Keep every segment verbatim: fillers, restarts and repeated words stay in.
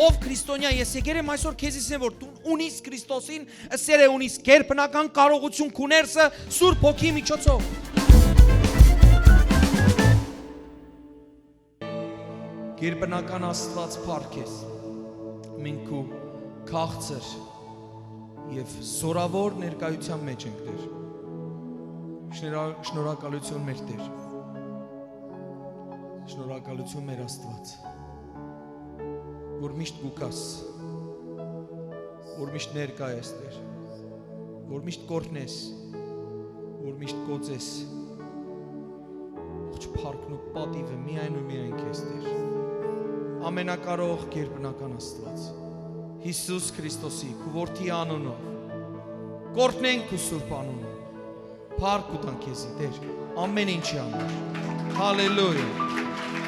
Ով քրիստոնեայ ես, եկեր եմ այսօր քեզի ասեմ, որ դուն ունիս Քրիստոսին, ըսեր է, ունիս գերբնական կարողութիւն քու ներսը Սուրբ Հոգիի միջոցով։ Գերբնական Աստուած, փառք քեզ։ Մենք քու քաղցր եւ սորաւոր ներկայութեան մէջ ենք, Տէր։ Շնորհա-, շնորհակալութիւն, մեր Տէր։ Շնորհակալութիւն, մեր Աստուած, որ միշտ կու գաս, որ միշտ ներկայ ես, Տէր, որ միշտ կ'օրհնես, որ միշտ կ'օծես։ Ողջ փառքն ու պատիվը միայն ու միայն քեզ, Տէր, ամենակարող գերբնական Աստուած, Յիսուս Քրիստոսի, քու որդի անունով, կ'օրհնենք քու սուրբ անունը։ Փառք կու տանք քեզի, Տէր, ամէն ինչի համար։ Հալելույա։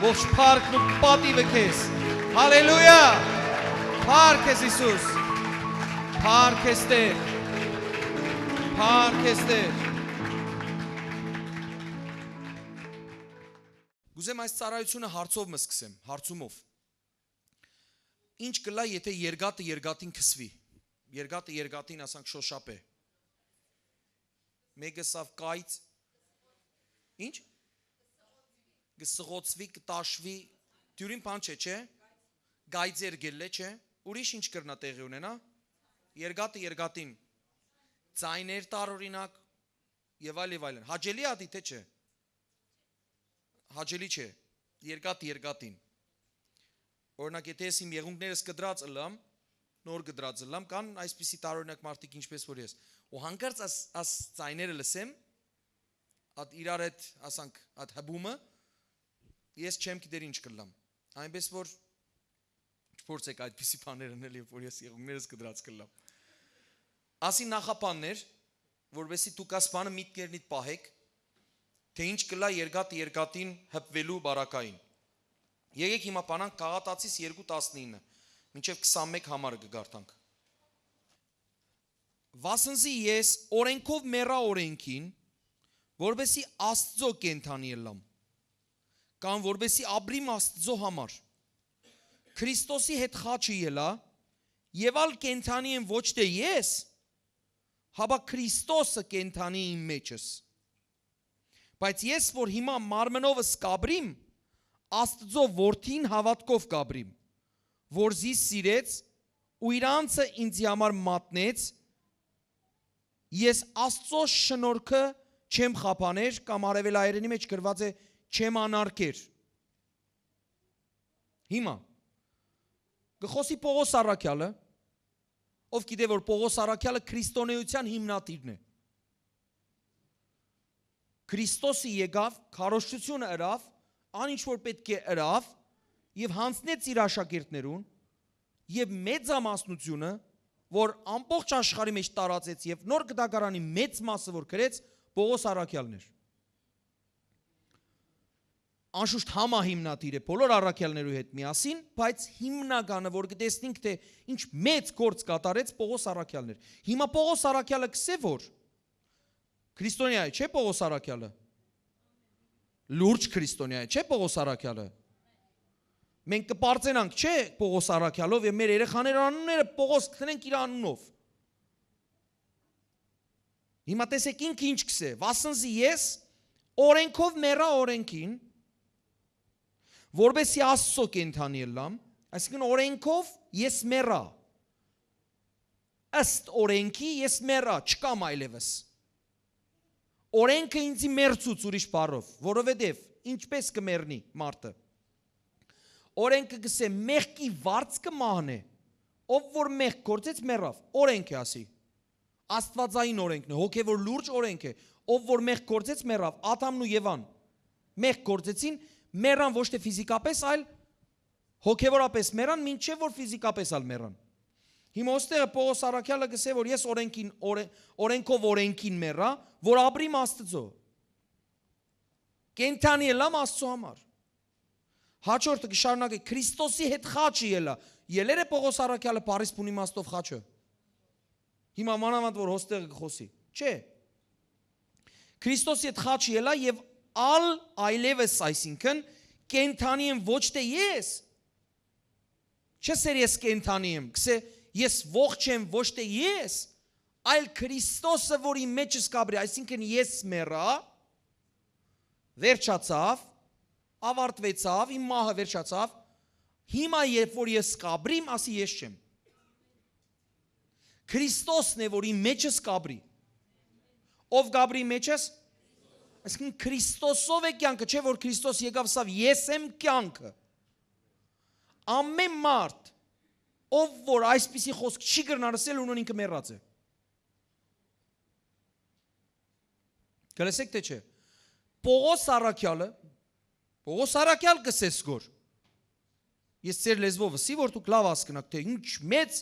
Ողջ փառքն ու պատիվը քեզ։ Հալելույա։ Փառք քեզ, Յիսուս։ Փառք քեզ, Տէր։ Փառք քեզ, Տէր։ Կ'ուզեմ այս ծառայութիւնը հարցով մը սկսեմ, հարցումով։ Ինչ կ'ըլլայ, եթէ երկաթը երկաթին քսուի։ Երկաթը երկաթին, ասանք, շօշափ է։ Մէկը սաւ կայծ։ Ինչ։ Կը սղոցուի, կը տաշուի։ Դիւրին բան չէ, չէ՞։ Կայծեր գելլէ, չէ՞։ Ուրիշ ինչ կրնայ տեղի ունենայ։ Երկաթը երկաթին, ձայներ տար, օրինակ, եւ այլ, եւ այլն։ Հաճելի ա դի, թէ՞ չէ։ Հաճելի չէ։ Երկաթ երկաթին։ Օրինակ, եթէ ես իմ եղունգներս կտրած ըլլամ, նոր կտրած ըլլամ, կան այսպիսի տարօրինակ մարդիկ, ինչպես որ ես, ու հանկարծ աս, աս ձայները լսեմ, ատ իրար հետ, ասանք, ատ հպումը, ես չեմ գիտեր ինչ կ'ըլլամ։ Այնպես որ չփորձեք այդպիսի բաներ ընել, երբ որ ես եղունգներս կտրած կ'ըլլամ։ Ասի նախաբաններ, որպեսզի դուք աս բանը միտքներնիդ պահեք, թէ ինչ կ'ըլլայ երկաթ երկաթին հպուելու պարագային։ Եկեք հիմա բանանք Գաղատացիս երկու տասնինը, մինչեւ քսանմէկ համարը կը կարդանք։ Վասնզի ես օրէնքով մեռայ օրէնքին, որպեսզի Աստծու կենդանի ըլլամ, կամ որպեսզի ապրիմ Աստծու համար։ Քրիստոսի հետ խաչը ելայ, եւ ալ կենդանի եմ ոչ թէ ես, հապա Քրիստոսը կենդանի իմ մեջս։ Բայց ես, որ հիմա մարմնովս կ'ապրիմ, Աստծու որդին հաւատքով կ'ապրիմ, որ զիս սիրեց ու իր անձը ինծի համար մատնեց, ես Աստծու շնորհքը չեմ խափաներ, կամ արեւելայերէնի մէջ գրուած է, չեմ անարգեր։ Հիմա կը խօսի Պողոս առաքեալը, ով գիտէ, որ Պողոս առաքեալը քրիստոնէութեան հիմնադիրն է։ Քրիստոսը եկաւ, քարոզչութիւնը ըրաւ, ան ինչ որ պէտք է ըրաւ, եւ յանձնեց իր աշակերտներուն, եւ մեծամասնութիւնը, որ ամբողջ աշխարհի մէջ տարածեց եւ նոր կտակարանի մեծ մասը որ գրեց, Պողոս առաքեալն էր։ Անշուշտ, համա հիմնադիր է բոլոր առաքեալներու հետ միասին, բայց հիմնականը, որ կտեսնենք, թէ ինչ մեծ գործ կատարեց, Պողոս առաքեալն էր։ Հիմա Պողոս առաքեալը կ'ըսէ, որ քրիստոնեայ չէ Պողոս առաքեալը։ Լուրջ քրիստոնեայ չէ Պողոս առաքեալը։ Մենք կը պարծենանք, չէ, Պողոս առաքեալով, եւ մեր երեխաները անունները Պողոս կ'ընեն իր անունով։ Հիմա տեսեք, ինքը ինչ կ'ըսէ. «Վասնզի ես օրէնքով մեռայ օրէնքին, որպեսզի Աստծու կենդանի ըլլամ», այսինքն՝ օրէնքով ես մեռայ, ըստ օրէնքի ես մեռայ, չկամ այլեւս։ Օրէնքը ինձի մեռցուց, ուրիշ բառով, որովհետեւ ինչպես կը մեռնի մարդը։ Օրէնքը կ'ըսէ, մեղքի վարձքը մահն է, ով որ մեղք գործեց, մեռաւ, օրէնքը ասի։ Աստուածային օրէնքն է, հոգեւոր լուրջ օրէնք է, ով որ մեղք գործեց, մեռաւ, Ադամն ու Եվան մեղք գործեցին, մեռան ոչ թէ ֆիզիկապես, այլ հոգեւորապես մեռան, մինչեւ որ ֆիզիկապես ալ մեռան։ Հիմա ոստեղը Պողոս առաքյալը կ'ըսէ, որ ես օրէնքին, օրէ-, օրէնքով օրէնքին մեռայ, որ ապրիմ Աստծու, կենդանի ըլլամ Աստծու համար։ Հաջորդը կը շարունակէ, Քրիստոսի հետ խաչը ելայ։ Ելեր է Պողոս առաքյալը Փարիսպուն իմաստով խաչը։ Հիմա մանաւանդ որ հոստեղը կը խօսի։ Չէ։ Քրիստոսի հետ խաչը ելայ եւ ալ այլեւս, այսինքն, կենդանի եմ ոչ թէ ես, Չէ, սեր ես կենդանի եմ, կսե, ես ողջ եմ, ոչ թե ես, այլ Քրիստոսը, որ իմ մեջս կապրի, այսինքն ես մեռայ, վերջացաւ, ավարտուեցաւ, իմ մահը վերջացաւ, հիմա երբ որ ես կապրիմ, ասի ես չեմ։ Քրիստոսն է, որ իմ մեջս կապրի։ Ով կապրի մեջս։ Այսինքն Քրիստոսով է կյանքը, չէ՞ որ Քրիստոս եկաւ, ասաւ, «Ես եմ կյանքը»։ Ամեն մարդ, ով որ այսպիսի խոսք չի կրնար ասել, ուրեմն ինքը մեռած է։ Կը լսեք, թե չէ։ Պողոս առաքյալը, Պողոս առաքյալ կը սեսկոր։ Ես ձեր լեզվով ըսի, որ դուք լաւ հասկնաք, թե ինչ մեծ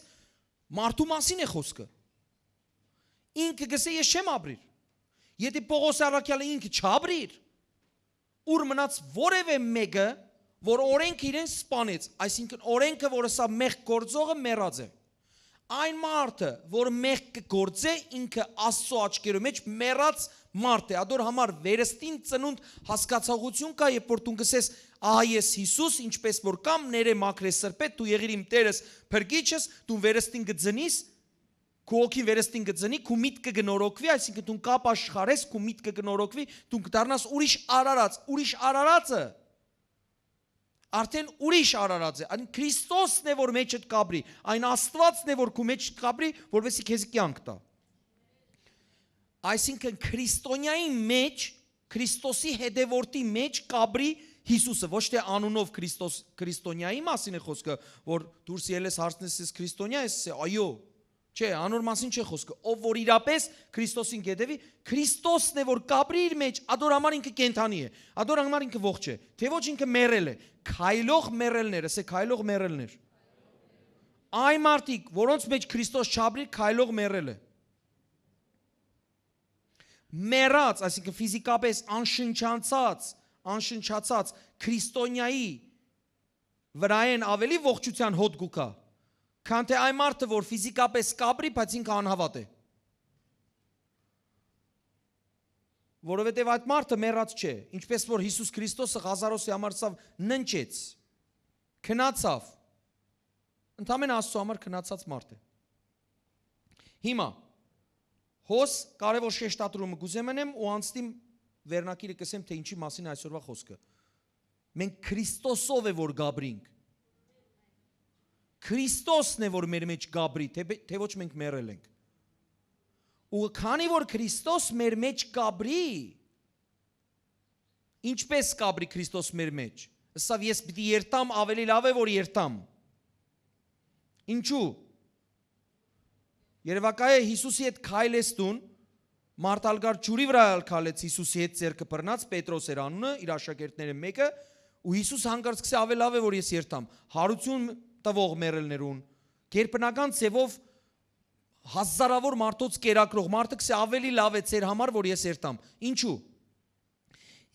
մարդու մասին է խոսքը։ Ինքը կսե, «Ես չեմ ապրիր»։ Եթե Պողոս առաքյալը ինքը չապրիր, ուր մնաց որևէ մեկը, որ օրենքը իրեն սպանեց, այսինքն օրենքը, որ ըսաւ, «Մեղք գործողը մեռած է»։ Այն մարդը, որ մեղք կը գործէ, ինքը Աստծո աչքերու մեջ մեռած մարդ է։ Ադոր համար վերստին ծնունդ հասկացողություն կայ, երբ որ դուն կսես, «Ահա ես Յիսուս, ինչպես որ կամ, ներէ մաքրէ սրբէ, դու եղիր իմ Տերս, Փրկիչս, դուն վերստին կը ծնիս, քու հոգին վերստին կը ծնի, քու միտքը կը նորոգուի», այսինքն դուն կապ աշխարհ ես, քու միտքը կը նորոգուի, դուն կդառնաս ուրիշ արարած, ուրիշ արարածը արդեն ուրիշ արարած է, այն Քրիստոսն է, որ մեջդ կապրի, այն Աստուածն է, որ քու մեջդ կապրի, որպեսզի քեզի կյանք տայ։ Այսինքն Քրիստոնեայի մեջ, Քրիստոսի հետևորդի մեջ կապրի Յիսուսը, ոչ թե անունով Քրիստոս, Քրիստոնեայի մասին է խոսքը, որ դուրս ելես, հարցնես, «Ես քրիստոնյա ես»։ Ասե, «Այո»։ Չէ, անոր մասին չէ խոսքը։ Ով որ իրապես Քրիստոսին կ'ետեւի, Քրիստոսն է, որ կապրի իր մեջ, ադոր համար ինքը կենդանի է, ադոր համար ինքը ողջ է, թե ոչ ինքը մեռել է, քայլող մեռելներ, ասե, քայլող մեռելներ։ Այն մարդիկ, որոնց մեջ Քրիստոս չապրի, քայլող մեռել է։ Մեռած, այսինքն ֆիզիկապես անշնչացած, անշնչացած քրիստոնյայի վրայէն աւելի ողջութեան հոտ կու գայ, քան թէ այն մարդը, որ ֆիզիկապես կ'ապրի, բայց ինքը անհաւատ է։ Որովհետեւ այդ մարդը մեռած չէ, ինչպես որ Յիսուս Քրիստոսը Ղազարոսի համար սա ննջեց, քնացաւ, ընդամենը Աստծո համար քնացած մարդ է։ Հիմա, հոս կարեւոր շեշտադրումը կ'ուզեմ ընեմ ու անցնիմ վերնակիրը, կ'ըսեմ, թէ ինչի մասին է այսօրվա խոսքը։ Մենք Քրիստոսով է որ կ'ապրինք։ Քրիստոսն է որ մեր մեջ կ'ապրի, թէ, թէ ոչ մենք մեռել ենք։ Ու քանի որ Քրիստոս մեր մեջ կ'ապրի, ինչպես կ'ապրի Քրիստոս մեր մեջ։ Ըսաւ, «Ես պիտի երթամ, աւելի լաւ է որ երթամ»։ Ինչու։ Երեւակայ է Յիսուսի հետ քայլես դուն, մարդ ալ կար ջուրի վրայ ալ քայլեց Յիսուսի հետ, ձեռքը բռնած, Պետրոս էր անունը, իր աշակերտներէն մէկը, ու Յիսուս հանկարծ կ'ըսէ, «Աւե լաւ է որ ես երթամ»։ Յարութիւն տուող մեռելներուն, գերբնական ձեւով հազարաւոր մարդոց կերակրող մարդը կ'ըսէ, «Աւելի լաւ է ձեր համար որ ես երթամ»։ Ինչու։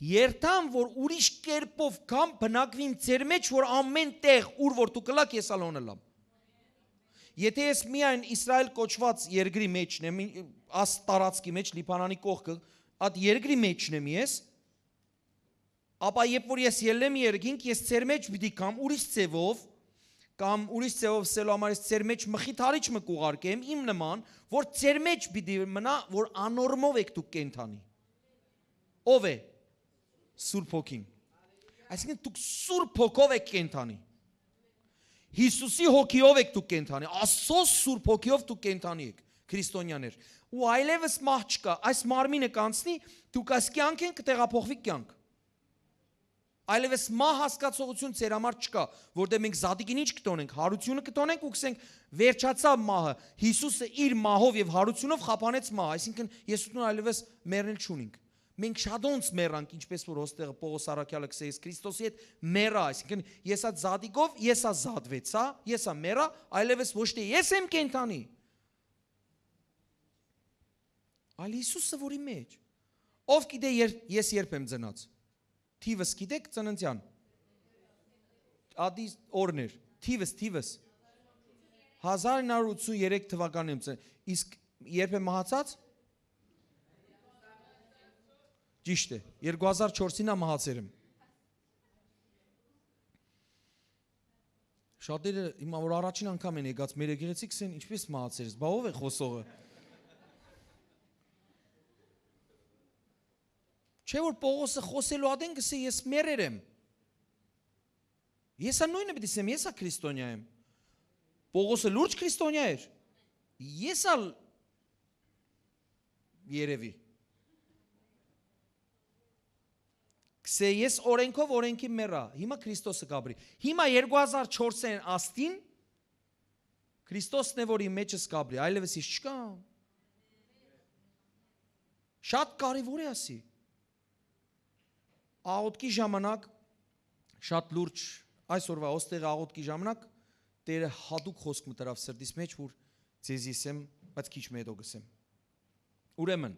Երթամ որ ուրիշ կերպով կամ բնակվիմ ձեր մեջ, որ ամեն տեղ, ուր որ դուք ըլաք, ես ալ հոն ըլամ։ Եթե ես միայն Իսրայել կոչուած երկրի մեջն եմ, աս տարածքի մեջ, Լիբանանի կողքը, այդ երկրի մեջն եմ ես, ապա երբ որ ես ելլեմ երկինք, ես ձեր մեջ պիտի կամ ուրիշ ձևով, կամ ուրիշ ձևով ասելու համար ես ձեր մեջ մխիթարիչ մը կ'ուղարկեմ, իմ նման, որ ձեր մեջ պիտի մնայ, որ անորմով եք դուք կենդանի։ Ո՞վ է։ Սուրբ Հոգին։ Այսինքն դուք Սուրբ Հոգով եք կենդանի։ Յիսուսի Հոգիով եք դուք կենդանի, Աստծո Սուրբ Հոգիով դուք կենդանի եք, քրիստոնյաներ։ Ու այլևս մահ չկայ, այս մարմինը կանցնի, դուք այս կեանքէն կտեղափոխվի կեանք։ Այլևս մահ հասկացողություն ձեր համար չկայ, որտեղ մենք զատիկին ինչ կտոնենք, յարութիւնը կտոնենք ու կսենք, «Վերջացաւ մահը»։ Յիսուսը իր մահով եւ յարութիւնով խափանեց մահը, այսինքն ես ու դուն այլևս մեռնել չունենք։ Մենք շատոնց մեռանք, ինչպես որ հոստեղը Պողոս առաքյալը կսե, «Ես Քրիստոսի հետ մեռայ», այսինքն ես այդ զատիկով, ես ա զատվեցա, ես ա մեռայ, այլևս ոչ թե ես եմ կենդանի, այլ Յիսուսը որ իմ մեջ։ Ով գիտե եր-, ես երբ եմ ծնած։ Թիվս գիտեք, ծննդեան։ Ադի օրներ, թիվս, թիվս։ Հազար ինը հարյուր ութսուն երեք թվականին եմ ծն-, իսկ երբ եմ մահացած։ Ճիշտ է, երկու հազար չորսին ա մահացեր եմ։ Շատերը հիմա որ առաջին անգամ են եկած մեր եկեղեցի, կ'ըսեն, «Ինչպե՞ս մահացեր ես, բա ո՞վ է խօսողը»։ Չէ՞ որ Պողոսը խօսելու ատեն կ'ըսէ, «Ես մեռեր եմ»։ Ես ալ նոյնը պիտի ասեմ, ես ալ քրիստոնեայ եմ։ Պողոսը լուրջ քրիստոնեայ էր։ Ես ալ երևի։ Կ'ըսէ, «Ես օրենքով օրենքի մեռայ, հիմա Քրիստոսը կ'ապրի»։ Հիմա երկու հազար չորսերկուին աստին Քրիստոսն է, որ իմ մեջս կ'ապրի, այլեւս ես չկայ։ Շատ կարեւոր է ասի։ Աղօթքի ժամանակ շատ լուրջ, այսօրվա ոստեղի աղօթքի ժամանակ Տէրը յատուկ խօսք մը դրաւ սրտիս մէջ, որ ձեզի ըսեմ, բայց քիչ մը յետոյ կ'ըսեմ։ Ուրեմն,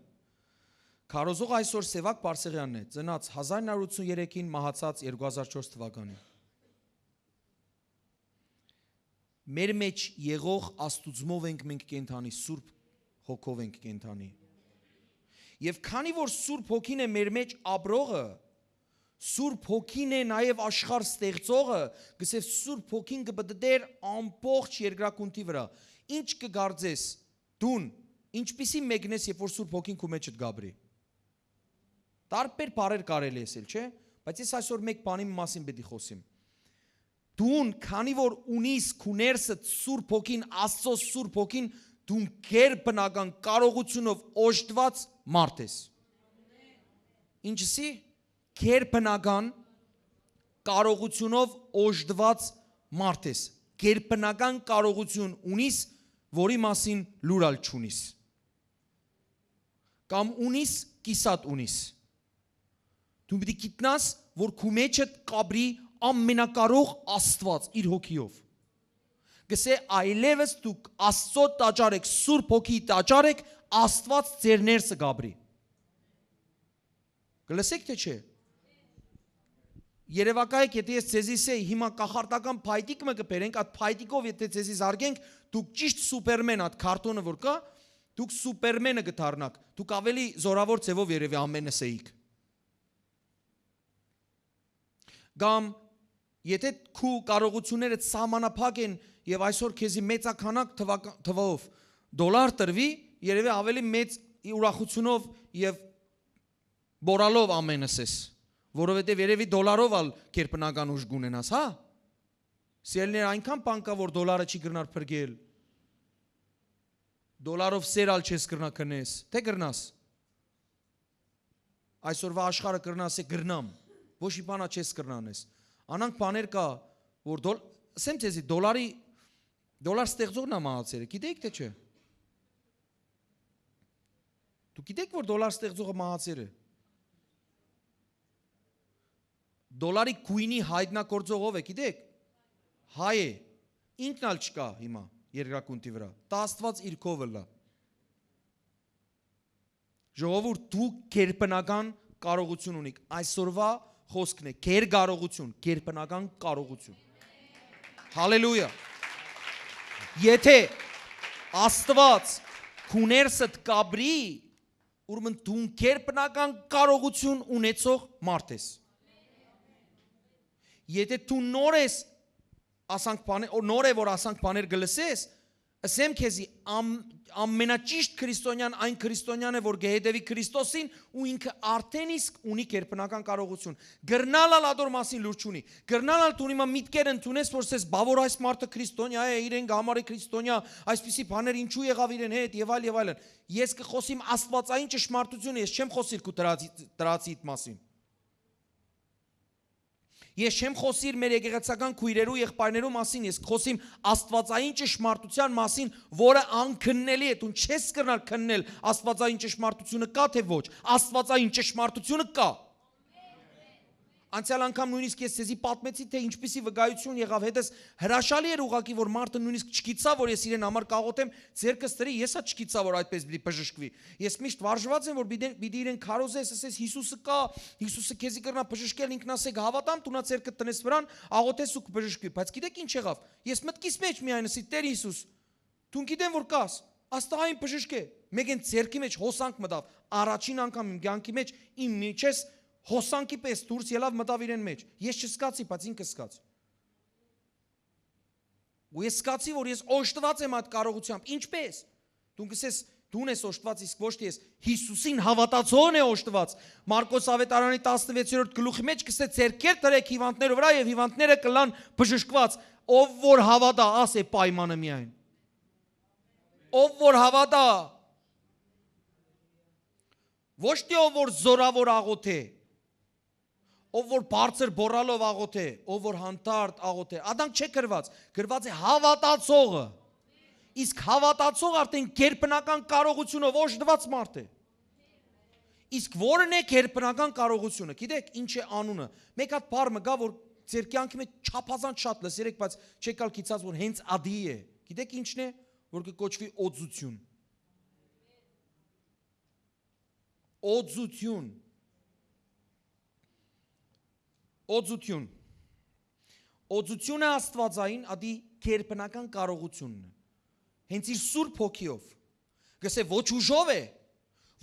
քարոզող այսօր Սեւակ Պարսեղեանն է, ծնած հազար նոյ հարիւր ութսուն երեքին, մահացած երկու հազար չորս թուականին։ Մեր մեջ եղող Աստուծմով ենք մենք կենդանի, Սուրբ Հոգով ենք կենդանի։ Եւ քանի որ Սուրբ Հոգին է մեր մեջ ապրողը, Սուրբ Հոգին է նաեւ աշխարհ ստեղծողը, կսեւ Սուրբ Հոգին կը պտտէր ամբողջ երկրագունդի վրա։ Ինչ կը կարծես, դուն, ինչպիսի մեկն ես, երբ որ Սուրբ Հոգին քու մեջդ կ'ապրի։ Տարբեր բառեր կարելի է ասել, չէ՞։ Բայց ես այսօր մէկ բանի մասին պիտի խօսեմ։ Դուն, քանի որ ունիս քու ներսդ Սուրբ Հոգին, Աստծո Սուրբ Հոգին, դուն գերբնական կարողութիւնով օժտուած մարդ ես։ Ինչսի՞, գերբնական կարողութիւնով օժտուած մարդ ես։ Գերբնական կարողութիւն ունիս, որի մասին լուր ալ չունիս։ Կամ ունիս, կիսատ ունիս։ Դու պիտի գիտնաս, որ քու մեջդ կ'ապրի ամենակարող Աստուած իր հոգիով։ Կսէ, այլեւս դուք Աստծո տաճար էք, Սուրբ Հոգի տաճար էք, Աստուած ձեր ներսը կ'ապրի։ Կը լսեք թէ չէ։ Երեւակայեք, եթէ ես ձեզի սեի, հիմա կախարդական փայտիկ մը կը բերենք, այդ փայտիկով եթէ ձեզի զարգենք, դուք ճիշդ Սուպերմեն, այդ քարտոնը որ կայ, դուք Սուպերմենը կը դառնաք, դուք ավելի զորաւոր ձեւով երեւի ամենը սեիք։ Կամ եթէ քու կարողութիւններդ սահմանափակ են եւ այսօր քեզի մեծաքանակ թվակա-, թվով դոլար տրուի, երեւի ավելի մեծ ուրախութիւնով եւ բորալով ամենս ես, որովհետեւ երեւի դոլարով ալ գերբնական ուժ կունենաս, հա՞։ Սիրելիներ, այնքան բան կայ, որ դոլարը չի կրնար փրկել։ Դոլարով սեր ալ չես կրնա քնես, թէ կրնաս։ Այսօրվա աշխարհը կրնաս է կրնամ, ոչ մի բան ա չես կրնանես։ Անանք բաներ կայ, որ դոլ-, ասեմ ձեզի, դոլարի, դոլար ստեղծողն ա մահացերը, գիտեք թէ չէ։ Դուք գիտեք, որ դոլար ստեղծողը մահացեր է։ Դոլարի գույնի հայտնագործող ով է, գիտեք։ Հայ է։ Ինքն ալ չկայ հիմա երկրագունդի վրա, դա Աստուած իր քով ըլլայ։ Ժողովուրդ, դուք գերբնական կարողութիւն ունիք, այսօրվա խօսքն է, գերկարողութիւն, գերբնական կարողութիւն։ Հալելույա։ Եթէ Աստուած քու ներսդ կ'ապրի, ուրեմն դուն գերբնական կարողութիւն ունեցող մարդ ես։ Եթէ դու նոր ես, ասանք բաներ, օ, նոր է, որ ասանք բաներ կը լսես, ըսեմ քեզի, ամ-, ամենաճիշտ քրիստոնեան այն քրիստոնեան է, որ կը հետեւի Քրիստոսին ու ինքը արդեն իսկ ունի գերբնական կարողութիւն։ Կրնալ ալ ատոր մասին լուր չունի։ Կրնալ ալ դու հիմա միտքեր ընդունես, որ ասես, «Բա որ այս մարդը քրիստոնեայ է, իրեն կը համարի քրիստոնեայ, այսպիսի բաներ ինչու եղաւ իրեն հետ» եւ այլ, եւ այլն։ Ես կը խօսիմ աստուածային ճշմարտությունը, ես չեմ խօսիր քու դրացի-, դրացիդ մասին։ Ես չեմ խօսիր մեր եկեղեցական քույրերու, եղբայրներու մասին, ես կխօսիմ աստուածային ճշմարտության մասին, որը անքննելի է, դուն չես կրնար քննել աստուածային ճշմարտությունը կա թե ոչ, աստուածային ճշմարտությունը կա։ Անցեալ անգամ նոյնիսկ ես ձեզի պատմեցի, թէ ինչպիսի վկայություն եղաւ հետս, հրաշալի էր ուղղակի, որ մարդը նոյնիսկ չգիտցա, որ ես իրեն համար կաղոթեմ, ձերքս դրի, ես ա չգիտցա, որ այդպես պիտի բժշկուի։ Ես միշտ վարժված եմ, որ պիտի, պիտի իրեն քարոզես, ասես, «Յիսուսը կա, Յիսուսը քեզի կրնայ բժշկել», ինքն ասեք, «Հավատամ», դունա ձերքդ տնես վրան, աղոթես ու կբժշկուի։ Բայց գիտեք ինչ եղաւ։ Ես մտքիս մեջ միայն ասի, «Տէր Յիսուս, դուն գիտեմ որ կաս, աստաղային բժշկէ»։ Մեկեն ձերքի մեջ հոսանք մտաւ, առաջին անգամ իմ կյանքի մեջ իմ միջես հոսանքի պես դուրս ելաւ, մտաւ իրեն մեջ։ Ես չզգացի, բայց ինքը զգաց։ Ու ես զգացի, որ ես օժտուած եմ այդ կարողությամբ։ Ինչպե՞ս։ Դուն կ'ըսես, դուն ես օժտուած, իսկ ոչ թե ես։ Յիսուսին հաւատացողն է օժտուած։ Մարկոս Աւետարանի տասնվեցերորդ գլուխի մէջ կ'ըսէ. «Ձեռքեր դրէք հիւանդներու վրայ եւ հիւանդները կ'ըլլան բժշկուած։ Ով որ հաւատայ», ասէ պայմանը միայն։ Ով որ հաւատայ, ոչ թե ով որ զօրաւոր աղօթէ, ով որ բարձր բոռալով աղօթէ, ով որ հանդարտ աղօթէ, ադանք չէ գրուած, գրուած է հաւատացողը։ Իսկ հաւատացող արդեն գերբնական կարողութիւնով օժտուած մարդ է։ Իսկ ո՞րն է գերբնական կարողութիւնը, գիտեք, ինչ է անունը։ Մէկ հատ բառ մը կայ, որ ձեր կեանքի մէջ չափազանց շատ լսեր եք, բայց չէք ալ գիտած, որ հենց ադի է։ Գիտեք ինչն է, որ կը կոչուի օծութիւն։ Օծութիւն։ Օծութիւն։ Օծութիւնը աստուածային ադի գերբնական կարողութիւնն է։ Հենց իր Սուրբ Հոգիով։ Կ'ըսէ, «Ոչ ուժով է,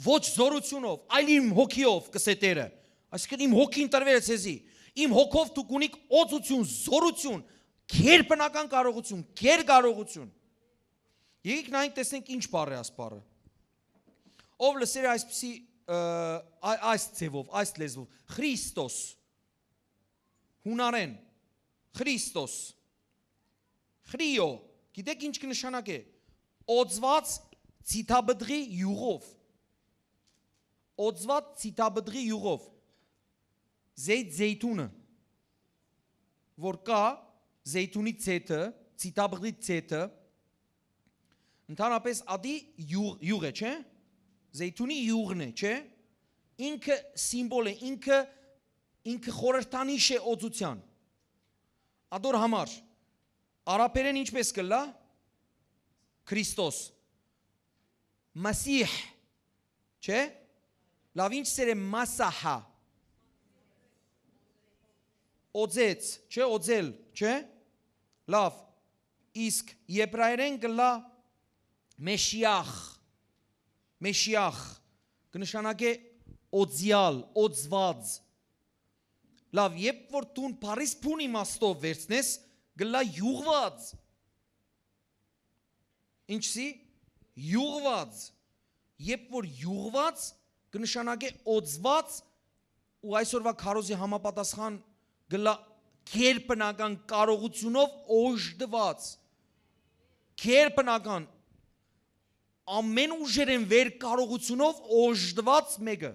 ոչ զօրութիւնով, այլ իմ հոգիով», կ'ըսէ Տէրը։ Այսինքն իմ հոգին տրուեր է ձեզի։ Իմ հոգով դուք ունիք օծութիւն, զօրութիւն, գերբնական կարողութիւն, գերկարողութիւն։ Եկեք նայենք, տեսնենք ինչ բառ է այս բառը։ Ով լսեր այսպիսի, ը, ա-, այս ձևով, այս լեզվով, Խրիստոս, յունարէն, Խրիստոս, Խրիո, գիտեք ինչ կը նշանակէ։ Օծուած ցիտապտղի յուղով, օծուած ցիտապտղի յուղով, զեյթ, զեյթունը, որ կայ, զեյթունի ձեթը, ցիտապտղի ձեթը, ընդհանրապես ադի յուղ, յուղ է, չէ՞։ Զեյթունի յուղն է, չէ՞։ Ինքը սիմվոլ է, ինքը, ինքը խորհրդանիշ է օծութեան։ Ադոր համար արաբերէն ինչպէս կ'ըլլայ։ Քրիստոս, Մասիհ, չէ՞։ Լաւ, ինչ սեր է Մասահա։ Օծեց, չէ՞, օծել, չէ՞։ Լաւ, իսկ եբրայերէն կ'ըլլայ Մեշիախ, Մեշիախ, կը նշանակէ օծեալ, օծուած։ Լաւ, երբ որ դուն Փարիզ բուն իմաստով վերցնես, կ'ըլլայ յուղված։ Ինչսի՞, յուղված։ Երբ որ յուղված, կը նշանակէ օծված, ու այսօրվա քարոզի համապատասխան կ'ըլլայ գերբնական կարողութիւնով օժտված։ Գերբնական, ամեն ուժերէն վեր կարողութիւնով օժտված մէկը։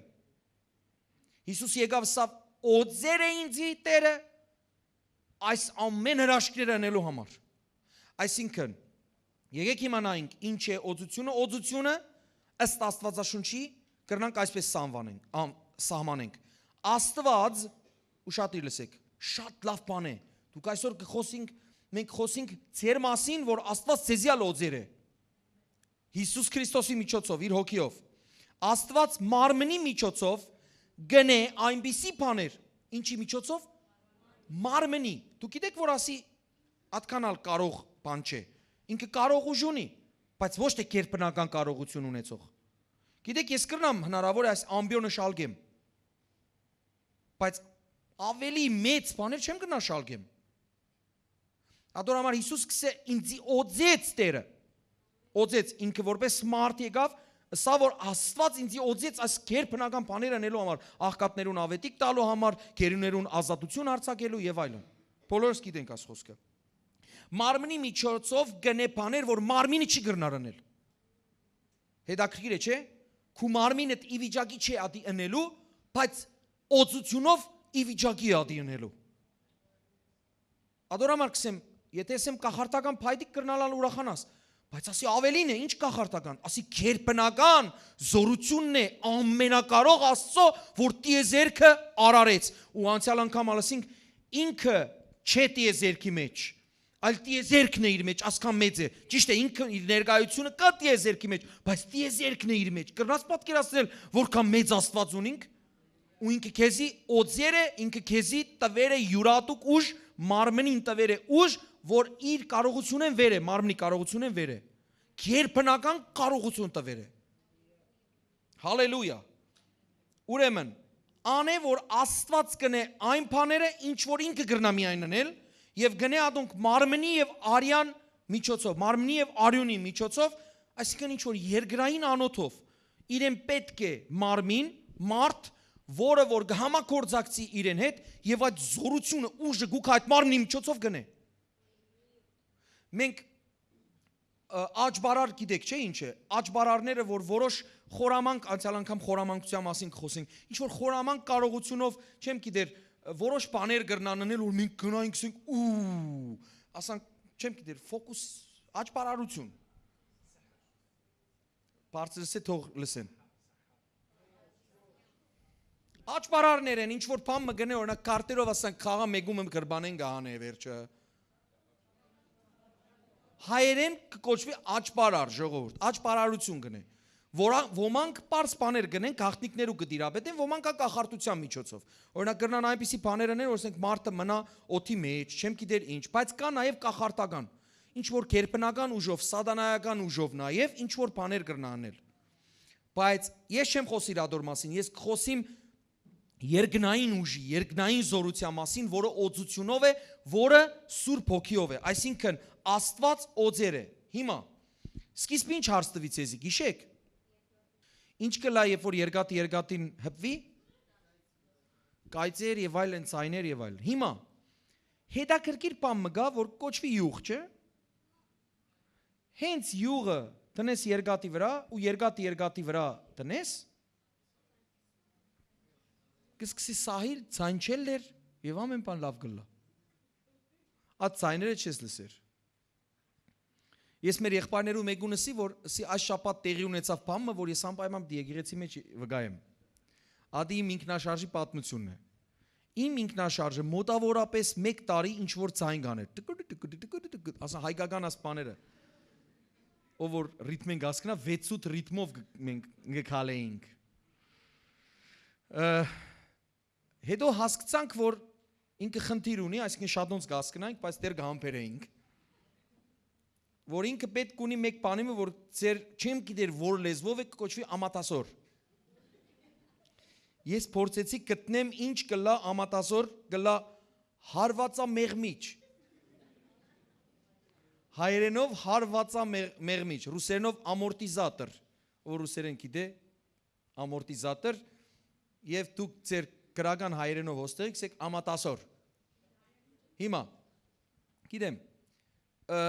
Յիսուս եկաւ, սա օծեր է ինձի Տէրը այս ամեն հրաշքները ընելու համար։ Այսինքն, եկեք հիմա նայենք ինչ է օծութիւնը։ Օծութիւնը, ըստ Աստուածաշունչի, կրնանք այսպես սահմանենք, ամ-, սահմանենք։ Աստուած, ուշադիր լսեք, շատ լաւ բան է։ Դուք այսօր կը խոսենք, մենք խոսենք ձեր մասին, որ Աստուած ձեզի ալ օծեր է։ Յիսուս Քրիստոսի միջոցով, իր հոգիով։ Աստուած մարմնի միջոցով կ'ընէ այնպիսի բաներ, ինչի միջոցով, մարմնի։ Դուք գիտեք, որ ասի, ատքան ալ կարող բան չէ։ Ինքը կարող ուժ ունի, բայց ոչ թե գերբնական կարողութիւն ունեցող։ Գիտեք, ես կրնամ հնարավոր է այս ամբիոնը շալկեմ, բայց ավելի մեծ բաներ չեմ կրնար շալկեմ։ Ատոր համար Յիսուս կ'ըսէ, «Ինձի օծեց Տէրը»։ Օծեց, ինքը որպես մարդ եկաւ, ըսաւ, որ Աստուած ինձի օծեց այս գերբնական բաները անելու համար, աղքատներուն աւետիք տալու համար, գերիներուն ազատութիւն արձակելու եւ այլն։ Բոլորս գիտենք այս խօսքը։ Մարմնի միջոցով կ'ընէ բաներ, որ մարմինը չի կրնար անել։ Հետաքրքիր է, չէ՞։ Քու մարմինդ ի վիճակի չէ ադի ընելու, բայց օծութիւնով ի վիճակի է ադի ընելու։ Ատոր համար կ'ըսեմ, եթե ասեմ կախարդական փայտիկ կրնալ ալ ուրախանաս, բայց ասի ավելին է, ինչ կախարդական, ասի գերբնական զօրութիւնն է ամենակարող Աստծո, որ տիեզերքը արարեց։ Ու անցեալ անգամ ալ ասինք, ինքը չէ տիեզերքի մեջ, այլ տիեզերքն է իր մեջ, ասկան մեծ է։ Ճիշդ է, ինքը իր ներկայությունը կայ տիեզերքի մեջ, բայց տիեզերքն է իր մեջ։ Կրնաս պատկերացնել, որքան մեծ Աստուած ունինք, ու ինքը քեզի օծեր է, ինքը քեզի տուեր է յուրատուկ ուժ, մարմնին տուեր է ուժ, որ իր կարողութիւնէն վեր է, մարմնի կարողութիւնէն վեր է։ Գերբնական կարողութիւն տուեր է։ Հալելույա։ Ուրեմն, անէ որ Աստուած կ'ընէ այն բաները, ինչ որ ինքը կրնայ միայն ընել, եւ կ'ընէ ադոնք մարմնի եւ արեան միջոցով, մարմնի եւ արիւնի միջոցով, այսինքն ինչ որ երկրային անոթով, իրեն պէտք է մարմին, մարդ, որը որ կը համագործակցի իրեն հետ, եւ այդ զորութիւնը, ուժը գուք այդ մարմնի միջոցով գնե։ Մենք, ը, աճ բարար գիտեք, չէ՞, ինչ է։ Աճ բարարները, որ որոշ խորամանկ, անցյալ անգամ խորամանկութեան մասին կխոսենք, ինչ որ խորամանկ կարողութիւնով, չեմ գիտեր, որոշ բաներ կրնան անել, որ մենք գնայինք, ասենք, ու, ասանք, չեմ գիտեր, ֆոկուս, աճ բարարութիւն։ Բարձրս է, թող լսեն։ Աճ բարարներ են, ինչ որ բան մը գնե, օրինակ, քարտերով, ասանք, քաղա մեկում եմ կրբանեն կահանե վերջը։ Հայերեն կը կոչուի աճ բարար, ժողովուրդ, աճ բարարութիւն գնե։ Որա-, ոմանք պարզ բաներ գնեն, գաղտնիքներու կը դիրապետեն, ոմանք ա կախարդության միջոցով։ Օրինակ, կրնան այնպիսի բաներ ընեն, որ ասենք մարդը մնա օդի մեջ, չեմ գիտեր ինչ, բայց կա նաեւ կախարդական, ինչ որ գերբնական ուժով, սատանայական ուժով նաեւ, ինչ որ բաներ կրնա անել։ Բայց ես չեմ խոսի իրատոր մասին, ես կխոսիմ երկնային ուժի, երկնային զորութեան մասին, որը օծութիւնով է, որը Սուրբ Հոգիով է, այսինքն Աստուած օծեր է։ Հիմա, սկիզբը ինչ հարց տուի ձեզի, գիշեք։ Ինչ կլա, երբ որ երկաթը երկաթին հպվի, կայծեր եւ այլն, ցայներ եւ այլն։ Հիմա, հետաքրքիր բան մը կա, որ կոչուի յուղ, չէ՞։ Հենց յուղը տնես երկաթի վրա ու երկաթը երկաթի վրա տնես, կսկսի սահիլ, ցայնչել լեր եւ ամեն բան լաւ կլլա։ Այդ ցայները չես լսեր։ Ես մեր եղբայրներու մեկուն ըսի, որ ըսի այս շաբաթ տեղի ունեցավ բան մը, որ ես անպայման պիտի եկեղեցի մեջ վկայեմ։ Ատի իմ ինքնաշարժի պատմությունն է։ Իմ ինքնաշարժը մոտավորապես մեկ տարի ինչ որ ցայն կաներ։ Տկուտ, տկուտ, տկուտ, տկուտ, ասա հայկական ասպաները, ով որ ռիթմեն կասկնա, վեցուտ ռիթմով կ-, մենք կքալեինք։ Ը, հետո հասկցանք, որ ինքը խնդիր ունի, այսինքն շատ ոնց կասկնայինք, բայց դեռ կհամբերեինք, որ ինքը պէտք ունի մէկ բանի մը, որ ձեր, չեմ գիտեր որ լեզուով է, կոչուի ամատասոր։ Ես փորձեցի գտնեմ ինչ կլա ամատասոր, կլա հարվածամեղմիչ։ Հայերենով հարվածամեղ-, մեղմիչ, ռուսերենով ամորտիզատոր, որ ռուսերեն գիտե, ամորտիզատոր, եւ դուք ձեր գրական հայերենով հոստեղի գսեք ամատասոր։ Հիմա, գիտեմ, ը,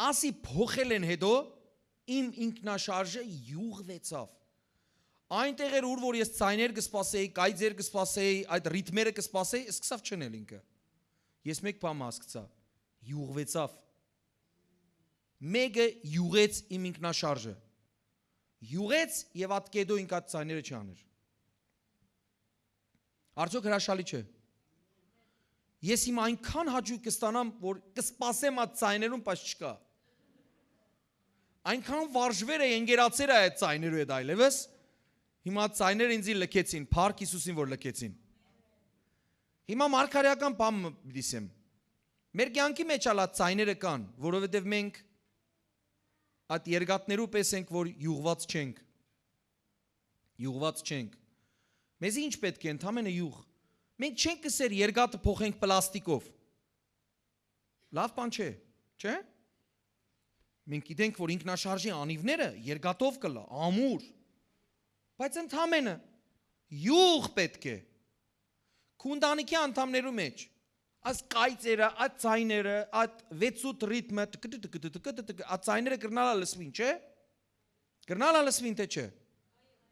ասի փոխել են հետո, իմ ինքնաշարժը յուղվեցավ։ Այն տեղեր, ուր որ ես ցայներ կսպասեի, կայծեր կսպասեի, այդ ռիթմերը կսպասեի, սկսավ չնել ինքը։ Ես մեկ բան մը հասկցայ, յուղվեցավ։ Մեկը յուղեց իմ ինքնաշարժը։ Յուղեց եւ ատկեդո ինք այդ ցայները չաներ։ Արդյոք հրաշալի չէ՞։ Ես հիմա այնքան հաճոյք կստանամ, որ կսպասեմ այդ ցայներուն, բայց չկա։ Այնքան վարժվեր է, ընկերացեր է այդ ցայներու հետ այլևս։ Հիմա այդ ցայները ինձի լքեցին, փառք Հիսուսին, որ լքեցին։ Հիմա մարգարեական բան մը պիտի ասեմ։ Մեր կյանքի մեջ ալ այդ ցայները կան, որովհետեւ մենք այդ երկաթներու պես ենք, որ յուղված չենք։ Յուղված չենք։ Մեզի ինչ պէտք է, ընդամենը յուղ։ Մենք չենք կսեր երկաթը փոխենք պլաստիկով։ Լավ բան չէ, չէ՞։ Մենք գիտենք, որ ինքնաշարժի անիվները երկաթով կլա, ամուր։ Բայց ընդամենը յուղ պէտք է։ Քու ընտանիքի անդամներու մեջ այս կայծերը, այդ ցայները, այդ վեցուտ ռիթմը, տկտկտկտկտկտկտ, այդ ցայները կրնալա լսվին, չէ՞։ Կրնալա լսվին, թե չէ։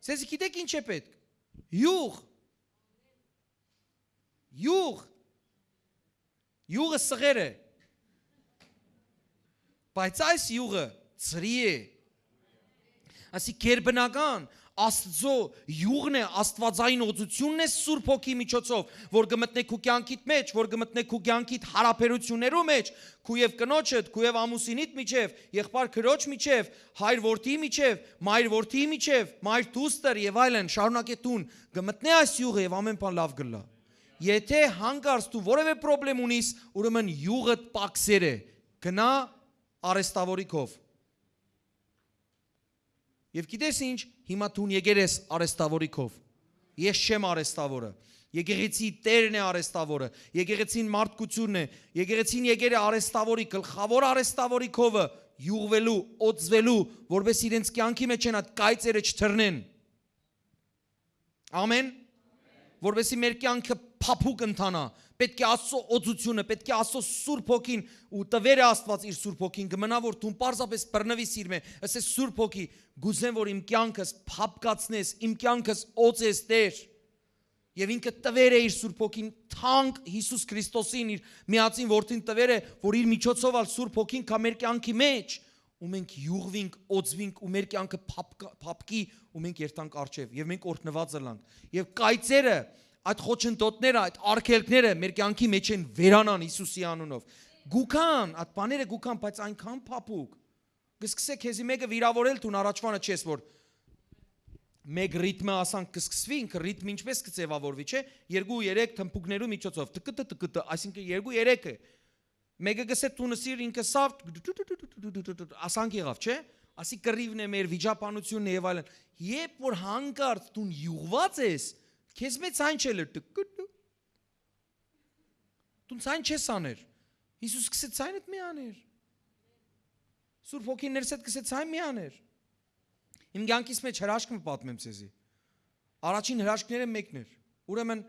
Ձեզ գիտեք ինչ է պէտք։ Յուղ։ Յուղ։ Յուղը սղեր է։ Բայց այս յուղը ծրի է։ Ասի գերբնական Աստծո յուղն է, աստվածային օծությունն է Սուրբ Հոգի միջոցով, որ կմտնե քու կյանքիդ մեջ, որ կմտնե քու կյանքիդ հարաբերություններու մեջ, քու եւ կնոջդ, քու եւ ամուսինիդ միջեւ, եղբայր քրոջ միջեւ, հայր որդի միջեւ, մայր որդի միջեւ, մայր դուստր եւ այլն, շարունակե դուն, կմտնե այս յուղը եւ ամեն բան լավ կլա։ Եթե հանկարծ դու որևէ պրոբլեմ ունիս, ուրեմն յուղդ պակսեր է, գնա արեստավորի քով։ Եւ գիտես ինչ, հիմա դուն եկեր ես արեստավորի քով։ Ես չեմ արհեստաւորը։ Եկեղեցի Տէրն է արհեստաւորը։ Եկեղեցին մարդկությունն է։ Եկեղեցին եկեր է արհեստաւորի, գլխաւոր արհեստաւորի քովը յուղվելու, օծվելու, որպէս իրենց կեանքի մեջ են այդ կայծերը չթռնեն։ Ամեն։ Որպեսզի մեր կեանքը փափուկ ընթանա, պէտք է Աստծո օծությունը, պէտք է Աստծո Սուրբ Հոգին, ու տուեր է Աստուած իր Սուրբ Հոգին, կը մնայ որ դուն պարզապէս բռնուիս իր մէ, ըսես Սուրբ Հոգի, կ'ուզեմ որ իմ կեանքս փափկացնես, իմ կեանքս օծես, Տէր։ Եւ ինքը տուեր է իր Սուրբ Հոգին, թանկ Յիսուս Քրիստոսին, իր միածին որդին տուեր է, որ իր միջոցով ալ Սուրբ Հոգին գայ մեր կեանքի մեջ, ու մենք յուղվինք, օծվինք ու մեր կեանքը փափկա-, փափկի ու մենք երթանք առջեւ եւ մենք օրհնուածը լանք։ Եւ կայծերը, այդ խոչընդոտները, այդ արգելքները մեր կեանքի մեջ են վերանան Յիսուսի անունով։ Գուքան, այդ բաները գուքան, բայց այնքան փափուկ։ Կսկսե քեզի մեկը վիրավորել, դուն առաջվանը չես որ մեկ ռիթմը ասանք կսկսվի, ինքը ռիթմը ինչպես կձևավորվի, չէ՞, երկու երեք թմբուկներու միջոցով, տկտը, տկտը, այսինքն երկու երեքը։ Մեկը կսե դու նսիր ինքը սավ, ասանք եղավ, չէ՞, ասի կռիվն է մեր վիճաբանությունն է եւ այլն։ Երբ որ հանկարծ դուն յուղված ես, քեզ մեծ այն չէ լը, տկտը, դուն ցայն չես աներ։ Յիսուս կսե ցայնդ մի աներ։ Սուրբ Հոգին ներսեդ կսե ցայն մի աներ։ Իմ կեանքիս մեջ հրաշք մը պատմեմ ձեզի։ Առաջին հրաշքները մեկն էր։ Ուրեմն,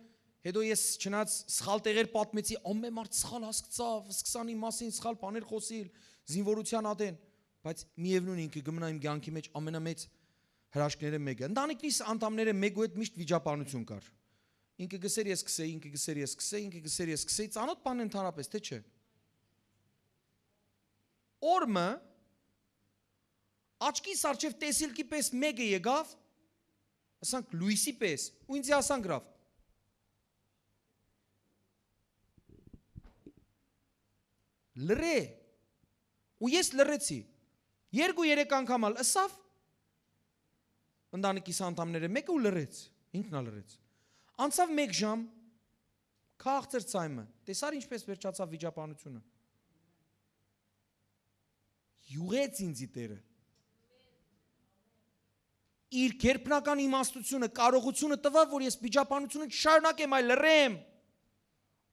հետո ես չնայած սխալ տեղեր պատմեցի, ամեն մարդ սխալ հասկցաւ, սկսան իմ մասին սխալ բաներ խոսիլ, զինվորության ատեն, բայց միևնույն ինքը կմնայ իմ կեանքի մեջ ամենամեծ հրաշքները մեկը։ Ընտանիքնիս անդամները մեկու հետ միշտ վիճաբանություն կար։ Ինքը գսեր ես գսեի, ինքը գսեր ես գսեի, ինքը գսեր ես գսեի, ծանոթ բան ընդհանրապես, թե՞ չէ։ Օրը մը աչքիս առջեւ տեսիլքի պես մեկը եկաւ, ասանք լոյսի պես, ու ինձ ասանք գրաւ. «Լռե»։ Ու ես լռեցի։ Երկու-երեք անգամ ալ ըսաւ, ընտանիքիս անդամները մեկը ու լռեց, ինքն ալ լռեց։ Անցաւ մեկ ժամ, քաղցր ցայմը, տեսար ինչպես վերջացաւ վիճաբանությունը։ Յուղեց ինձի Տէրը։ Իր գերբնական իմաստությունը, կարողությունը տուաւ, որ ես վիճաբանությունը չշարունակեմ, այլ լռեմ։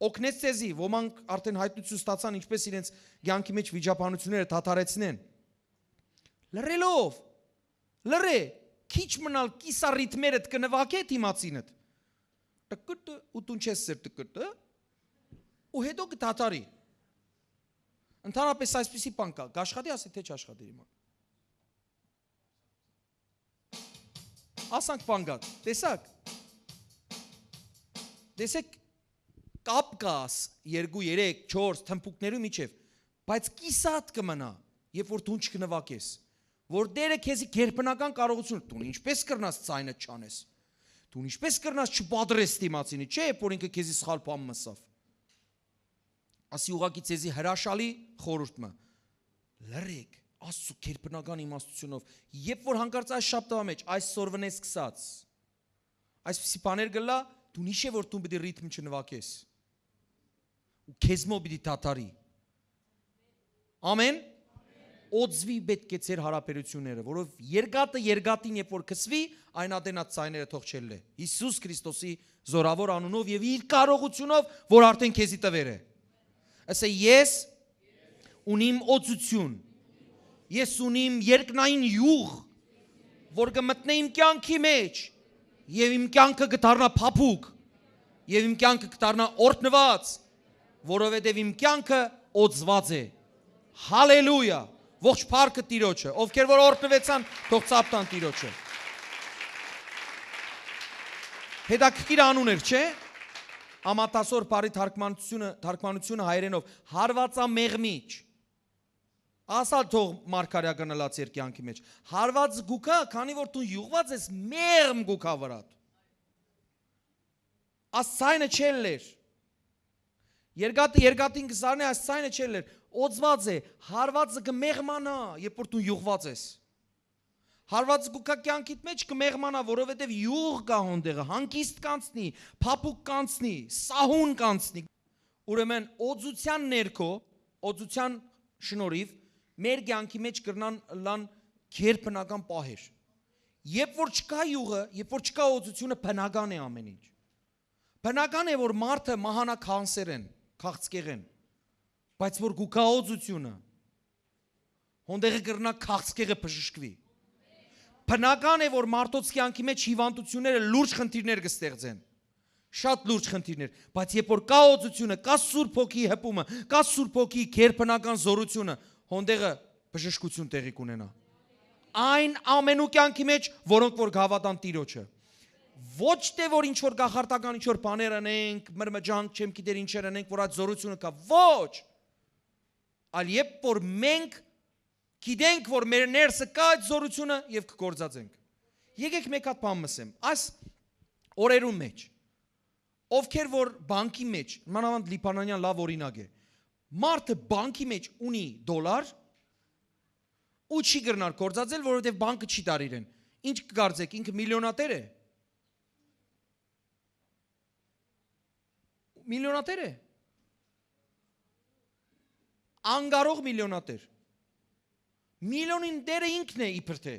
Օգնեց ձեզի, ոմանք արդեն հայտնություն ստացան, ինչպես իրենց կեանքի մեջ վիճաբանությունները դադարեցնեն։ Լռելով, լռե, քիչ մնալ կիսառիթմերդ կը նուագէ դիմացինդ։ Տկտը, ու դուն չես սեր տկտը, ու հետո կը դադարի։ Ընդհանրապես այսպիսի բան կա, կաշխատի, ասի, թե չաշխատի հիմա։ Ասանք բան կա, տեսակ։ Տեսեք, կապ կաս երկու, երեք, չորս թմբուկներու միջև, բայց կիսատ կը մնա, երբ որ դուն չկնվակես, որ Տերը քեզի գերբնական կարողություն, դուն ինչպես կրնաս ցայնը չանես, դուն ինչպես կրնաս չպատռես դիմացինի, չէ՞, երբ որ ինքը քեզի սխալ բան մսավ։ Ասի ուղղակի ձեզի հրաշալի խորհուրդ մը. լռեք Աստծո գերբնական իմաստությունով, երբ որ հանկարծ այս շաբթվա մեջ, այս սորվնես կսած, այսպիսի բաներ գլա, դու նիշ է որ դու պիտի ռիթմ չնվագես, ու քեզմով պիտի դադարի։ Ամեն։ Օծվի պետք է ձեր հարաբերությունները, որով երկաթը երկաթին երբ որ քսվի, այն ատենած ցայները թող չելլե։ Յիսուս Քրիստոսի զորավոր անունով եւ իր կարողությունով, որ արդեն քեզի տվեր է։ Ասե, ես ունիմ օծություն, ես ունիմ երկնային յուղ, որ կմտնե իմ կյանքի մեջ, եւ իմ կյանքը կդառնա փափուկ, եւ իմ կյանքը կդառնա օրհնված, որովհետեւ իմ կյանքը օծված է։ Հալելույա։ Ողջ փառքը Տիրոջը, ովքեր որ օրհնվեցան, թող ծափ տան Տիրոջը։ Հետաքրքիր անուն էր, չէ՞։ Ամատասոր բարի թարգմանությունը, թարգմանությունը հայերենով, հարվածամեղմիչ։ Ասա թող մարգարեական ըլած էր կյանքի մեջ։ Հարված գուքա, քանի որ դու յուղված ես, մեղմ գուքա վրատ։ Աս ցայնը չելլեր։ Երկատը երկատին կսարնե, աս ցայնը չելլեր։ Օծված է, հարվածը կմեղմանա, երբ որ դու յուղված ես։ Հարվածը գուքա կյանքիդ մեջ կմեղմանա, որովհետև յուղ կա հոն տեղը, հանգիստ կանցնի, փափուկ կանցնի, սահուն կանցնի։ Ուրեմն օծության ներքո, օծության շնորհիվ մեր կյանքի մեջ կրնան ըլլան գերբնական պահեր։ Երբ որ չկայ յուղը, երբ որ չկայ օծութիւնը, բնական է ամէն ինչ։ Բնական է, որ մարդը մահանայ քանսերէն, քաղցկեղէն, բայց որ կու գայ օծութիւնը, հոն տեղը կրնայ քաղցկեղը բժշկուի։ Բնական է, որ մարդոց կեանքի մէջ հիւանդութիւնները լուրջ խնդիրներ կը ստեղծեն, շատ լուրջ խնդիրներ, բայց երբ որ կայ օծութիւնը, կայ Սուրբ Հոգիի հպումը, կայ Սուրբ Հոգիի գերբնական զօրութիւնը, հոն տեղը բժշկութիւն տեղի կունենայ։ Այն ամենու կեանքի մէջ, որոնք որ կհաւատան Տիրոջը։ Ոչ թէ որ ինչ որ կախարդական ինչ որ բաներ ընենք, մրմճանք, չեմ գիտեր ինչեր ընենք, որ այդ զօրութիւնը կայ։ Ոչ։ Այլ երբ որ մենք գիտենք, որ մեր ներսը կայ այդ զօրութիւնը, եւ կը գործածենք։ Եկէք մէկ հատ բան մսեմ։ Այս օրերուն մէջ, ովքեր որ բանկի մէջ, մանաւանդ լիբանանեան լաւ օրինակ է, մարդը բանկի մէջ ունի դոլար ու չի կրնար գործածել, որովհետեւ բանկը չի տար իրեն։ Ինչ կը կարծէք, ինքը միլիոնատեր է։ Միլիոնատեր է։ Անկարող միլիոնատեր։ Միլիոնին տերը ինքն է իբր թէ,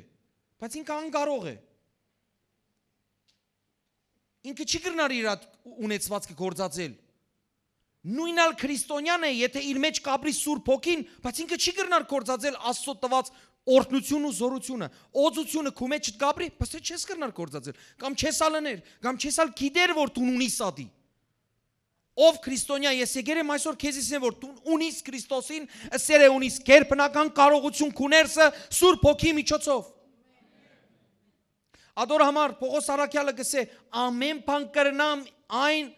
բայց ինքը անկարող է։ Ինքը չի կրնար իր այդ ունեցվածքը գործածել։ Նոյնն ալ քրիստոնեան է, եթէ իր մէջ կապրի Սուրբ Հոգին, բայց ինքը չի կրնար գործածել Աստծո տուած օրհնութիւնն ու զօրութիւնը, օծութիւնը քու մէջ չկապրի, բայց դու չես կրնար գործածել, կամ չես ալ ըներ, կամ չես ալ գիտեր, որ դուն ունիս ատի։ Ով քրիստոնեայ, ես եկեր եմ այսօր քեզի ասեմ, որ դուն ունիս Քրիստոսին, ըսել է, ունիս գերբնական կարողութիւն քու ներսը Սուրբ Հոգի միջոցով։ Ատոր համար Պողոս Առաքեալը կ'ըսէ. «Ամէն բան կրնամ այն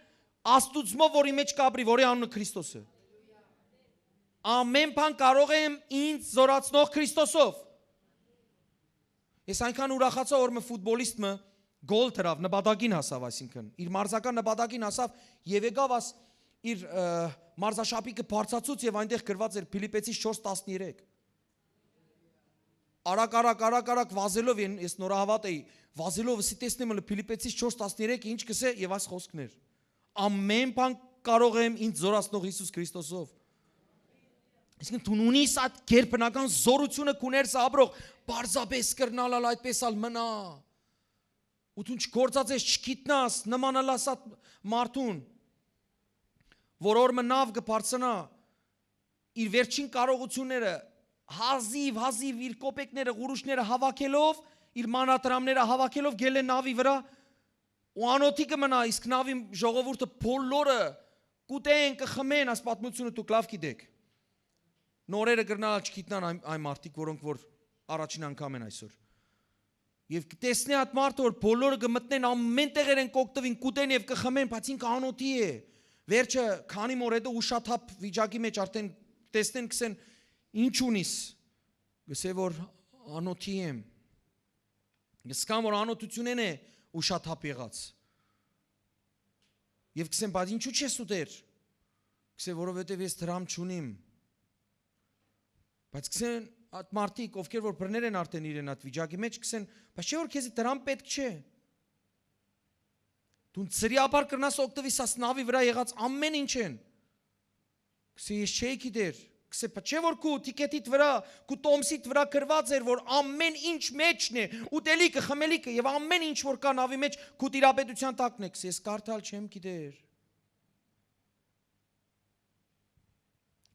Աստուծմով, որի մէջ կապրի, որի անունը Քրիստոս է։ Ամէն բան կարող եմ ինձ զորացնող Քրիստոսով»։ Ես այնքան ուրախացայ, որ մը ֆուտբոլիստ մը գոլ դրաւ, նպատակին հասաւ, այսինքն, իր մարզական նպատակին հասաւ, եւ եկաւ աս իր, ը, մարզաշապիկը բարձացուց եւ այնտեղ գրված էր Փիլիպեցիս չորս տասներեք։ Արագ, արագ, արագ, արագ վազելով են, ես նորահաւատ էի, վազելով ըսի տեսնեմ, ըլը Փիլիպեցիս չորս տասներեք ինչ կ'ըսէ, եւ այս խօսքն էր. «Ամէն բան կարող եմ ինձ զորացնող Յիսուս Քրիստոսով»։ Այսինքն, դուն ունիս այդ գերբնական զորութիւնը քու ներսը ապրող, պարզապէս կրնալ ալ այդպես ալ մնա։ Ու դուն չգործածես, չգիտնաս, նման ըլաս այդ մարդուն, որ օր մը նաւ կը բարձնայ, իր վերջին կարողութիւնները հազիւ, հազիվ իր կոպեկները, ղուրուշները հաւաքելով, իր մանրադրամները հաւաքելով գելլէ նավի վրայ ու անօթի կը մնայ, իսկ նավի ժողովուրդը բոլորը կ'ուտեն, կը խմեն, այս պատմութիւնը դուք լաւ գիտէք։ Նորերը կրնան ալ չգիտնան այն, այն մարդիկ, որոնք որ առաջին անգամ են այսօր։ Եւ կը տեսնէ այդ մարդը, որ բոլորը կը մտնեն, ամէն տեղերէն կ'օգտուին, կ'ուտեն եւ կը խմեն, բայց ինքը անօթի է։ Վերջը քանի մոր հետո ուշաթափ վիճակի մէջ արդեն տեսնեն, կ'ըսեն. «Ինչ ունիս»։ Կ'ըսէ, որ անօթի եմ։ Կ'ըսկան, որ անօթութիւնէն է ուշաթափ եղած։ Եւ կ'ըսեն. «Բայց ինչու՞ չես ուտեր»։ Կ'ըսէ. «Որովհետեւ ես դրամ չունիմ»։ Բայց կ'ըսեն այդ մարդիկ, ովքեր որ բռներ են արդեն իրեն այդ վիճակի մէջ, կ'ըսեն. «Բայց չէ՞ որ քեզի դրամ պէտք չէ։ Դուն ծրիաբար կրնաս օգտուի սաս նավի վրայ եղած ամէն ինչէն»։ Կ'ըսէ. «Ես չէի գիտեր»։ Կ'ըսէ. «Բայց չէ՞ որ քու թիքեթիդ վրայ, քու տոմսիդ վրայ գրված էր, որ ամէն ինչ մէջն է, ուտելիքը, խմելիքը եւ ամէն ինչ որ կա նավի մէջ, քու տիրապետության տակն է»։ Կ'ըսէ. «Ես կարդալ չեմ գիտեր»։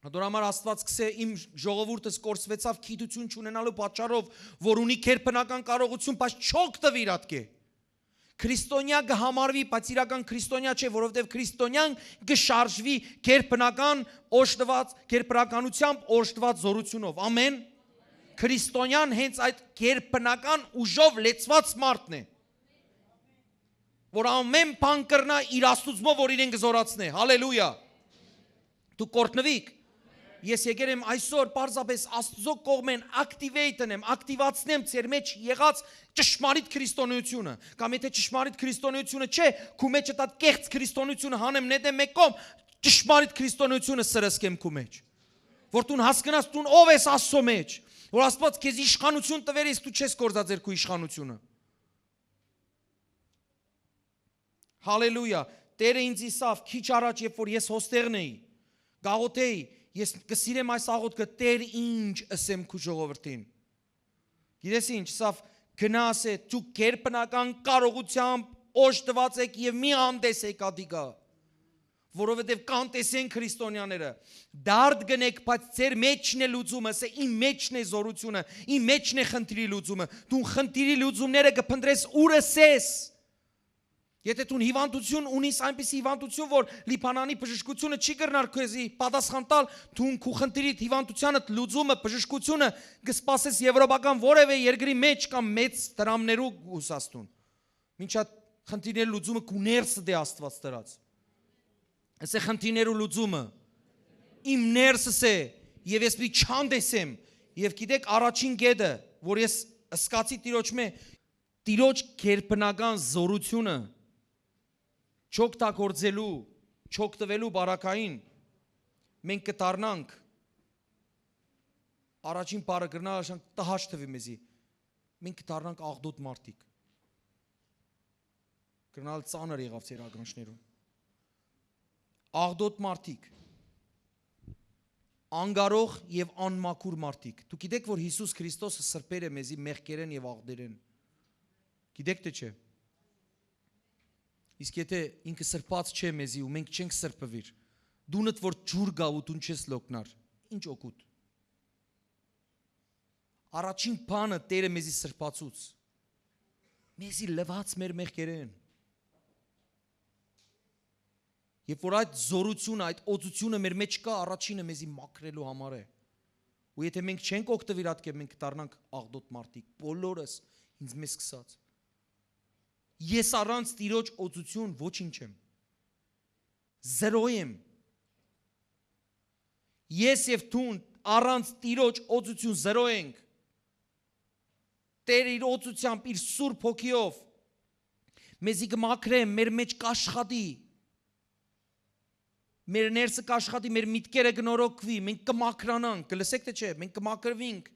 Ատոր համար Աստուած կ'ըսէ. «Իմ ժողովուրդս կորսուեցաւ գիտութիւն չունենալու պատճառով, որ ունի գերբնական կարողութիւն, բայց չօգտուի իր ատկէ»։ Քրիստոնեայ կը համարուի, բայց իրական քրիստոնեայ չէ, որովհետեւ քրիստոնեան կը շարժուի գերբնական օժտուած, գերբնականությամբ օժտուած զորութիւնով։ Ամէն։ Քրիստոնեան հենց այդ գերբնական ուժով լեցուած մարդն է, որ ամէն բան կրնայ իր Աստուծմով, որ իրեն կը զորացնէ։ Հալելույա։ Դուք կ'օրհնուիք։ Ես եկեր եմ այսօր պարզապէս Աստուծոյ կողմէն activate ընեմ, ակտիվացնեմ ձեր մեջ եղած ճշմարիտ քրիստոնեությունը, կամ եթե ճշմարիտ քրիստոնեությունը չէ, քու մեջ այդ կեղծ քրիստոնեությունը հանեմ, նետեմ մէկ կողմ, ճշմարիտ քրիստոնեությունը սրսկեմ քու մեջ, որ դուն հասկնաս դուն ով ես Աստծո մեջ, որ Աստված քեզ իշխանություն տուեր, իսկ դու չես գործածեր քու իշխանությունը։ Հալելույա։ Տերը ինձ ըսաւ քիչ առաջ, երբ որ ես հոստեղն էի, գաղութ էի, ես կը սիրեմ այս աղոթքը. «Տեր, ինչ ըսեմ քու ժողովրդին»։ Գիտես ինչ, սա Գնա, ասէ, դուք գերբնական կարողութեամբ օժտուած էք եւ մի անտեսեք ատիկա, որովհետեւ կանտեսեն քրիստոնյաները։ Դարդ կ'ընէք, բայց ձեր մէջն է լուծումը, ասէ, իմ մէջն է զօրութիւնը, իմ մէջն է խնդիրի լուծումը։ Դուն խնդիրի լուծումները կը փնտրես, ուր ըսես։ Եթէ դուն հիւանդութիւն ունիս, այնպիսի հիւանդութիւն, որ Լիբանանի բժշկութիւնը չի կրնար քեզի պատասխան տալ, դուն քու խնդիրիդ, հիւանդութեանդ լուծումը, բժշկութիւնը կը սպասես եւրոպական որեւէ երկրի մէջ կամ մեծ դրամներու ուսաստուն։ Մինչ այդ խնդիրների լուծումը քու ներսդ է Աստուած դրած։ Ասէ, խնդիրներու լուծումը իմ ներսս է, եւ ես պիտի չանտեսեմ։ Եւ գիտեք, առաջին կետը, որ ես սկացի Տիրոջ մէ, Տիրոջ գերբնական զօրութիւնը չօգտագործելու, չօգտուելու բարակային, մենք կը դառնանք, առաջին բառը կրնալ աշանք տհաճ թվի մեզի, մենք կը դառնանք աղտոտ մարդիկ։ Կրնալ ծանր եղաւ ձեր ականջներուն։ Աղտոտ մարդիկ, անկարող եւ անմաքուր մարդիկ։ Դուք գիտեք, որ Յիսուս Քրիստոսը սրբեր է մեզի մեղքերէն եւ աղտերէն։ Գիտեք թէ չէ։ Իսկ եթէ ինքը սրբած չէ մեզի ու մենք չենք սրբուիր, դունդ որ ջուր գայ ու դուն չես լոգնար, ինչ օգուտ։ Առաջին բանը Տէրը մեզի սրբացուց, մեզի լուաց մեր մեղքերէն։ Երբ որ այդ զօրութիւնը, այդ օծութիւնը մեր մէջ կայ, առաջինը մեզի մաքրելու համար է։ Ու եթէ մենք չենք օգտուիր ատկէ, մենք կդառնանք աղտոտ մարդիկ, բոլորս, ինձ մեզ սկսած։ Ես առանց Տիրոջ օծութիւն ոչինչ եմ։ Զերո եմ։ Ես եւ դուն առանց Տիրոջ օծութիւն զերո ենք։ Տէրը իր օծութեամբ, իր Սուրբ Հոգիով մեզի կը մաքրէ, մեր մէջ կ'աշխատի, մեր ներսը կ'աշխատի, մեր միտքերը կը նորոգուի, մենք կը մաքրանանք, կը լսեք թէ չէ, մենք կը մաքրուինք։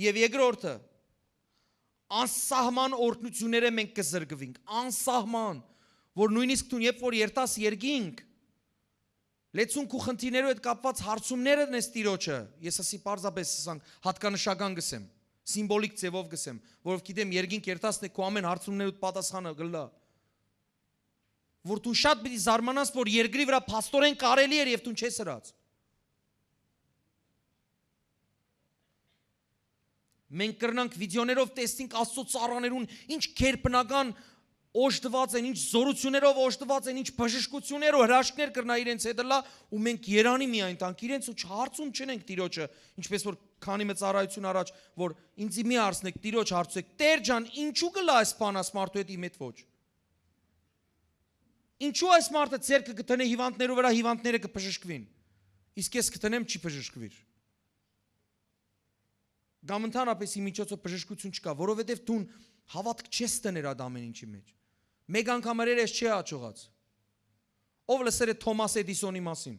Եւ երկրորդը, անսահման օրհնութիւններէ մենք կը զրկուինք, անսահման, որ նոյնիսկ դուն երբ որ երթաս երկինք, լեցուն քու խնդիրներու հետ կապուած հարցումներն ես Տիրոջը, ես ասի պարզապէս ասանք, հատկանշական կ'ըսեմ, սիմվոլիկ ձեւով կ'ըսեմ, որովհետեւ գիտեմ, երկինք երթասն է, քու ամէն հարցումներուդ պատասխանը կ'ըլլայ, որ դուն շատ պիտի զարմանաս, որ երկրի վրայ փաստորեն կարելի էր եւ դուն չես ըրած։ Մենք կրնանք վիդեոներով տեսնենք Աստծո ծառաներուն ինչ գերբնական օժտուած են, ինչ զօրութիւններով օժտուած են, ինչ բժշկութիւններ ու հրաշքներ կրնայ իրենց հետ ըլլայ, ու մենք երանի միայն տանք իրենց ու չհարցում չնենք Տիրոջը, ինչպես որ քանի մը ծառայութիւն առաջ, որ ինձի մի հարցնեք, Տիրոջ հարցուեք, Տէր ջան, ինչու կ'ըլլայ այս բան, աս մարդու հետ իմ հետ ոչ։ Ինչու այս մարդը ձեռքը կը դնէ հիվանդներու վրայ, հիվանդները կը բժշկուին, իսկ ես կը դնեմ, չի բժշկուիր։ Կամ ընդհանրապես ի միջոցով բժշկութիւն չկայ, որովհետեւ դուն հաւատք չես դներ այդ ամէն ինչի մէջ։ Մէկ անգամ ըրեր ես չէ աջողած։ Ո՞վ լսեր է Թոմաս Էդիսոնի մասին։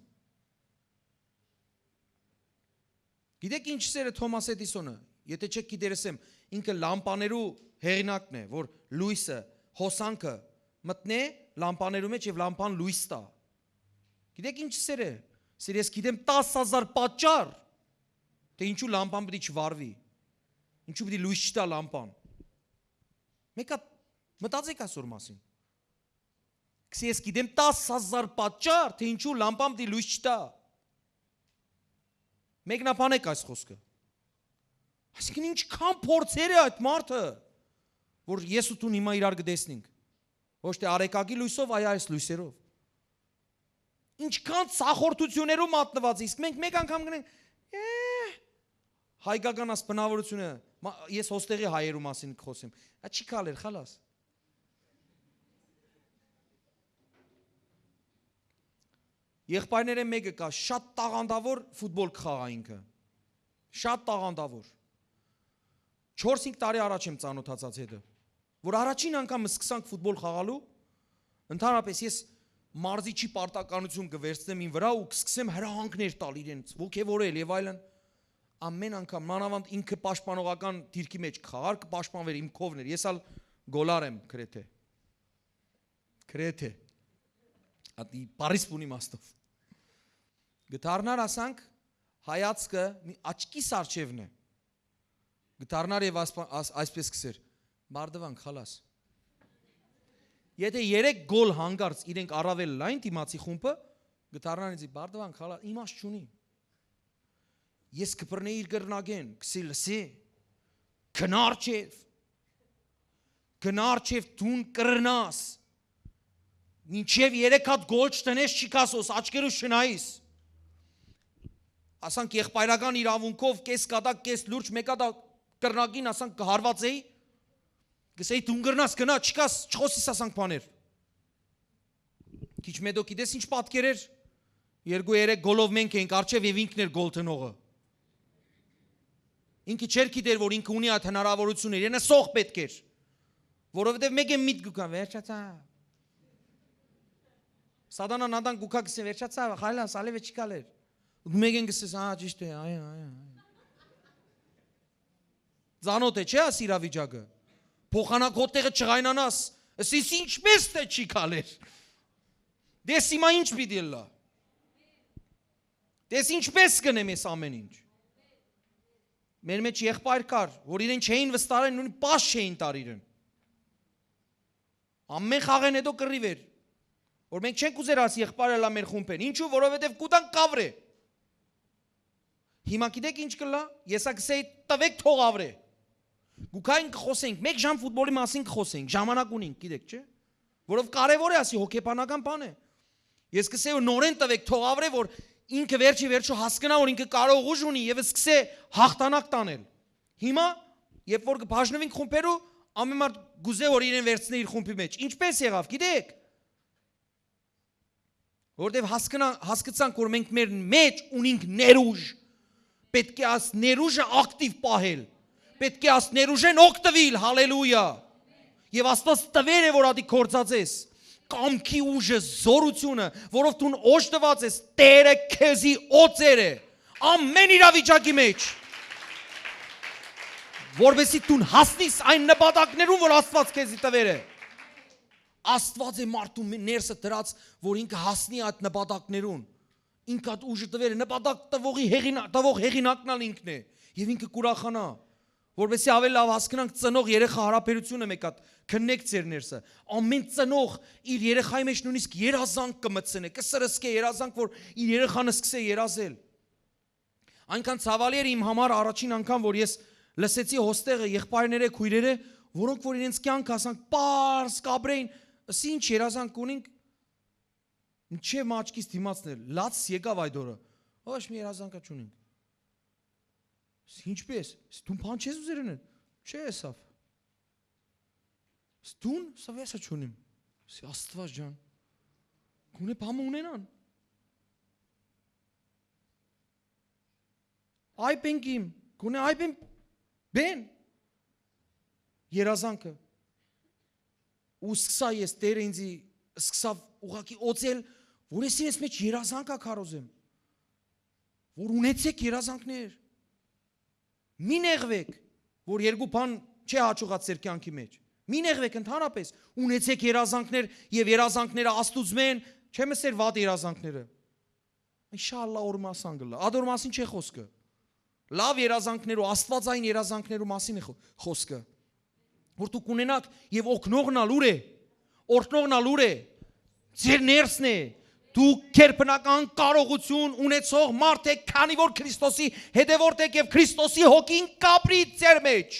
Գիտեք ինչ սեր է Թոմաս Էդիսոնը, եթե չեք գիտեր, ասեմ, ինքը լամպաներու հեղինակն է, որ լոյսը, հոսանքը մտնէ լամպաներու մեջ եւ լամպան լոյս տայ։ Գիտեք ինչ սեր է։ Սեր, ես գիտեմ տաս հազար պատճառ, թէ ինչու լամպան պիտի չվարվի, ինչու պիտի լոյս չտայ լամպան։ Մեկ հատ մտածեք այսօր մասին։ Քսի, ես գիտեմ տաս հազար պատճառ, թէ ինչու լամպան պիտի լոյս չտայ։ Մեկնաբանեք այս խոսքը։ Այսինքն ինչքան փորձեր է այդ մարդը, որ ես ու դուն հիմա իրար կտեսնենք։ Ոչ թէ արեգակի լոյսով, այլ այս լոյսերով։ Ինչքան ցախորդութիւններու մատնուած է, իսկ մենք մեկ անգամ գնենք, «Է, հայկական աս բնավորությունը», մա-, ես հոստեղի հայերու մասին կխոսեմ, ա, չի քալեր, խալաս։ Եղբայրներէն մէկը կայ, շատ տաղանդաւոր ֆուտբոլ կը խաղայ ինքը։ Շատ տաղանդաւոր։ Չորս-հինգ տարի առաջ եմ ծանօթացած հետը, որ առաջին անգամ սկսանք ֆուտբոլ խաղալու, ընդհանրապես ես մարզիչի պարտականութիւն կը վերցնեմ իմ վրայ ու կսկսեմ հրահանգներ տալ իրենց, ոգեւորել եւ այլն։ Ամեն անգամ, մանավանդ ինքը պաշտպանողական դիրքի մեջ կը խաղար, կը պաշտպանվեր իմ քովն էր, ես ալ գոլար եմ գրեթէ։ Գրեթէ։ Ատի Փարիզ բունի մաստով։ Գտարնար ասանք, հայացքը մի աչքի սարչևն է։ Կը դառնար եւ ասպ-, աս-, այսպես կսեր. «Բարդուանք, խալաս»։ Եթե երեք գոլ հանկարծ իրենք առավել լայն դիմացի խումբը, կը դառնան ինձի. «Բարդուանք, խալաս, իմաստ չունի»։ Ես կը բռնեի իր կռնակէն, կսի լսի. «Գնար չեվ, գնար չեվ դուն կռնաս, մինչեւ երեք հատ գոլ չտնես, չի կասոս, աչքերուս չնայիս»։ Ասանք եղբայրական իրաւունքով կես կատակ, կես լուրջ, մէկ հատ կռնակին, ասանք, կը հարվածեի, կսեի. «Դուն կռնաս, գնա, չկաս, չխոսիս ասանք բաներ»։ Քիչ մը դոք գիտես ինչ պատկեր էր։ Երկու երեք գոլով մենք էինք արջեւ եւ ինքն էր գոլ տնողը։ Ինքը չէր գիտեր, որ ինքը ունի այդ հնարավորությունը, իրենը սող պէտք էր, որովհետեւ մեկը միտք կա, վերջացա։ Սատանան ադան կուքա, կսե, «Վերջացա, խայլաս, ալեւը չի կալեր»։ Ու մեկեն կսես. «Ա, ճիշտ է, այո, այո, այո»։ Ծանոթ է, չէ՞, աս իրավիճակը։ Փոխանակ հոդտեղը չղայնանաս, ասես ինչպես թե չի քալեր։ Դες հիմա ինչ պիտի ըլլայ։ Դες ինչպես կնեմ ես ամեն ինչ։ Մեր մեջ եղբայր կար, որ իրեն չէին վստահեն, նույն պաշ չէին տար իրեն։ Ամեն խաղեն հետո կռիվ էր, որ մենք չենք ուզեր աս եղբայրը լա մեր խումբեն։ Ինչու՞, որովհետև կուտան կավրե։ Հիմա գիտեք ինչ կլա։ Ես ա կսեի. «Տվեք, թող ավրե»։ Գուքային կխոսենք, մեկ ժամ ֆուտբոլի մասին կխոսենք, ժամանակ ունենք, գիտեք, չէ՞։ Որով կարևոր է, ասի, հոգեբանական բան է։ Ես կսեի, որ նորեն տվեք, թող ավրե, որ ինքը վերջի վերջո հասկնա, որ ինքը կարող ուժ ունի եւ սկսե հաղթանակ տանել։ Հիմա, երբ որ կբաժնվենք խումբերու, ամեն մարդ գուզե, որ իրեն վերցնէ իր խումբի մեջ։ Ինչպես եղավ, գիտեք։ Որտեւ հասկնա-, հասկցանք, որ մենք մեր մեջ ունենք ներուժ, պէտք է աս ներուժը ակտիվ պահել, պէտք է աս ներուժեն օգտվել, հալելույա։ Եվ Աստված տվեր է, որ ատի գործածես, կամքի ուժը, զորությունը, որով դուն օժտված ես, Տերը քեզի օծեր է ամեն իրավիճակի մեջ, որպեսզի դուն հասնիս այն նպատակներուն, որ Աստված քեզի տվեր է։ Աստված է մարդու մի-, ներսը դրած, որ ինքը հասնի այդ նպատակներուն։ Ինքը այդ ուժը տվեր է, նպատակ տվողի հեղինա-, տվող հեղինակն ալ ինքն է, եւ ինքը կուրախանա, որպեսզի ավել լաւ հասկնանք ծնող երեխա հարաբերությունը։ Մեկ հատ քննեք ձեր ներսը։ Ամեն ծնող իր երեխայի մեջ նույնիսկ երազանք կը մտցնէ, կը սրսկէ երազանք, որ իր երեխան սկսե երազել։ Այնքան ցավալի էր իմ համար առաջին անգամ, որ ես լսեցի հոստեղը, եղբայրներէ, քույրերէ, որոնք որ իրենց կյանքը, ասանք, պարզ կաբրեին, ասի, ինչ երազանք ունենք, ինչեւ մաչքիս դիմացն էր, լաց եկավ այդ օրը, ոչ մի երազանքա չունենք։ Ասի, ինչպես, դու բան չես ուզեր ընել, չէ, եսավ։ Դուն, սա վեսա չունիմ։ Ասի, Աստված ջան, գոնե բամը ունենան։ Այ պեն կիմ, գոնե այ պեն բեն երազանքը։ Ու սկսա ես, Տերը ինձի սկսավ ուղղակի օծել, որ ես իրենց մեջ երազանք ա քարոզեմ, որ ունեցեք երազանքներ, մի նեղվեք, որ երկու բան չէ հաջողած ձեր կյանքի մեջ, մի նեղվեք ընդհանրապես, ունեցեք երազանքներ, եւ երազանքները Աստուծմէ են, չեմ ասեր վատ երազանքները, Ինշալլա, օր մասան կլա։ Ադոր մասին չէ խոսքը։ Լավ երազանքներու, աստվածային երազանքներու մասին է խո-, խոսքը։ Որ դուք ունենաք, եւ օգնողն ալ ուր է, օրհնողն ալ ուր է, ձեր ներսն է։ Դուք քերբնական կարողություն ունեցող մարդ եք, քանի որ Քրիստոսի հետևորդ եք, եւ Քրիստոսի հոգին կապրի ձեր մեջ։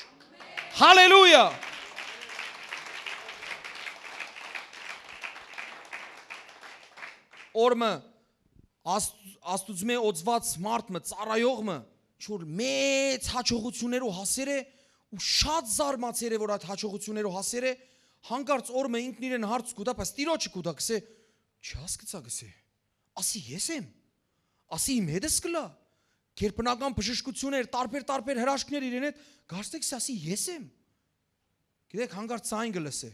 Հալելույա։ Օրմը Աստուծմէ օծված մարդ մը, ծառայող մը, ինչ որ մեծ հաջողություններու հասեր է, ու շատ զարմացեր է, որ այդ հաջողություններու հասեր է, հանկարծ օր մը ինքն իրեն հարց կուտա, բայց Տիրոջը կուտա, կսե, «Չի հասկցա», կսե, «Ասի ես եմ, ասի իմ հետս կլա»։ Քերբնական բժշկություններ, տարբեր-տարբեր հրաշքներ իրեն հետ, կարծեք, սա ասի ես եմ։ Գիտեք, հանկարծ սա այն կլսե.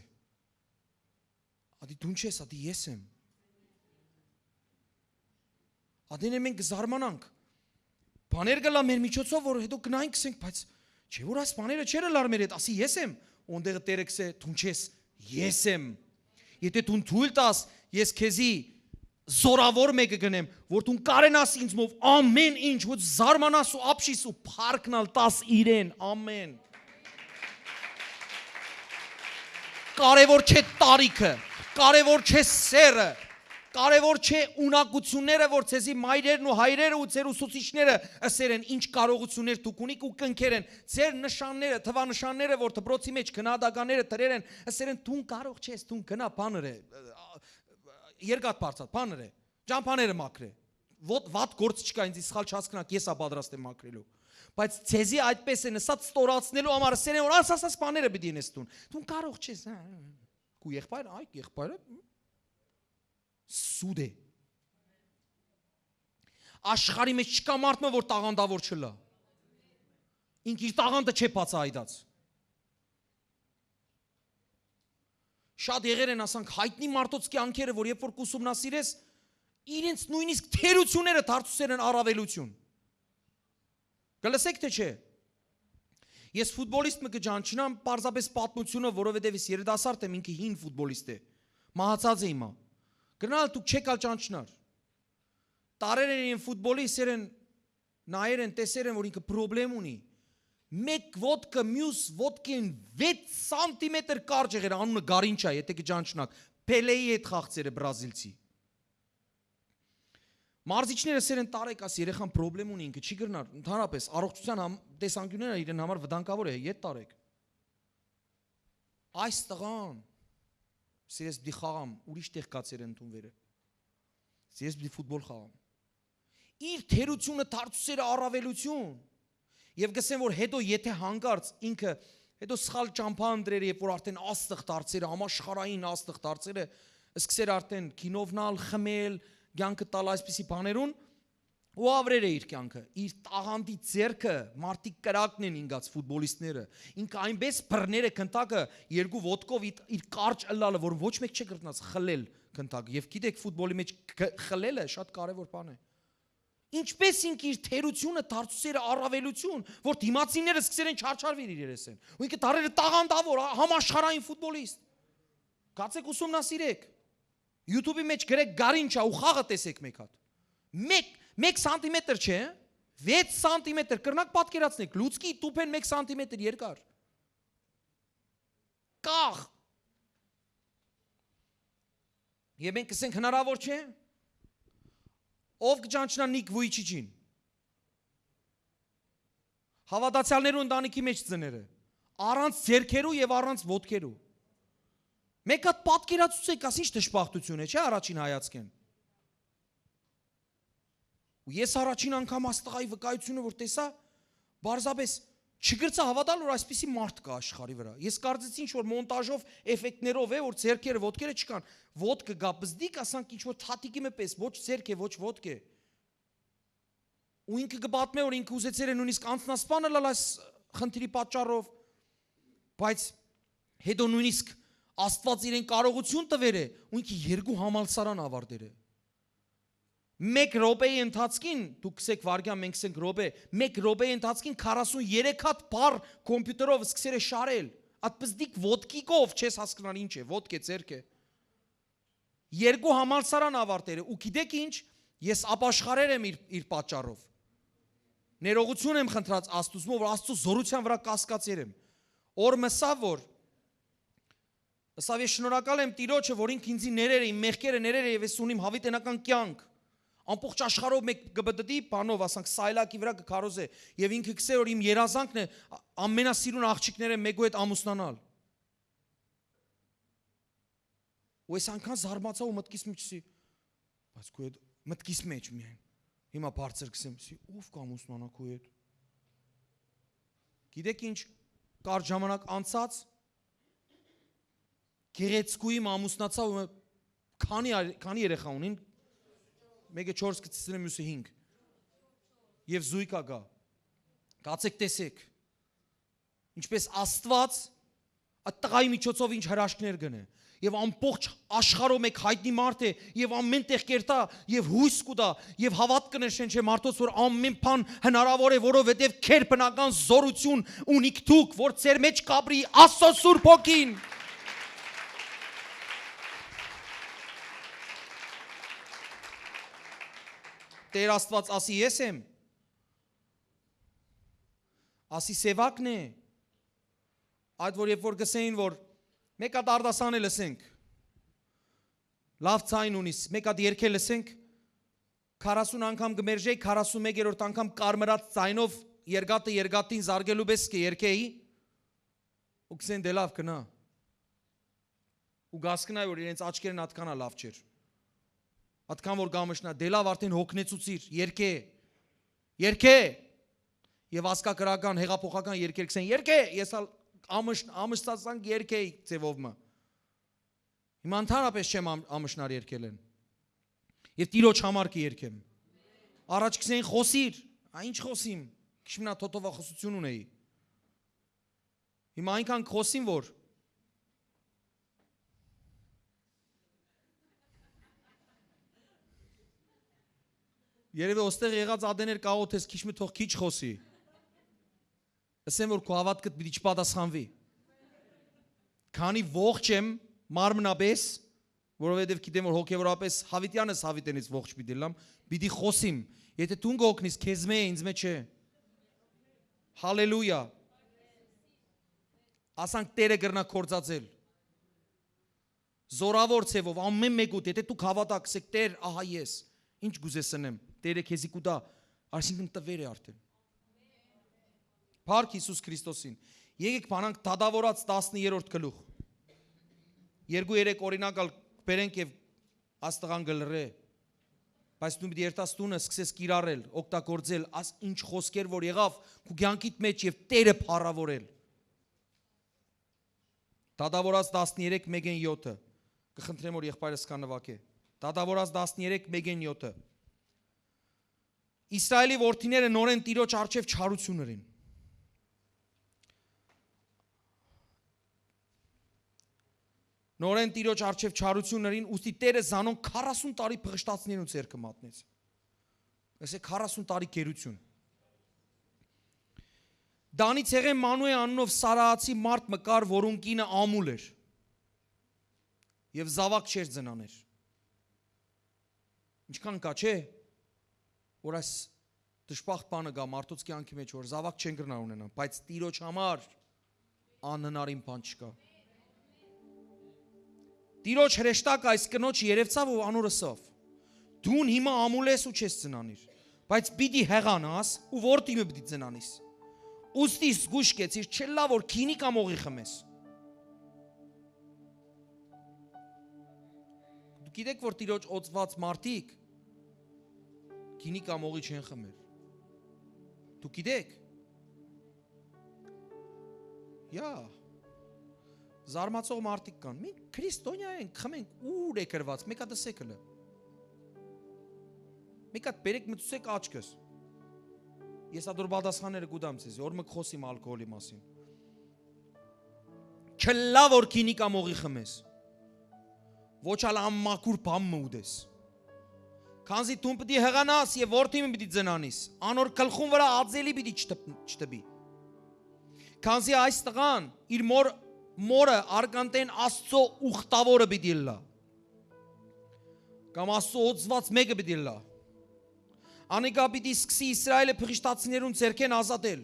«Ադի դուն չես, ադի ես եմ»։ Ադենէ մենք կզարմանանք։ Բաներ կլա մեր միջոցով, որ հետո գնայինք, կսենք, բայց չէ՞ որ այս բաները չէր ըլլար մեր հետ, ասի ես եմ, ոնտեղը Տերը կսե, դուն չես, ես եմ։ Եթե դուն թույլ տաս, ես քեզի զորաւոր մէկը կ'ընեմ, որ դուն կարենաս ինծմով ամէն ինչ, որ զարմանաս ու ապշիս ու փառքն ալ տաս իրեն, ամէն։ Կարեւոր չէ տարիքը, կարեւոր չէ սերը, կարեւոր չէ ունակութիւնները, որ ձեզի մայրերն ու հայրերը ու ձեր ուսուցիչները ըսեր են, ինչ կարողութիւններ դուք ունիք ու կնքեր են, ձեր նշանները, թուանշանները, որ դպրոցի մեջ գնահատականները դրեր են, ըսեր են, դուն կարող չես, դուն գնա բաներ է, երկաթ բարձր, բաներ է, ճամփաները մաքրե, ո-, վատ գործ չկա, ինձ սխալ չհասկնաք, ես ա պատրաստ եմ մաքրելու, բայց ձեզի այդպես են ըսած ստորացնելու համար, ըսեր են, որ աս, աս, աս բաները պիտի ընես դուն, դուն կարող չես, հա, հա, հա, քու եղբայր, այ եղբայրը, սուտ է։ Աշխարհի մեջ չկա մարդ մը, որ տաղանդաւոր չըլլայ։ Ինք իր տաղանդը չէ բացայայտած։ Շատ եղեր են, ասանք, հայտնի մարդոց կեանքերը, որ երբ որ կուսումնասիրես, իրենց նոյնիսկ թերությունները դարձուցեր են առաւելութիւն։ Կը լսեք, թէ չէ։ Ես ֆուտբոլիստ մը կը ճանչնամ պարզապէս պատմությունը, որովհետեւ ես երիտասարդ եմ, ինքը հին ֆուտբոլիստ է։ Մահացած է հիմա։ Կրնալ դուք չեք ալ ճանչնար։ Տարեր են իրեն ֆուտբոլի, սեր են, նայեր են, տեսեր են, որ ինքը պրոբլեմ ունի։ Մեկ ոտքը, մյուս ոտքին վեց սանտիմետր կարճ եղեր, անունը Գարինչա, եթե կը ճանչնաք, Պելեի հետ խաղցեր է բրազիլցի։ Մարզիչները սեր են, տարեք, աս երեխան պրոբլեմ ունի, ինքը չի կրնար, ընդհանրապես, առողջության համ-, տեսանկիւնները իրեն համար վտանգաւոր է, ետ տարեք։ Այս տղան, սիրես պիտի խաղամ, ուրիշ տեղ կացեր ընդունվերը։ Սիրես պիտի ֆուտբոլ խաղամ։ Իր թերությունը դարձուցեր է առաւելութիւն։ Եւ կսեմ, որ հետո եթե հանկարծ ինքը, հետո սխալ ճամփա ընտրեր, երբ որ արդեն աստղ դարձեր է, համաշխարհային աստղ դարձեր է, սկսեր արդեն քինովնալ, խմել, կյանքը տալ այսպիսի բաներուն, ու ավրեր է իր կյանքը։ Իր տաղանդի ձեռքը, մարդիկ կրակն են ինգած ֆուտբոլիստները։ Ինքը այնպես բռներ է քնտակը, երկու ոտքով իր, իր կարճ ըլլալը, որ ոչ մեկ չի կրնած խլել քնտակը։ Եւ գիտեք, ֆուտբոլի մեջ ք-, խլելը շատ կարեւոր բան է։ Ինչպես ինքը իր թերությունը դարձուցեր է առաւելութիւն, որ դիմացինները սկսեր են չարչարվել իր երեսեն։ Ու ինքը դարերը տաղանդաւոր, ա-, համաշխարհային ֆուտբոլիստ։ Գացեք ուսումնասիրեք։ YouTube-ի մեջ գրեք Գարինչա ու խաղը տեսեք մեկ հատ։ Մեկ, մեկ սանտիմետր չէ, վեց սանտիմետր, կրնակ պատկերացնեք, լուցկի տուփեն մեկ սանտիմետր երկար։ Կախ։ Եւ մենք կսենք հնարավոր չէ։ Ով կճանչնա Նիկ Վուիչիչին։ Հաւատացյալներու ընտանիքի մեջ ծները։ Առանց ձեռքերու եւ առանց ոտքերու։ Մեկ հատ պատկերացուցեք, աս ինչ դժբախտություն է, չէ՞, առաջին հայացքին։ Ու ես առաջին անգամ աս տղայի վկայությունը որ տեսայ, պարզապէս չկրցայ հաւատալ, որ այսպիսի մարդ կայ աշխարհի վրայ։ Ես կարծեցի ինչ-որ մոնտաժով, էֆեկտներով է, որ ձեռքերը, ոտքերը չկան։ Ոտքը կայ պզդիկ, ասանք ինչ-որ թաթիկի մը պէս, ոչ ձեռք է, ոչ ոտք է։ Ու ինքը կը պատմէ, որ ինքը ուզեցեր է նոյնիսկ անձնասպան ըլլալ այս խնդրի պատճառով, բայց հետո նոյնիսկ Աստուած իրեն կարողութիւն տուեր է, ու ինքը երկու համալսարան ավարտեր է։ Մեկ րոպեի ընթացքին, դուք գսեք վարկեան, մենք գսենք րոպե, մեկ րոպեի ընթացքին քառասուն երեք հատ բառ կոմպիուտերով սկսեր է շարել։ Այդ պզդիկ ոտքիկով չես հասկնար ինչ է, ոտք է, ձեռք է։ Երկու համալսարան ավարտեր է, ու գիտեք ինչ, ես ապաշխարեր եմ իր, իր պատճառով։ Ներողություն եմ խնդրած Աստուծմով, որ Աստծո զորության վրա կասկածեր եմ։ Օր մսա, որ ըսաւ, ես շնորհակալ եմ Տիրոջը, որ ինք ինձի ներեր է, իմ մեղքերը ներեր է, եւ ես ունիմ հավիտենական կյանք։ Ամբողջ աշխարհով մեկ կը պտտի բանով, ասանք, սայլակի վրա կը քարոզե, եւ ինքը կսե, որ իմ երազանքն է ա-, ամենասիրուն աղջիկները մեկու հետ ամուսնանալ։ Ու ես անգամ զարմացա ու մտքիս մեջ սի, բայց քու հետ մտքիս մեջ միայն, հիմա բարձր կսեմ, սի, ով կամուսնանա քու հետ։ Գիտեք ինչ, կար ժամանակ անցած, գեղեցկուհի մը ամուսնացա ու քանի ա-, քանի երեխա ունին, մեկը չորս կցցնեմ, մյուսը հինգ, եւ զույգ ա գա։ Գացեք տեսեք, ինչպես Աստված այդ տղայի միջոցով ինչ հրաշքներ գնե, եւ ամբողջ աշխարհով մեկ հայտնի մարդ է, եւ ամեն տեղ կերտա, եւ հույս կու տա, եւ հաւատք կը ներշնչե մարդոց, որ ամեն բան հնարավոր է, որովհետեւ քեր բնական զորություն ունիք դուք, որ ձեր մեջ կապրի Աստծո Սուրբ Հոգին։ Տէր Աստուած ասի, ես եմ։ Ասի, սեւակն է։ Այդ որ երբ որ գսեին, որ մեկ հատ արտասան է լսենք, լաւ ձայն ունիս, մեկ հատ երգ է լսենք, քառասուն անգամ կը մերժէի, քառասուն մեկերորդ անգամ կարմրած ձայնով երկաթը երկաթին զարկելու պէս կը երգէի, ու կսեն, դե լաւ, գնա։ Ու կասկնայ, որ իրենց աչքերն ատքան ալ լաւ չէր։ Ատքան որ կամշնայ, դե լաւ, արդեն հոգնեցուցիր, երգէ, երգէ։ Եւ ազգագրական, հեղափոխական երգեր կսեն, երգէ, ես ալ ամշ-, ամշցածանք երգ էի ձևով մը։ Հիմա ընդհանրապես չեմ ամ-, ամշնար երգել են։ Եւ Տիրոջ համար կը երգեմ։ Առաջ կսեն, խոսիր, ա, ինչ խոսիմ, քիչ մնա թոթովախոսություն ունեի։ Հիմա այնքան կխոսին, որ երևի ոստեղ եղած ատեներ կաղոթես, քիչ մը թող քիչ խոսի։ Ասեմ, որ քո հաւատքդ պիտի չպատասխանվի։ Քանի ողջ եմ մարմնապէս, որովհետեւ գիտեմ, որ հոգեւորապէս յաւիտեանս յաւիտենից ողջ պիտի լամ, պիտի խոսիմ։ Եթե դուն կօգնիս, քեզ մէ է, ինձ մէ չէ։ Հալելույա։ Ասանք Տերը կրնայ գործածել։ Զորաւոր ձևով, ամէն մէկուդ, եթե դուք հաւատաք, ասեք, «Տեր, ահա ես, ինչ կ'ուզես ընեմ», Տերը քեզի կու տայ, այսինքն տուեր է արդեն։ Փառք Յիսուս Քրիստոսին։ Եկեք բանանք Դատաւորաց տասներորդ գլուխ։ Երկու երեք օրինակ ալ բերենք եւ այս տղան կը լռէ։ Բայց դու պիտի երթաս տունը, սկսես կիրառել, օգտագործել, աս ինչ խոսքեր որ եղաւ քու կեանքիդ մեջ եւ Տերը փառաւորել։ Դատաւորաց տասներեք մէկէն յոթը։ Կը խնդրեմ, որ եղբայրս կա նուագէ։ Դատաւորաց տասներեք մէկէն յոթը։ Իսրայէլի որդիները նորէն Տիրոջ առջեւ չարութիւն ըրին։ Նորէն Տիրոջ առջեւ չարութիւն ըրին, ուստի Տերը զանոնք քառասուն տարի փղշտացիներուն ձեռքը մատնեց։ Ասէ, քառասուն տարի գերութիւն։ Դանի ցեղէն Մանուէ անունով սարաացի մարդ մը կար, որուն կինը ամուլ էր եւ զաւակ չէր ծնաներ։ Ինչքան կա, չէ՞, որ այս դժբախտ բանը կայ մարդոց կեանքի մեջ, որ զաւակ չեն կրնար ունենալ, բայց Տիրոջ համար անհնարին բան չկայ։ Տիրոջ հրեշտակը այս կնոջը երեւցաւ ու անոր ըսաւ. «Դուն հիմա ամուլ ես ու չես ծնանիր, բայց պիտի յղանաս ու որդի մը պիտի ծնանիս։ Ուստի զգոյշ կեցիր, չըլլայ որ գինի կամ օղի խմես»։ Դուք գիտեք, որ Տիրոջ օծուած մարդիկ գինի կամ օղի չեն խմեր։ Դուք գիտեք։ Յա, զարմացող մարդիկ կան։ Մենք քրիստոնեայ ենք, խմենք, ո՞ւր է գրուած, մէկ հատ ըսեք հլը։ Մէկ հատ բերեք, մտցուցեք աչքս։ Ես ատոր պատասխանները կու տամ ձեզի, օր մը կխոսիմ ալկոհոլի մասին։ Չըլլայ որ գինի կամ օղի խմես, ոչ ալ անմաքուր բան մը ուտես։ Քանզի դուն պիտի յղանաս եւ որդի մը պիտի ծնանիս, անոր գլխուն վրայ ածելի պիտի չտպ-, չտպի։ Քանզի այս տղան իր մոր-, մորը արկանդեն Աստծո ուխտաւորը պիտի ըլլայ, կամ Աստծո օծուած մէկը պիտի ըլլայ։ Անիկա պիտի սկսի Իսրայէլը փղշտացիներուն ձեռքէն ազատել։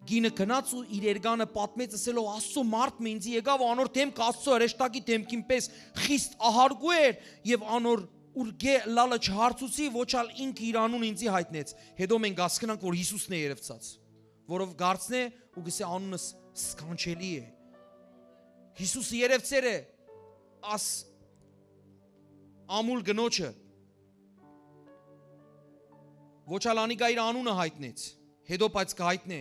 Կինը գնաց ու իր էրկանը պատմեց, ըսելով. «Աստծո մարդ մը ինծի եկաւ ու անոր դէմքը Աստծո հրեշտակի դէմքին պէս խիստ ահարկու էր եւ անոր ուրկէ ըլլալը չհարցուցի, ոչ ալ ինքը իր անունը ինծի յայտնեց»։ Հետո մենք հասկնանք, որ Յիսուսն է երևցած, որով կ'արցնէ ու կ'ըսէ. «Անունս սքանչելի է»։ Յիսուսը երևցեր է աս ամուլ կնոջը, ոչ ալ անիկա իր անունը յայտնեց, հետո բայց կ'այտնէ.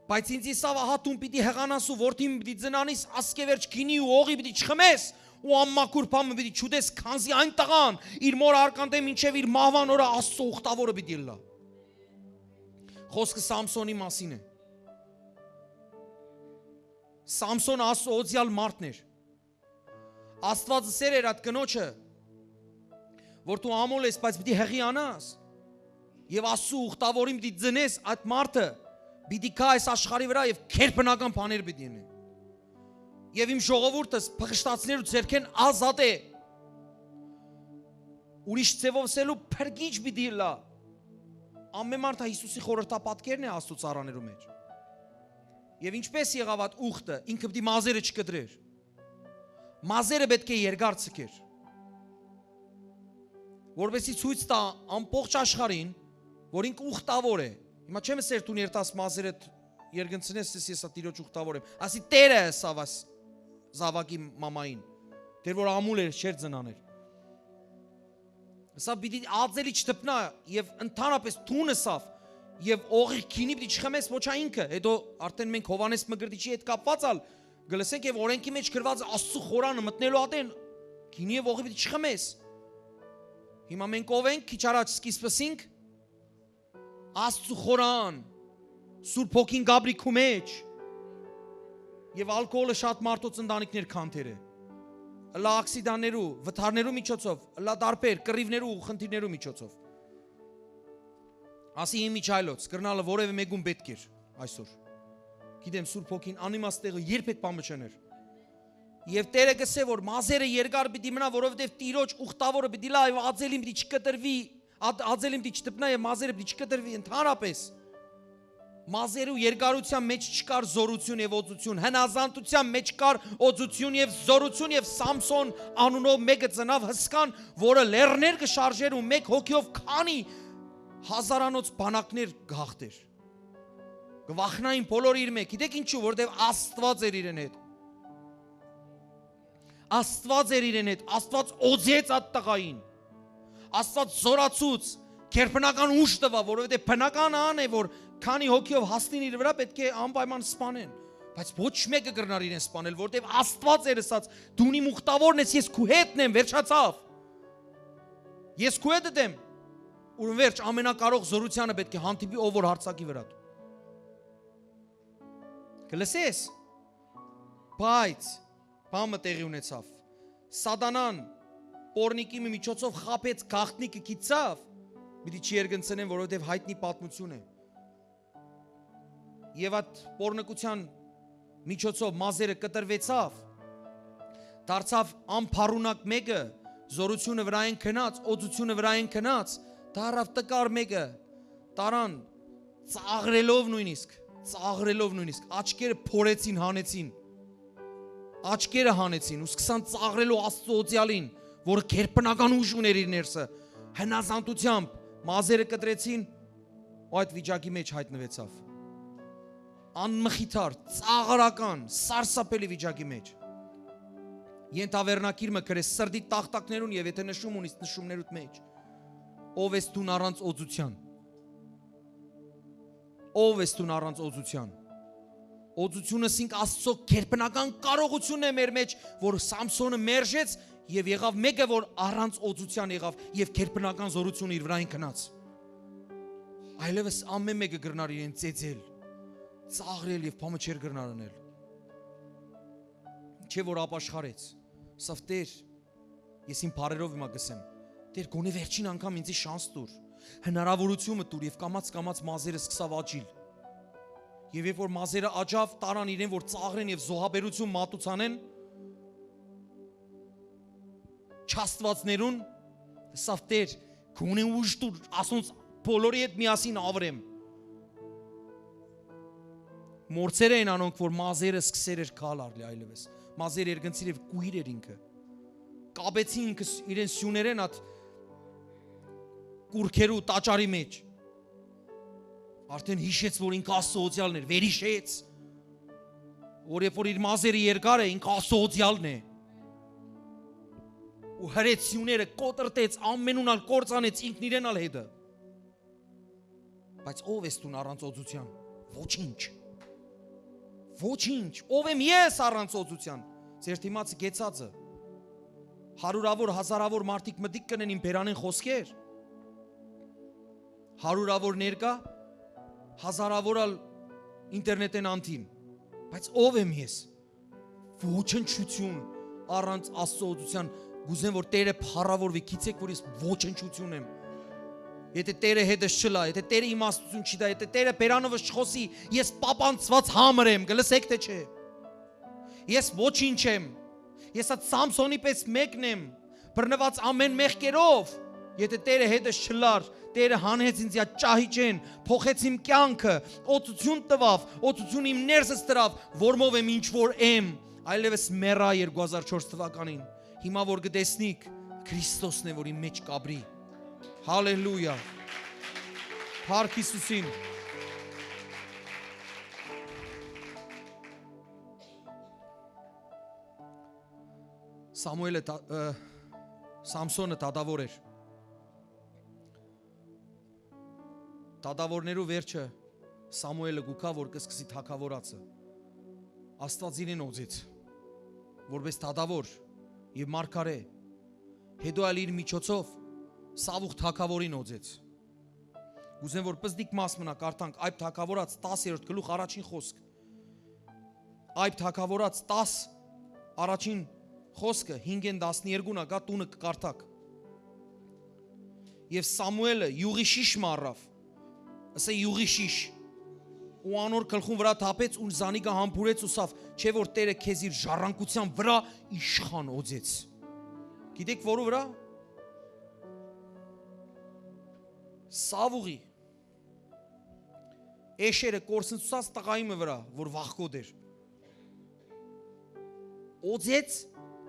«Բայց ինձ ըսաւ. ահա դուն պիտի յղանաս ու որդի մը պիտի ծնանիս, ասկէ վերջ գինի ու օղի պիտի չխմես ու անմաքուր բան մը պիտի չուտես, քանզի այն տղան իր մոր արկանդէն մինչեւ իր մահուան օրը Աստծո ուխտաւորը պիտի ըլլայ»։ Խոսքը Սամսոնի մասին է։ Սամսոնը Աստծո օծեալ մարդն էր։ Աստուած ըսեր էր այդ կնոջը, որ դու ամուլ ես, բայց պիտի յղի անաս, եւ Աստծո ուխտաւորին պիտի ծնես, այդ մարդը պիտի գայ այս աշխարհի վրայ եւ գերբնական բաներ պիտի ընէ։ Եւ իմ ժողովուրդս փղշտացիներու ձեռքէն ազատ է։ Ուրիշ ձեւով ասելու, փրկիչ պիտի ըլլայ։ Ամէն մարդ Յիսուսի խորհրդապատկերն է Աստուծոյ ծառաներու մէջ։ Եւ ինչպէս եղաւ այդ ուխտը, ինքը պիտի մազերը չկտրեր։ Մազերը պէտք է երկար ցկեր, որպեսզի ցոյց տայ ամբողջ աշխարհին, որ ինք ուխտաւոր է։ Հիմա չեմ ըսեր դուն երթաս մազերդ երկնցնես, ես ա Տիրոջ ուխտաւոր եմ։ Ասի Տէրը ըսաւ այս զաւակի մամային, դեռ որ ամուլ էր, չէր ծնաներ։ Սա պիտի ածելի չդպնայ, եւ ընդհանրապես դուն ըսաւ, եւ օղի գինի պիտի չխմես ոչ ա ինքը։ Հետո արդեն մենք Յովհաննէս Մկրտիչի հետ կապուած ալ կը լսենք, եւ օրէնքի մէջ գրուած է Աստուծոյ խորանը մտնելու ատեն գինի եւ օղի պիտի չխմես։ Հիմա մենք ով ենք, քիչ առաջ սկիզբս ինք, Աստուծոյ խորան, Սուրբ Հոգին կապրի քու մէջ, եւ ալկոհոլը շատ մարդոց ընտանիքներ քանթեր է։ Ըլլայ աքսիդաններու, վթարներու միջոցով, ըլլայ տարբեր կռիւներու ու խնդիրներու միջոցով։ Ասի իմ միջայլոց, կրնալը որեւէ մեկուն պէտք էր այսօր։ Գիտեմ, Սուրբ Հոգին անիմաստ տեղը երբեք բան մը չըներ։ Եւ Տէրը կ'ըսէ, որ մազերը երկար պիտի մնայ, որովհետեւ Տիրոջ ուխտաւորը պիտի լայ, ածելին պիտի չկտրուի, ատ-, ածելին պիտի չդպնայ եւ մազերը պիտի չկտրուի ընդհանրապես։ Մազերու երկարութեան մէջ չկար զօրութիւն եւ օծութիւն, հնազանդութեան մէջ կար օծութիւն եւ զօրութիւն, եւ Սամսոն անունով մէկը ծնաւ հսկան, որը լեռներ կը շարժէր ու մէկ հոգիով քանի հազարանոց բանակներ կը հաղթէր։ Կը վախնային բոլոր իրմէ, գիտէք ինչու, որովհետեւ Աստուած էր իրեն հետ։ Աստուած էր իրեն հետ, Աստուած օծեց այդ տղային, Աստուած զօրացուց, գերբնական ուժ տուաւ, որովհետեւ բնական ան է, որ քանի հոգիով հասնին իր վրայ, պէտք է անպայման սպանեն, բայց ոչ մէկը կրնար իրեն սպանել, որովհետեւ Աստուած էր ըսած. «Դուն իմ ուխտաւորն ես, ես քու հետն եմ», վերջացաւ։ «Ես քու հետդ եմ», ուրեմն վերջ, ամենակարող զօրութեանը պէտք է հանդիպի, ով որ յարձակի վրադ։ Կը լսես։ Բայց բան մը տեղի ունեցաւ։ Սատանան պոռնիկի մի միջոցով խաբեց գաղտնիքը, գիտցաւ, պիտի չի երկնցնեն, որովհետեւ յայտնի պատմություն է։ Եւ այդ պոռնկության միջոցով մազերը կտրուեցաւ, դարձաւ անփառունակ մէկը, զօրութիւնը վրայէն գնաց, օծութիւնը վրայէն գնաց, դառաւ տկար մէկը, տարան ծաղրելով նույնիսկ, ծաղրելով նույնիսկ, աչքերը փորեցին, հանեցին, աչքերը հանեցին ու սկսան ծաղրելու Աստծո օծյալին, որը գերբնական ուժ ուներ իր ներսը, հնազանդությամբ մազերը կտրեցին ու այդ վիճակի մեջ հայտնուեցաւ։ Անմխիթար, ծաղրական, սարսափելի վիճակի մեջ։ Ենթավերնագիր մը գրես սրտի տախտակներուն եւ եթե նշում ունիս, նշումներուդ մեջ։ Ո՞վ ես դուն առանց օծության։ Ո՞վ ես դուն առանց օծության։ Օծությունս ինք Աստծո գերբնական կարողությունն է մեր մեջ, որ Սամսոնը մերժեց եւ եղաւ մեկը, որ առանց օծության եղաւ եւ գերբնական զօրությունը իր վրայէն գնաց։ Այլեւս ամեն մեկը կրնար իրեն ծեծել, ծաղրել եւ բան մը չէր կրնար անել։ Չէ՞ որ ապաշխարեց, սա Տեր, ես իմ բառերով հիմա կ'ըսեմ, Տեր, գոնե վերջին անգամ ինձի շանս տուր, հնարավորություն մը տուր, եւ կամաց-կամաց մազերը սկսաւ աճիլ։ Եւ երբ որ մազերը աճաւ, տարան իրեն, որ ծաղրեն եւ զոհաբերություն մատուցանեն չաստուածներուն, սա Տեր, գոնե ուժ տուր, ասոնց բոլորի հետ միասին աւրեմ։ Մորցեր էին անոնք, որ մազերը սկսեր էր քալ առլի այլևս։ Մազերը երկնցիր եւ կույր էր ինքը։ Կապեցին ինքը ս-, իրեն սյուներեն ատ կուռքերու տաճարի մեջ։ Արդեն յիշեց, որ ինքը Աստծո օծյալն էր, վերհիշեց, որ երբ որ իր մազերը երկար է, ինքը Աստծո օծյալն է։ Ու հրեց սյուները, կոտրտեց, ամենուն ալ կործանեց, ինքն իրեն ալ հետը։ Բայց ո՞վ ես դուն առանց օծության։ Ոչինչ։ Ոչինչ։ Ո՞վ եմ ես առանց օծության։ Ձեր դիմացը կեցածը։ Հարյուրավոր, հազարավոր մարդիկ մտիկ կ'ընեն իմ բերանին խօսքեր։ Հարյուրավոր ներկա, հազարավոր ալ ինտերնետէն անդին։ Բայց ո՞վ եմ ես։ Ոչնչություն առանց Աստծո օծության։ Կ'ուզեմ, որ Տերը փառաւորուի, գիտեք, որ ես ոչնչություն եմ։ Եթե Տերը հետս չլա, եթե Տերը իմաստություն չի տա, եթե Տերը բերանովս չխօսի, ես պապանցված համր եմ, կը լսեք, թե չէ։ Ես ոչինչ եմ։ Ես այդ Սամսոնի պես մեկն եմ, բռնված ամեն մեղքերով, Եթէ Տէրը հետս չըլլար, Տէրը հանեց ինձ այդ ճահիճէն, փոխեց իմ կեանքը, օծութիւն տուաւ, օծութիւն իմ ներսս դրաւ, որմով եմ ինչ որ եմ, այլեւս մեռայ երկու հազար չորս թուականին։ Հիմա որ կը տեսնիք, Քրիստոսն է, որ իմ մէջ կ'ապրի։ Հալելույա։ Փառք Յիսուսին։ Սամուէլը τα-, ը, Սամսոնը դատաւոր էր։ Դատաւորներու վերջը Սամուէլը կու գայ, որ կը սկսի թագաւորածը։ Աստուած իրեն օծեց, որպէս դատաւոր եւ մարգարէ, հետո ալ իր միջոցով Սաւուղ թագաւորին օծեց։ Կ'ուզեմ, որ պզտիկ մաս մնա կարդանք Այբ թագաւորաց տասերորդ գլուխ առաջին խօսք։ Այբ թագաւորաց տաս առաջին խօսքը, հինգէն տասներկուն ակա տունը կը կարդաք։ Եւ Սամուէլը իւղի շիշ մը առաւ, ըսէ, իւղի շիշ, ու անոր գլխուն վրայ թափեց ու զանիկա համբուրեց, ուսաւ, չէ՞ որ Տէրը քեզ իր ժառանգութեան վրայ իշխան օծեց։ Գիտեք որու վրայ։ Սաւուղի էշերը կորսնցուցած տղայի մը վրայ, որ վախկոտ էր։ Օծեց,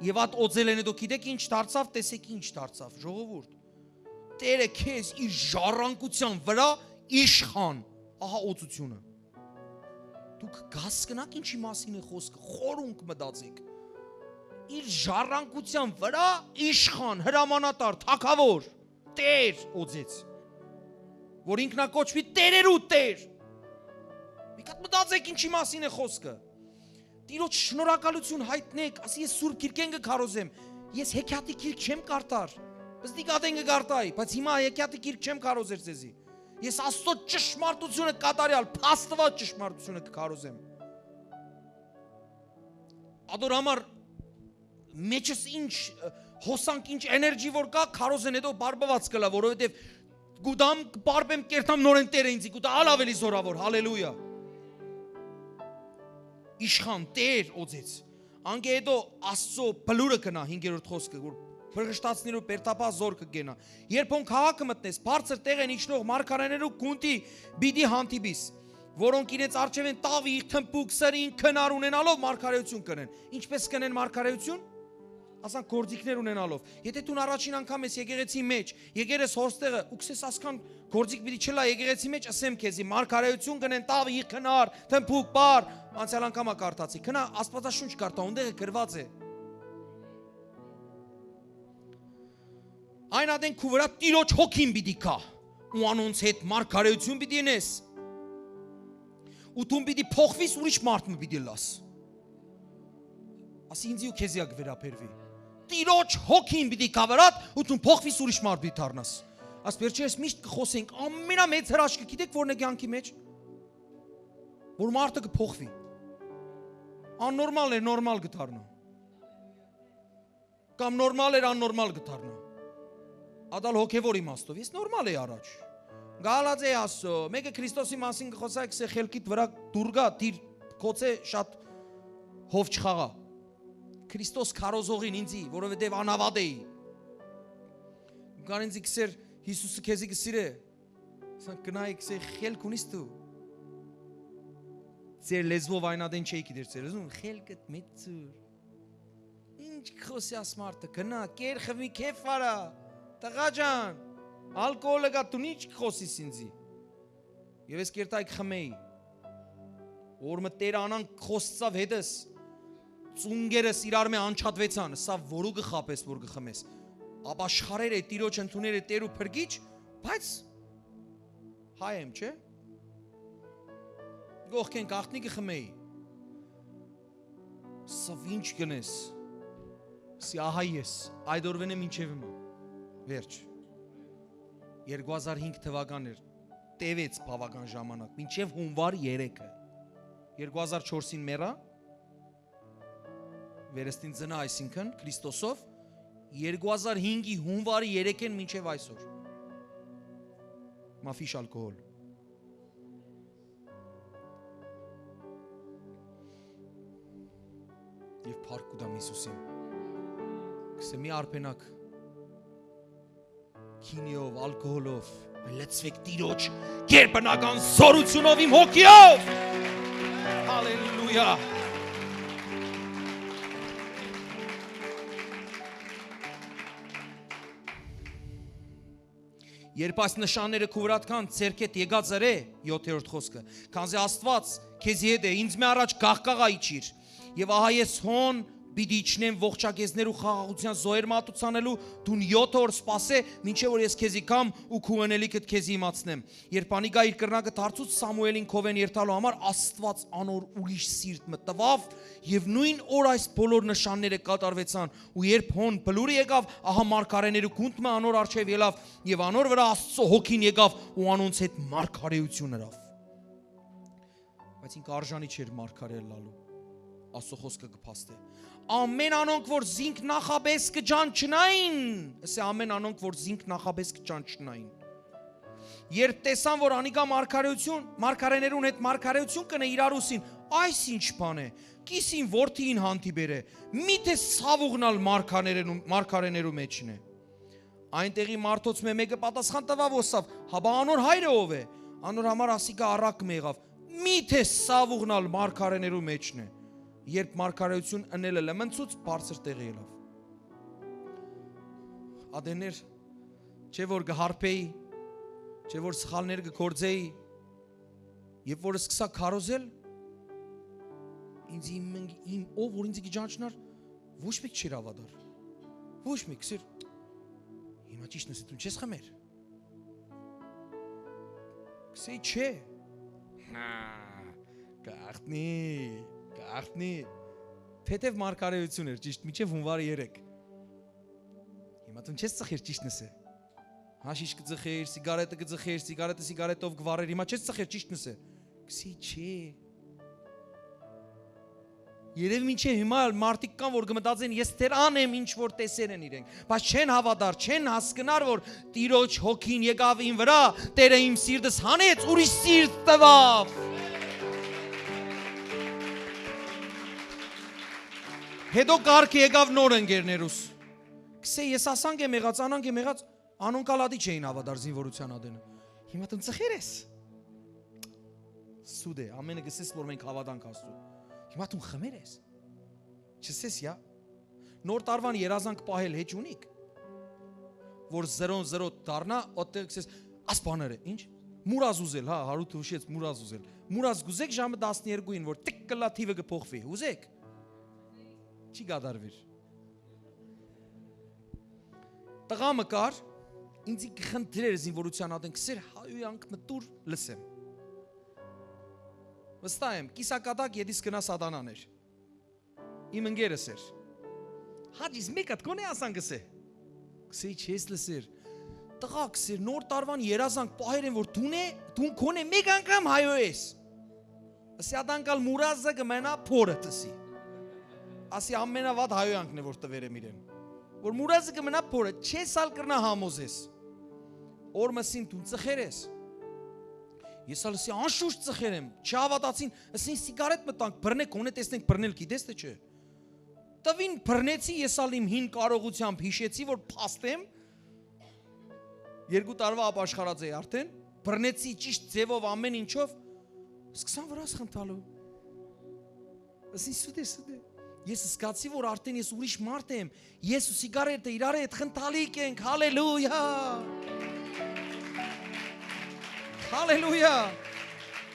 եւ այդ օծելէն հետո գիտեք ինչ դարձաւ, տեսեք ինչ դարձաւ, ժողովուրդ։ Տէրը քեզ իր ժառանգութեան վրայ իշխան, ահա օծութիւնը։ Դուք կ'հասկնաք ինչի մասին է խօսքը, խորունկ մտածեք։ Իր ժառանգութեան վրայ իշխան, հրամանատար, թագաւոր, Տէր օծեց, որ ինքնակոչուի տէրերու Տէր։ Մի քիչ մտածեք ինչի մասին է խօսքը։ Տիրոջ շնորհակալութիւն յայտնեք, ասի, ես Սուրբ Գիրքէն կը քարոզեմ, ես հեքիաթի գիրք չեմ կարդար, պզտիկ ատեն կը կարդայի, բայց հիմա հեքիաթի գիրք չեմ քարոզեր ձեզի։ Ես Աստծո ճշմարտութիւնը կատարեալ, փաստուած ճշմարտութիւնը կը քարոզեմ։ Ադոր համար մեջս ինչ, ը, հոսանք, ինչ էներգի որ կա, քարոզեն հետո բարբված կլա, որովհետեւ կուտամ, կբարբեմ, կերթամ նորեն Տէրը ինձի կուտա, ալ ավելի զորաւոր, հալելույա։ Իշխան Տէր օծեց։ Անկէ հետո Աստծո բլուրը կնայ, հինգերորդ խօսքը, որ փղշտացնելու բերդապահ զօր կը կենայ։ Երբ հոն քաղաքը մտնես, բարձր տեղէն իջնող մարգարեներու գունդի պիտի հանդիպիս, որոնք իրենց առջեւէն տաւի, թմբուկ, սրին, քնար ունենալով մարգարեութիւն կ'ընեն։ Ինչպէս կ'ընեն մարգարեութիւն։ Ասանք, գործիքներ ունենալով։ Եթէ դուն առաջին անգամ ես եկեղեցի մէջ, եկեր ես հոստեղը, ու քսես ասքան գործիք պիտի չլա եկեղեցի մէջ, ըսեմ քեզի, մարգարեութիւն կ'ընեն տաւի, քնար, թմբուկ, պար, անցեալ անգամ ա կարդացի, քնա Աստուածաշունչ կարդա, ո՞նտեղ է գրուած է։ Այն ատեն քու վրայ Տիրոջ հոգին պիտի գայ, ու անոնց հետ մարգարեութիւն պիտի ընես, ու դուն պիտի փոխվիս, ուրիշ մարդ մը պիտի լաս։ Ասի ինձի ու քեզի ա կը վերաբերուի։ Տիրոջ հոգին պիտի գայ վրադ, ու դուն փոխվիս, ուրիշ մարդ պիտի դառնաս։ Աս վերջերս միշտ կը խօսենք, ամենամեծ հրաշքը գիտեք ո՞րն է կեանքի մէջ, որ մարդը կը փոխվի։ Աննորմալ էր, նորմալ կը դառնայ, կամ նորմալ էր, աննորմալ կը դառնայ։ Ատալ հոգեվոր իմաստով, ես նորմալ էի առաջ, գալած էի Աստծո, մէկը Քրիստոսի մասին կը խօսայ, կսե, խելքիդ վրայ դուռ գայ, դիր, գուցե շատ հով չխաղայ։ Քրիստոս քարոզողին ինձի, որովհետեւ անհաւատ էի։ Կան ինձի կսեր, Յիսուսը քեզի կսիրէ։ Սա գնայ, կսե, խելք ունի՞ս դու։ Ձեր լեզուով այն ատեն չէի գիտեր, ձեր լեզուն, խելքդ մեծ ծուր։ Ինչ կը խօսի աս մարդը, գնա, կեր խմի, քեֆ վարա, տղա ջան, ալկոհոլը կա, դուն ինչ կը խօսիս ինձի։ Եւ ես կերտայ կը խմեի։ Օր մը Տէրը անանկ խոսցաւ հետս, ծունկերս իրար մէ անջատուեցան, սա որու կը խաբես, որ կը խմես։ Ապաշխարեր է, Տիրոջ ընդուներ է, Տէր ու Փրկիչ, բայց հայ եմ, չէ՞։ Կողքեն գաղտնի կը խմեի։ Սա ի՞նչ կ'ընես։ Սի ահա ես, այդ օրվենէ մինչեւ հիմա։ Վերջ։ Երկու հազար հինգ թվական էր, տեւեց բաւական ժամանակ, մինչեւ հունվար երեքը։ Երկու հազար չորսին մեռա, վերստին ծնա, այսինքն Քրիստոսով, երկու հազար հինգի հունվարի երեքէն մինչեւ այսօր։ Մաֆիշ ալկոհոլ։ Եւ փառք կու տամ Յիսուսին։ Կսե, մի արբենակ, գինիով, ալկոհոլով, այլ լցուեք Տիրոջ գերբնական զօրութիւնով, իմ հոգիով։ Հալելույա։ Երբ այս նշանները քու վրայ կան, ձեռքէդ եկած ըրէ, յոթերորդ խօսքը, քանզի Աստուած քեզի հետ է, ինձ մէ առաջ կաղկաղա իջիր։ Եւ ահա ես հոն պիտի իջնեմ ողջակեզներու խաղաղութեան զոհեր մատուցանելու, դուն յոթ օր սպասէ, մինչեւ որ ես քեզի գամ ու քու ընելիքդ քեզի իմացնեմ։ Երբ անիկա իր կռնակը դարձուց Սամուէլին քովէն երթալու համար, Աստուած անոր ուրիշ սիրտ մը տուաւ, եւ նոյն օր այս բոլոր նշանները կատարուեցան, ու երբ հոն բլուրը եկաւ, ահա մարգարէներու գունդ մը անոր առջեւ ելաւ, եւ անոր վրայ Աստուծոյ հոգին եկաւ ու անոնց հետ մարգարէութիւն ըրաւ։ Բայց ինք արժանի չէր մարգարէ ըլլալու։ Աստուծոյ խօսքը կը փաստէ։ Ամէն անոնք, որ զինք նախապէս կը ճանչնային, ըսէ, ամէն անոնք, որ զինք նախապէս կը ճանչնային։ Երբ տեսան, որ անիկա մարգարէութիւն, մարգարէներուն հետ մարգարէութիւն կ'ընէ, իրար ուսին, այս ի՞նչ բան է, կիսին որդիին հանդիպեր է, միթէ սաւուղն ալ մարգարէներու, մարգարէներու մէջն է։ Այն տեղի մարդոց մէ մէկը պատասխան տուաւ ու ըսաւ, հապա անոր հայրը ո՞վ է։ Անոր համար ասիկա առակ մը եղաւ, միթէ սաւուղն ալ մարգարէներու մէջն է։ Երբ մարգարէութիւն ընելը լմնցուց, բարձր տեղը ելաւ։ Ատեներ, չէ՞ որ կը հարբէի, չէ՞ որ սխալներ կը գործէի, երբ որ սկսա քարոզել, ինձ իմ, իմ ով որ ինձ կը ճանչնար, ոչ մէկ չէր հաւատար։ Ոչ մէկ, սեր, հիմա ճիշտ նսի, դուն չես խմեր։ Կսեի, չէ։ Հա, կախտնի, կախտնի։ Թեթեւ մարգարէութիւն էր, ճիշտ, մինչեւ հունվարի երեք։ Հիմա դուն չես ծխեր, ճիշտ նսե։ Հաշիշ կը ծխեր, սիգարետը կը ծխեր, սիգարետը սիգարետով կը վառեր, հիմա չես ծխեր, ճիշտ նսե։ Կսի, չէ։ Երեւի մինչեւ հիմա ալ մարդիկ կան, որ կը մտածեն, ես դեռ անեմ ինչ որ տեսեր են իրենք, բայց չեն հաւատար, չեն հասկնար, որ Տիրոջ հոգին եկաւ իմ վրայ, Տերը իմ սիրտս հանեց, ուրիշ սիրտ տուաւ։ Հետո կարգը եկաւ նոր ընկերներուս։ Կսե, ես ասանք եմ եղած, անանք եմ եղած, անոնք ալ ատի չէին հաւատար զինվորութեան ատենը։ Հիմա դուն ծխեր ես։ Սուտ է, ամէնը կսես, որ մենք հաւատանք Աստծուն։ Հիմա դուն խմեր ես։ Չսես, յա։ Նոր տարուան երազանք պահել հեչ ունիք, որ զրոն զրո դառնա, օտտեղ կսես, աս բաները, ինչ։ Մուրազ ուզել, հա, Հարութը հուշեց, մուրազ ուզել։ Մուրազ կուզեք ժամը տասներկուին, որ տիկ կլա թիվը կփոխվի, ուզեք։ Չի կատարվիր։ Տղայ մը կար, ինձի կը խնդրէր զինվորութեան ատեն, կսեր, հայոյանք մը տուր, լսեմ։ Վստահ եմ, կիսակատակ ետիս գնա սատանան էր։ Իմ ընկերս էր։ Հաճիս, մեկ հատ կոնե ասան, կսե։ Կսե, չես լսեր։ Տղա, կսեր, նոր տարուան երազանք պահեր են, որ դուն է, դուն կոնե մեկ անգամ հայոյ ես։ Ասի, ատանք ալ մուրազը կը մնա փորը, ըսի։ Ասի, ամենավատ հայոյանքն է, որ տուեր եմ իրեն։ Որ մուրազը կը մնա փորը, չես ալ կրնա համոզես։ Օր մսին դուն ծխեր ես։ Ես ալ ասի, անշուշտ ծխեր եմ, չհաւատացին, ասին, սիգարետ մտանք, բռնեք, հոնէ տեսնենք, բռնել գիտես թե չէ։ Տվին բռնեցի, ես ալ իմ հին կարողությամբ յիշեցի, որ փաստ եմ, երկու տարուայ ապաշխարած էի արդեն, բռնեցի ճիշտ ձևով ամեն ինչով, սկսան վրաս խնդալու։ Ասին, սուտ է, սուտ է։ Ես զգացի, որ արդեն ես ուրիշ մարդ եմ, ես ու սիգարետը իրար հետ խնդալիք ենք, հալելույա։ Հալելույա։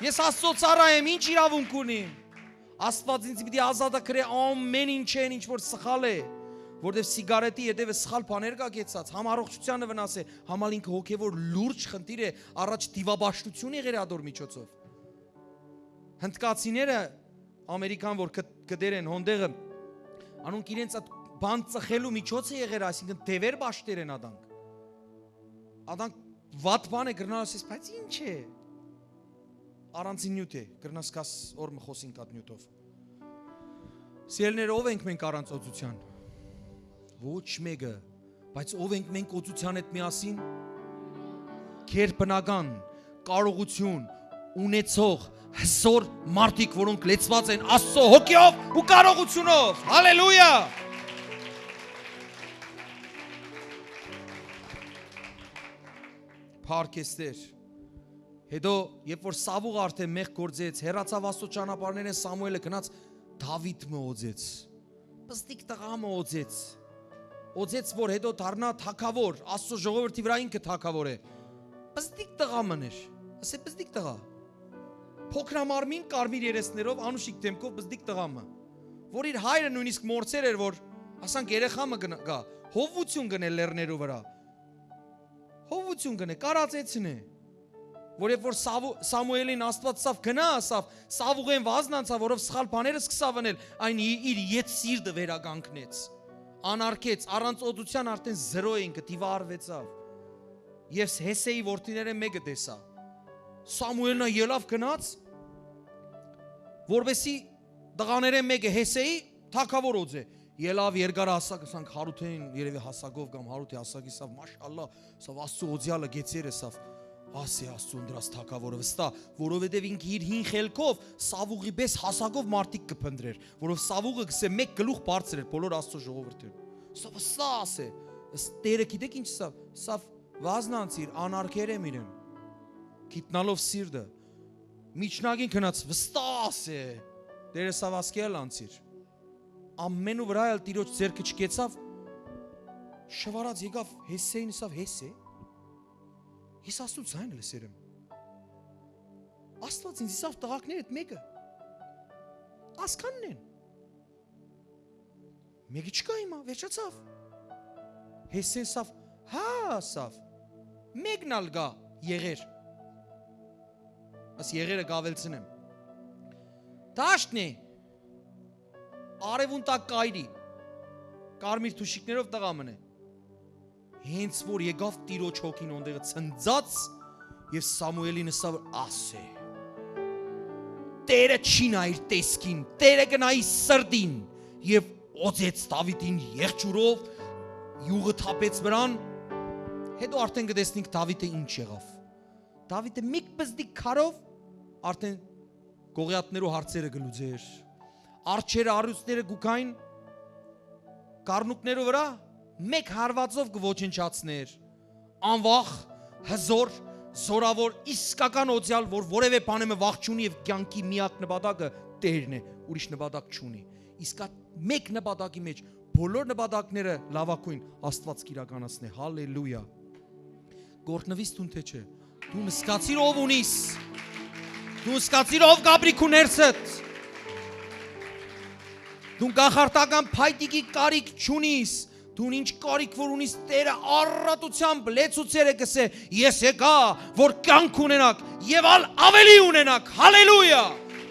Ես Աստծո ծառայ եմ, ինչ իրավունք ունիմ։ Աստված ինձ պիտի ազատագրէ ամեն ինչէն, ինչ որ սխալ է, որտեւ սիգարետի ետեւը սխալ բաներ կա կեցած, համ առողջությանը վնաս է, համ ալ ինքը հոգեվոր լուրջ խնդիր է, առաջ դիվաբաշխություն եղեր ատոր միջոցով։ Հնդկացիները, Ամերիկան, որ կը-, կդեր են հոնդեղը, անոնք իրենց այդ բան ծխելու միջոցը եղեր, այսինքն դևեր բաշխեր են ատանք։ Ատանք վատ բան է, կրնալ ասես, բայց ինչ է, առանցին նիւթ է, կրնաս կաս օր մը խոսինք այդ նիւթով։ Սիրելիներ, ով ենք մենք առանց օծության։ Ոչ մեկը, բայց ով ենք մենք օծության հետ միասին։ Քեր բնական կարողություն ունեցող հզոր մարդիկ, որոնք լեցված են Աստծո հոգիով ու կարողությունով։ Հալելույա։ Փառք Տէր։ Հետո, երբ որ Սաւուղ արդէն մեղք գործեց, հեռացաւ Աստծո ճանապարհներէն, Սամուէլը գնաց Դաւիթ մը օծեց։ Պզտիկ տղայ մը օծեց։ Օծեց, որ հետո դառնայ թագաւոր, Աստծո ժողովրդի վրայ ինքը թագաւոր է։ Պզտիկ տղայ մըն էր։ Ասէ, պզտիկ տղայ։ Փոքրամարմին, կարմիր երեսներով, անուշիկ դէմքով պզտիկ տղայ մը, որ իր հայրը նոյնիսկ մոռցեր էր, որ, ասանք, երեխայ մը կնա-, կայ, հովուեցուն կ'ընէ լեռներու վրայ։ Հովուեցուն կ'ընէ, կարածեցնէ։ Որ երբ որ Սավու-, Սամուէլին Աստուած ասաւ, «Գնա», ասաւ, Սաւուղէն վազն անցաւ, որով սխալ բաներ սկսաւ ընել, այն ի-, իր յետ սիրտը վերականգնեց։ Անարգեց, առանց օծութեան արդէն զրո էինք, դիվա արուեցաւ։ Ես Յեսեի որդիներէն մէկը տեսայ։ Սամուէլն ա ելաւ գնաց, որպեսզի տղաներէն մէկը Յեսեի թագաւոր օծէ։ Ելաւ երկար հասակ, ասանք, Հարութէն երեւի հասակով կամ Հարութի հասակի սա, մաշալլա, սա Աստծո օծեալը գեցեր է սա, ասէ Աստծուն դրած թագաւորը վստահ, որովհետեւ ինք իր հին խելքով Սաւուղի պես հասակով մարդիկ կը փնտրեր, որով Սաւուղը գսէ մէկ գլուխ բարձր էր բոլոր Աստծո ժողովրդին։ Սա վստահ ասէ, ըստ Տերը գիտեք ինչ սա, սա վազն անցիր, անարգեր եմ իրեն, գիտնալով սիրտը, միջնակին գնաց, վստահ ասէ, Տերը սա վասկել անցիր։ Ամենու վրայ ալ Տիրոջ ձեռքը չկեցաւ, շվարած եկաւ Յեսեին, ըսաւ, «Յեսե, ես Աստուծոյ լսեր եմ։ Աստուած ինձ ըսաւ, տղակներդ մէկը, ասքանն են։ Մէկը չկայ հիմա, վերջացաւ»։ Յեսեն սաւ, հա, սաւ, մէկն ալ կայ, եղեր։ Աս եղերը կավելցնեմ։ Դաշտն է, արևուն տակ կայրի, կարմիր թուշիկներով տղայ մըն է։ Հենց որ եկաւ Տիրոջ հոգին, ոնտեղը ցնցած, եւ Սամուէլին ըսաւ, որ ասէ, «Տերը չի նայիր տեսքին, Տերը կնայի սրտին», եւ օծեց Դաւիթին եղջուրով, իւղը թափեց վրան։ Հետո արդէն կը տեսնենք Դաւիթը ինչ եղաւ։ Դաւիթը միկ պզտիկ քարով արդէն Գողիաթներու հարցերը կը լուծէր։ Արջերը, առիւծները կու գային կառնուկներու վրայ, մէկ հարուածով կը ոչնչացնէր։ Անվախ, հզօր, զօրաւոր, իսկական օծեալ, որ որեւէ բանէ մը վախ չունի եւ կեանքի միակ նպատակը Տերն է, ուրիշ նպատակ չունի։ Իսկ այդ մէկ նպատակի մէջ բոլոր նպատակները լաւագոյն Աստուած կիրականացնէ։ Հալելույա։ Կորտնվիս դուն, թե չէ։ Դուն սկացիր ով ունիս։ Դուն սկացիր ով կապրի քու ներսդ։ Դուն կախարդական փայտիկի կարիք չունիս։ Դուն ինչ կարիք որ ունիս, Տերը առատությամբ լեցուցեր է, կսե, «Ես եկայ, որ կյանք ունենաք եւ ալ ավելի ունենաք»։ Հալելույա։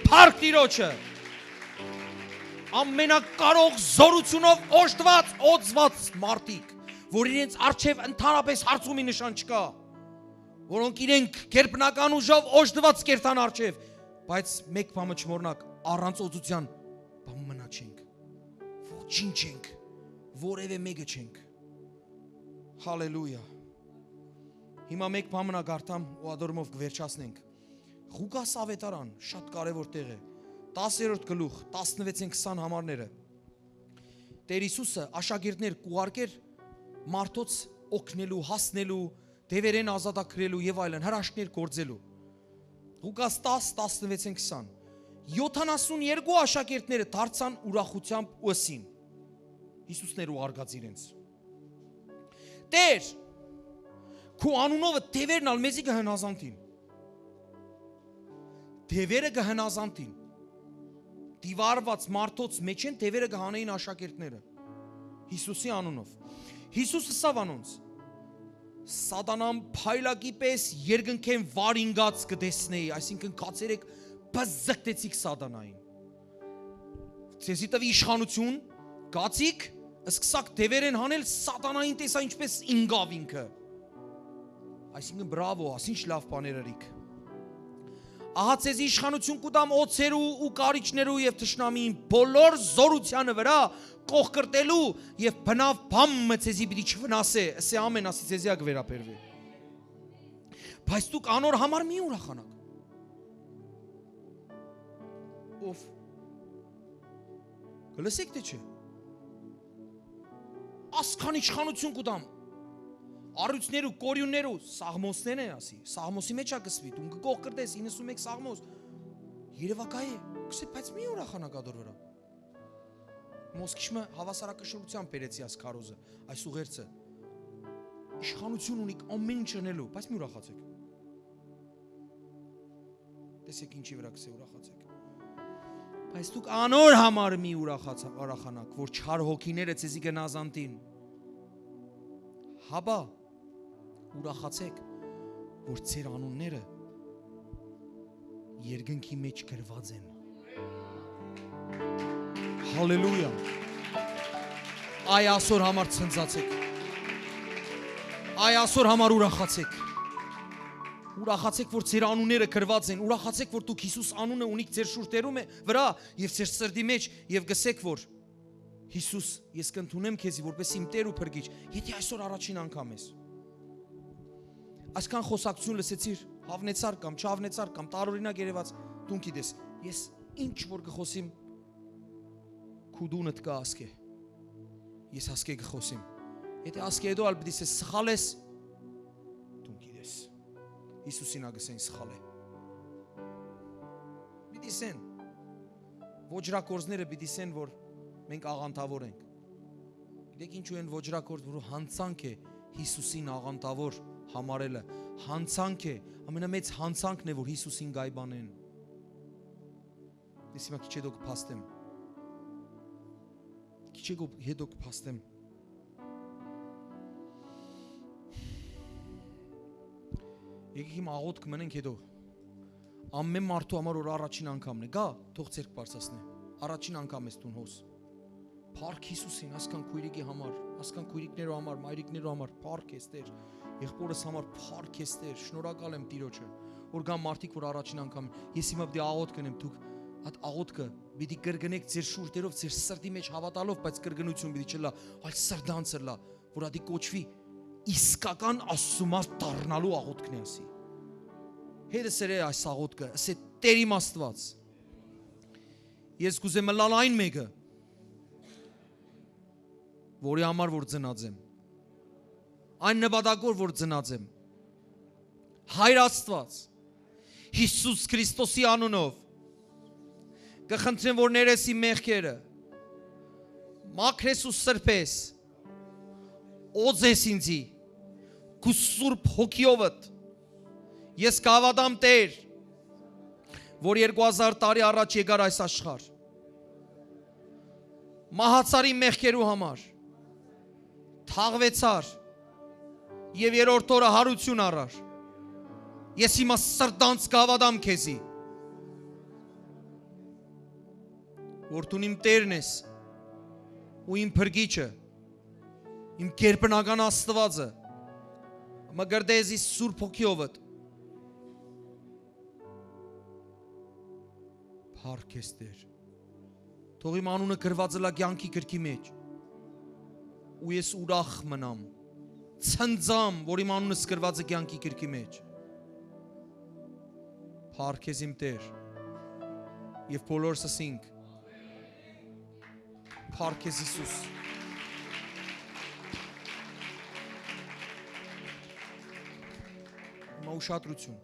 Փառք Տիրոջը։ Ամենակարող զորութիւնով օժտված, օծված մարդիկ, որ իրենց առջեւ ընդհանրապես հարցումի նշան չկայ, որոնք իրենք գերբնական ուժով օժտված կերթան առջեւ, բայց մէկ բան մը չմոռնաք, առանց օծութեան բան մնա չենք, ոչինչ ենք, որեւէ մէկը չենք։ Հալելույա։ Հիմա մէկ բան մնա կարդամ ու ադորմով կվերջացնենք։ Ղուկաս Ավետարան, շատ կարեւոր տեղ է, տասերորդ գլուխ, տասնվեցէն քսան համարները։ Տեր Յիսուսը աշակերտներ կ'ուղարկէր մարդոց օգնելու, հասնելու, դեւերէն ազատագրելու եւ այլն, հրաշքներ գործելու։ Ղուկաս տաս, տասնվեցէն քսան։ Յոթանասուն երկու աշակերտները դարձան ուրախությամբ ու ըսին, Յիսուսներ ուղարկած իրենց. «Տեր, քու անունովը դեւերն ալ մեզի կը հնազանդին»։ Դեւերը կը հնազանդին։ Դիվարված մարդոց մէջէն դեւերը կը հանէին աշակերտները Յիսուսի անունով։ Յիսուս ըսաւ անոնց. «Սատանան փայլակի պես երկնքէն վար ինկած կը տեսնէի», այսինքն, գացերեք, բզզկտեցիք սատանային։ Ձեզի տուի իշխանութիւն, գացիք, սկսաք դեւերեն հանել, սատանային տեսայ ինչպես ինկաւ ինքը։ Այսինքն, բրավո, ասինչ լաւ բաներ ըրիք։ Ահա ձեզի իշխանութիւն կու տամ օծերու ու կարիճներու եւ թշնամիին բոլոր զորութեանը վրայ կողկրտելու եւ բնաւ բան մը ձեզի պիտի չվնասէ, ըսէ ամեն ասի ձեզի ա կը վերաբերվի։ Բայց դուք անոր համար մի ուրախանաք։ Ով։ Կը լսեք, թե չէ։ Ասքան իշխանութիւն կու տամ, առիթներու, կորիւններու, Սաղմոսներն է, ասի։ Սաղմոսի մեջ ա կսուի, դուն կը կողկրտես իննսունմէկ Սաղմոս։ Երեւակայ է, կսե, բայց մի ուրախանաք ատոր վրայ։ Մոսկիչ մը հավասարակշռութեան բերեցի այս քարոզը, այս ուղերձը։ Իշխանութիւն ունիք ամեն ինչ ընելու, բայց մի ուրախացեք։ Տեսեք ինչի վրայ կսե ուրախացեք։ Բայց դուք անոր համար մի ուրախացա-, ուրախանաք, որ չար հոգիները ձեզի կը նազանտին։ Հապա ուրախացեք, որ ձեր անունները երկնքի մեջ գրված են։ Հալելույա։ Այ ասոր համար ցնծացեք։ Այ ասոր համար ուրախացեք։ Ուրախացեք, որ ձեր անունները գրված են։ Ուրախացեք, որ դուք Յիսուս անունը ունիք ձեր շուրթերու մէ-, վրայ եւ ձեր սրտի մեջ, եւ գսեք, որ Յիսուս, ես կ'ընդունեմ քեզի որպես իմ Տէր ու Փրկիչ, եթե այսօր առաջին անգամ ես։ Այսքան խօսակցութիւն լսեցիր, հաւնեցար կամ չհաւնեցար կամ տարօրինակ երեւաց, դուն գիտես, ես ինչ որ կը խօսիմ, քու դունդ կը ասկէ։ Ես ասկէ կը խօսիմ։ Եթե ասկէ հետո ալ պիտի ասես սխալ ես, դուն գիտես։ Յիսուսին ա կ'ըսեն սխալ է։ Պիտի ասեն, ոճրագործները պիտի ասեն, որ մենք աղանդաւոր ենք։ Գիտեք ինչու են ոճրագործ, որ յանցանք է Յիսուսին աղանդաւոր համարելը։ Յանցանք է, ամենամեծ յանցանքն է, որ Յիսուսին կայ բանեն։ Ես հիմա քիչ հետո կփաստեմ։ Քիչ հետո, հետո կփաստեմ։ Եկեք հիմա աղոթք մնենք հետո։ Ամեն մարդու համար որ առաջին անգամն է, գա, թող ձեռք բարձրացնէ։ Առաջին անգամ ես դուն հոս։ Փառք Յիսուսին, ասկան քոյրիկի համար, ասկան քոյրիկներու համար, մայրիկներու համար, փառք ես Տեր, եղբորս համար փառք ես Տեր, շնորհակալ եմ Տիրոջը, որ կան մարդիկ, որ առաջին անգամ, ես հիմա պիտի աղոթք ընեմ, դուք այդ աղոթքը պիտի կրկնեք ձեր շուրթերով, ձեր սրտի մեջ հավատալով, բայց կրկնություն պիտի չլա, այլ սրտանց ըլլա, որ ատի կոչուի իսկական Աստծու մարդ դառնալու աղոթքն է ասի։ Հետը սերե այս աղոթքը, ասե Տեր իմ Աստված, ես կուզեմ ըլլալ այն մեկը, որի համար որ ծնած եմ, այն նպատակով որ ծնած եմ, Հայր Աստված, Յիսուս Քրիստոսի անունով, կը խնդրեմ որ ներես իմ մեղքերը, մաքրես ու սրբես, օծես ինձի, քու Սուրբ Հոգիովդ, ես կհաւատամ Տեր, որ երկու հազար տարի առաջ եկար այս աշխարհ, մահացար իմ մեղքերու համար, թաղուեցար եւ երրորդ օրը յարութիւն առար։ Ես հիմա սրտանց կհաւատամ քեզի, որ դուն իմ Տերն ես ու իմ Փրկիչը, իմ գերբնական Աստուածը, մկրտե զիս Սուրբ Հոգիովդ։ Փառք ես Տեր։ Թող իմ անունը գրված ըլլայ կեանքի գրքի մեջ, ու ես ուրախ մնամ, ցնծամ, որ իմ անունս գրված է կեանքի գրքի մեջ։ Փառք ես իմ Տեր։ Եւ բոլորս ասինք. Փառք ես Յիսուս։ Հիմա ուշադրություն։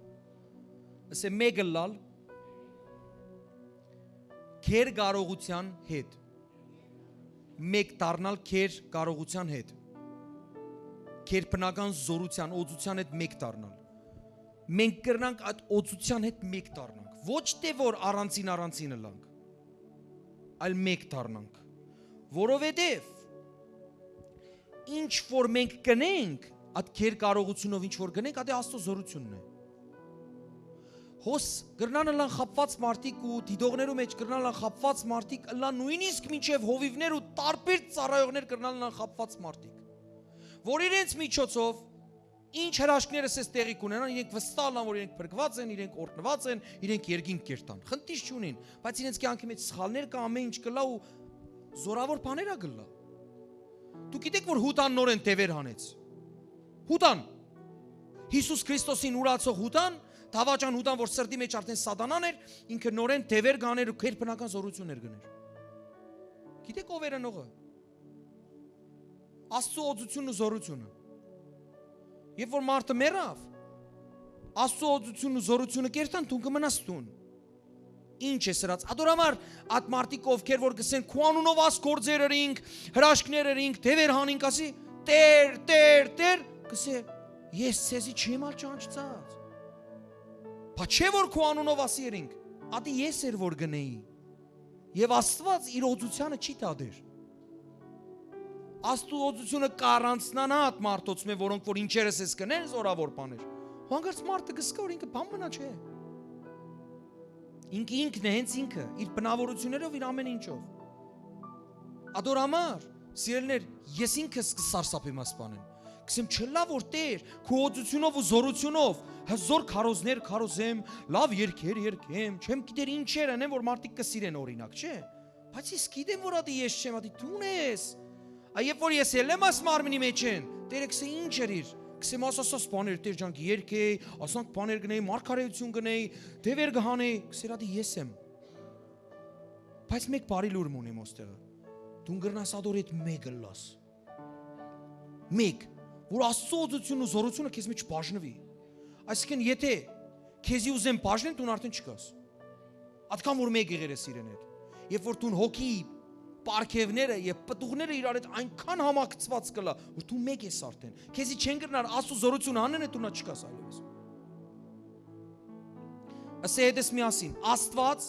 Ասե մեկ ըլլալ քեր կարողության հետ։ Մեկ դառնալ քեր կարողության հետ, քեր բնական զորության, օծության հետ մեկ դառնալ։ Մենք կրնանք այդ օծության հետ մեկ դառնանք, ոչ թե որ առանձին-առանձին ըլանք, այլ մեկ դառնանք, որովհետև ինչ որ մենք կնենք, այդ քեր կարողությունով ինչ որ կնենք, այդ Աստծո զորությունն է։ Հոս կրնան ըլլան խապված մարդիկ ու դիտողներու մեջ կրնան ըլլան խապված մարդիկ, ըլլան նույնիսկ մինչև հովիվներ ու տարբեր ծառայողներ կրնան ըլլան խապված մարդիկ, որ իրենց միջոցով ինչ հրաշքները սես տեղի կունենան, իրենք վստահ ըլլան, որ իրենք փրկված են, իրենք օրհնված են, իրենք երկինք կերտան։ Խնդիր չունին, բայց իրենց կյանքի մեջ սխալներ կա, ամեն ինչ կլա ու զորավոր բաներ ա կլա։ Դուք գիտեք, որ Յուդան նորեն դևեր հանեց։ Յուդան, Յիսուս Քրիստոսին ուրացող Յուդան, դավաճան Յուդան, որ սրտի մեջ արդեն սատանան էր, ինքը նորեն դևեր կաներ ու քեր բնական զորություններ գներ։ Գիտեք ով էր ընողը։ Աստծո օծությունն ու զորությունը։ Երբ որ մարդը մեռաւ, Աստուծոյ օծութիւնն ու զօրութիւնը կերտան, դուն կը մնաս տուն։ Ինչ է սրած։ Ատոր համար այդ մարդիկ, ովքեր որ կսեն, «Քու անունով աս գործեր ըրինք, հրաշքներ ըրինք, դեւեր հանինք», ասի, «Տէր, Տէր, Տէր», կսէ, «Ես ձեզի չեմ ալ ճանչցած»։ Բա չէ՞ որ քու անունով ասի ըրինք, ատի ես էր որ գնեի։ Եւ Աստուած իր օծութեանը չի դատեր։ Աստուծոյ օծութիւնը կառանձնանայ այդ մարդոց մէ, որոնք որ ինչերս ես կնեն զորավոր բաներ։ Ու հանկարծ մարդը կսկա, որ ինքը բան մնա չէ։ Ինքը ինքն է, հենց ինքը, իր բնավորութիւններով, իր ամեն ինչով։ Ատոր համար, սիրելիներ, ես ինքս կսարսափեմ այս բանին։ Կսեմ, չլա որ Տէր, քու օծութիւնով ու զօրութիւնով հզոր քարոզներ քարոզեմ, լաւ երգեր երգեմ, չեմ գիտեր ինչեր անեմ, որ մարդիկ կը սիրեն, օրինակ, չէ՞։ Բայց ես գիտեմ, որ ատի ես չեմ, ատի դուն ես։ Ա, երբ որ ես ելլեմ այս մարմնի մեջ են, Տէրը կսե, «Ինչ էր իր»։ Կսեմ, «Աս, աս, աս բաներ, Տէր ջան, կերգեի, ասանք բաներ գնեի, մարգարեութիւն գնեի, դեւեր կհանեի»։ Կսեր, «Ատի ես եմ»։ Բայց մէկ բարի լուր մունեմ ոստեղը։ Դուն կրնաս ատոր հետ մէկ ըլլաս։ Մէկ, որ Աստուծոյ օծութիւնն ու զօրութիւնը քեզ մէջ բաժնուի։ Այսինքն, եթե քեզի ուզեն բաժնել, դուն արդեն չկաս։ Ատկան որ մէկ եղեր ես իրեն հետ։ Երբ որ դուն հոգի պարգևները եւ պտուղները իրար հետ այնքան համակցված կլա, որ դու մէկ ես արդեն։ Քեզի չեն կրնար Աստուծոյ զօրութիւնը հանեն, դու նա չկաս այլևս։ Ասե հետս միասին. «Աստուած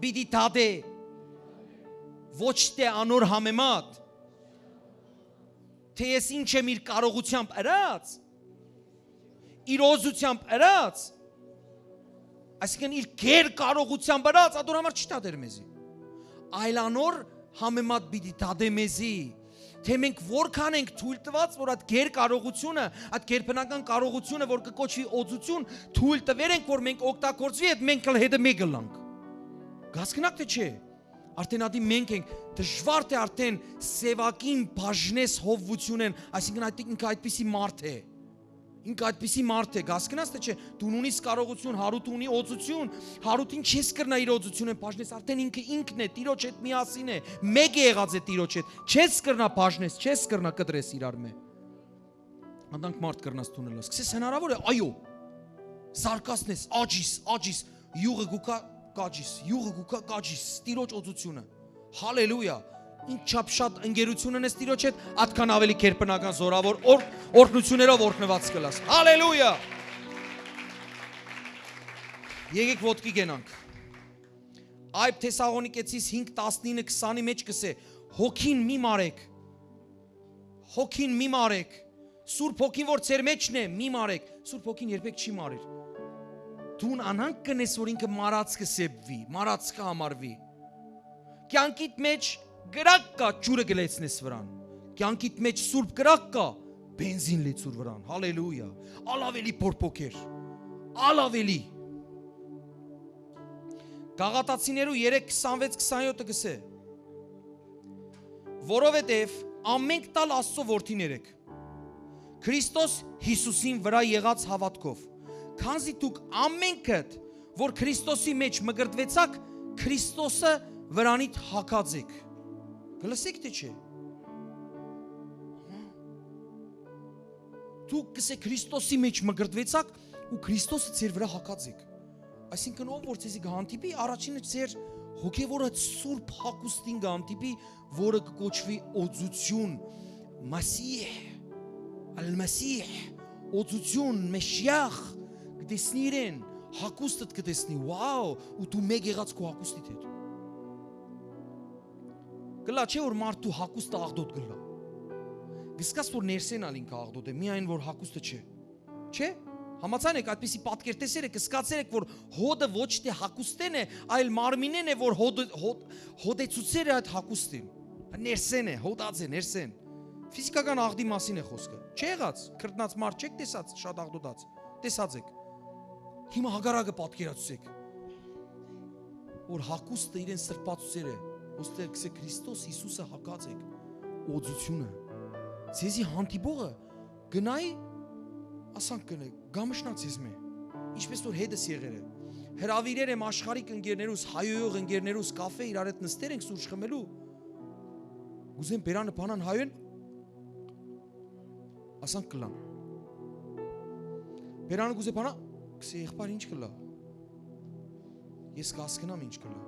պիտի դատէ ոչ թէ անոր համեմատ, թէ ես ինչ եմ իր կարողութեամբ ըրած, իր օծութեամբ ըրած, այսինքն իր գեր կարողութեամբ ըրած, ատոր համար չի դատեր մեզի, այլ անոր համեմատ պիտի դատէ մեզի, թէ մենք որքան ենք թույլ տուած, որ այդ գեր կարողութիւնը, այդ գերբնական կարողութիւնը, որ կը կոչուի օծութիւն, թույլ տուեր ենք, որ մենք օգտագործուի, այդ մենք ալ հետը մէկ ըլլանք»։ Գասկնակ թէ չէ։ Արդեն ատի մենք ենք, դժուար թէ արդեն սեւակին բաժնես հովվութիւնեն, այսինքն այդ ինքը այդպիսի մարդ է։ Ինքը այդպիսի մարդ է, գասկնաս թէ չէ, դուն ունիս կարողութիւն, Հարութ ունի օծութիւն, Հարութին չես կրնա իր օծութիւնը բաժնես, արդեն ինքը ինքն է, Տիրոջ հետ միասին է, մէկ է եղած է Տիրոջ հետ, չես կրնա բաժնես, չես կրնա կտրես իրար մէ։ Անտանք մարդ կրնաս դուն ըլլաս, կսես հնարավոր է, այո, զարկասնես, աջիս, աջիս, յուղը գուկա, կաջիս, յուղը գուկա, կաջիս, Տիրոջ օծութիւնը, հալելույա, ինչ չափ շատ ընկերություն ունես Տիրոջ հետ, ատքան ավելի գերբնական զորավոր օր-, օրհնություններով օրհնված կլաս։ Հալելույա։ Եկեք ոտքի կենանք։ Այբ Թեսաղոնիկեցիս հինգ տասնինը քսանի մեջ կսե. «Հոգին մի մարեք, հոգին մի մարեք, Սուրբ Հոգին որ ձեր մեջն է, մի մարեք»։ Սուրբ Հոգին երբեք չի մարիր։ Դուն անհանգ կնես, որ ինքը մարած կը սեպվի, մարած կը համարվի։ Կյանքիդ մեջ կրակ կա, ջուրը կը լեցնես վրան։ Կյանքիդ մեջ սուրբ կրակ կա, բենզին լեցուր վրան։ Հալելույա։ Ալ ավելի փորփոքեր։ Ալ ավելի։ Գաղատացիներու երեք քսանվեց քսանյոթը կսե. «Որովհետև ամենքդ ալ Աստծո որդիներ էք, Քրիստոս Յիսուսին վրայ եղած հաւատքով, քանզի դուք ամենքդ, որ Քրիստոսի մեջ մկրտուեցաք, Քրիստոսը վրանիդ հագած էք»։ Կը լսեք թէ չէ։ Դուք, կսե, Քրիստոսի մեջ մկրտուեցաք ու Քրիստոսը ձեր վրայ հագած էք։ Այսինքն, ով որ ձեզի կը հանդիպի, առաջինը ձեր հոգեվոր այդ սուրբ հագուստին կը հանդիպի, որը կը կոչուի օծութիւն, Մասիհ, Ալ-Մասիհ, օծութիւն, Մեշիախ, կը տեսնի իրեն, հագուստդ կը տեսնի, wow, ու դու մէկ եղած քու հագուստիդ հետ։ Կլա չէ՞ որ մարդու հագուստը աղտոտ կլա։ Կսկաս որ ներսեն ալ ինքը աղտոտ է, միայն որ հագուստը չէ։ Չէ՞։ Համաձայն եք, այդպիսի պատկեր տեսեր եք, կսկացեր եք, որ հոտը ոչ թէ հագուստեն է, այլ մարմինեն է, որ հոտը, հոտ-, հոտեցուցեր է այդ հագուստին։ Ներսեն է, հոտած է, ներսեն։ Ֆիզիկական աղտի մասին է խոսքը։ Չէ՞ եղած, քրտնած մարդ չեք տեսած, շատ աղտոտած։ Տեսած եք։ Հիմա հակառակը պատկերացուցեք, որ հագուստը իրեն սրբացուցեր է, ոստեղ կսե Քրիստոս Յիսուսը հագած եք, օծութիւնը։ Ձեզի հանդիպողը գնայի, ասանք գնե, գամշնա ձեզ մէ, ինչպես որ հետս եղեր է։ Հրավիրեր եմ աշխարհիկ ընկերներուս, հայոյող ընկերներուս կաֆէ իրար հետ նստեր ենք սուրճ խմելու։ Կուզեմ բերանը բանան հայոյեն, ասանք կլան։ Բերանը կ'ուզէ բանա, կ'ըսէ, «Եղբայր, ի՞նչ կ'ըլլայ։ Ես կ'հասկնամ ի՞նչ կ'ըլլայ»։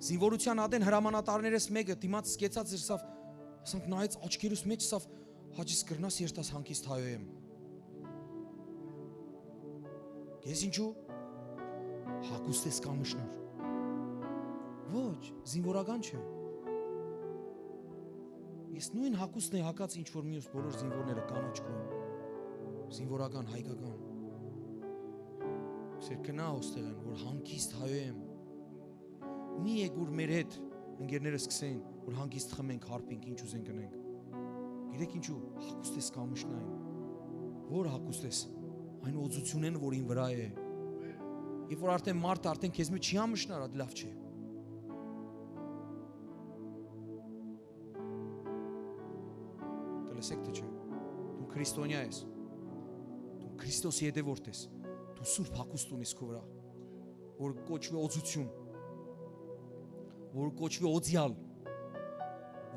Զինուորութեան ատեն հրամանատարներէս մէկը դիմաց կեցած էր, սա, ասենք, նայեց աչքերուս մէջ, սա, «Հաճիս կրնաս երթաս հանգիստ հայոյեմ»։ Կ'ըսէ, «Ինչու»։ «Հագուստ ես կ'ամշնար»։ «Ոչ, զինուորական չէ»։ Ես նոյն հագուստն էի հագած, ինչ որ մյուս բոլոր զինուորները, կանաչ գոյն, զինուորական, հայկական։ Կ'ըսէր, «Գնա ոստեղէն, որ հանգիստ հայոյեմ։ Մի եկուր մեր հետ, ընկերներս կ'ըսեն, որ հանգիստ խմենք, հարբինք, ինչ ուզենք ընենք»։ Գիտեք ինչու, հագուստ ես կ'ամշնայ։ Ո՞ր հագուստ ես։ Այն օծութիւնէն, որ իմ վրայ է։ Երբ որ արդեն մարդը արդեն քեզ մէջ չի ամշնար, ատ լաւ չէ։ Կը լսեք թէ չէ։ Դուն քրիստոնեայ ես։ Դուն Քրիստոսի հետեւորդ ես։ Դու սուրբ հագուստ ունես քո վրայ, որ կոչուի օծութիւն, որ կոչուի օծեալ,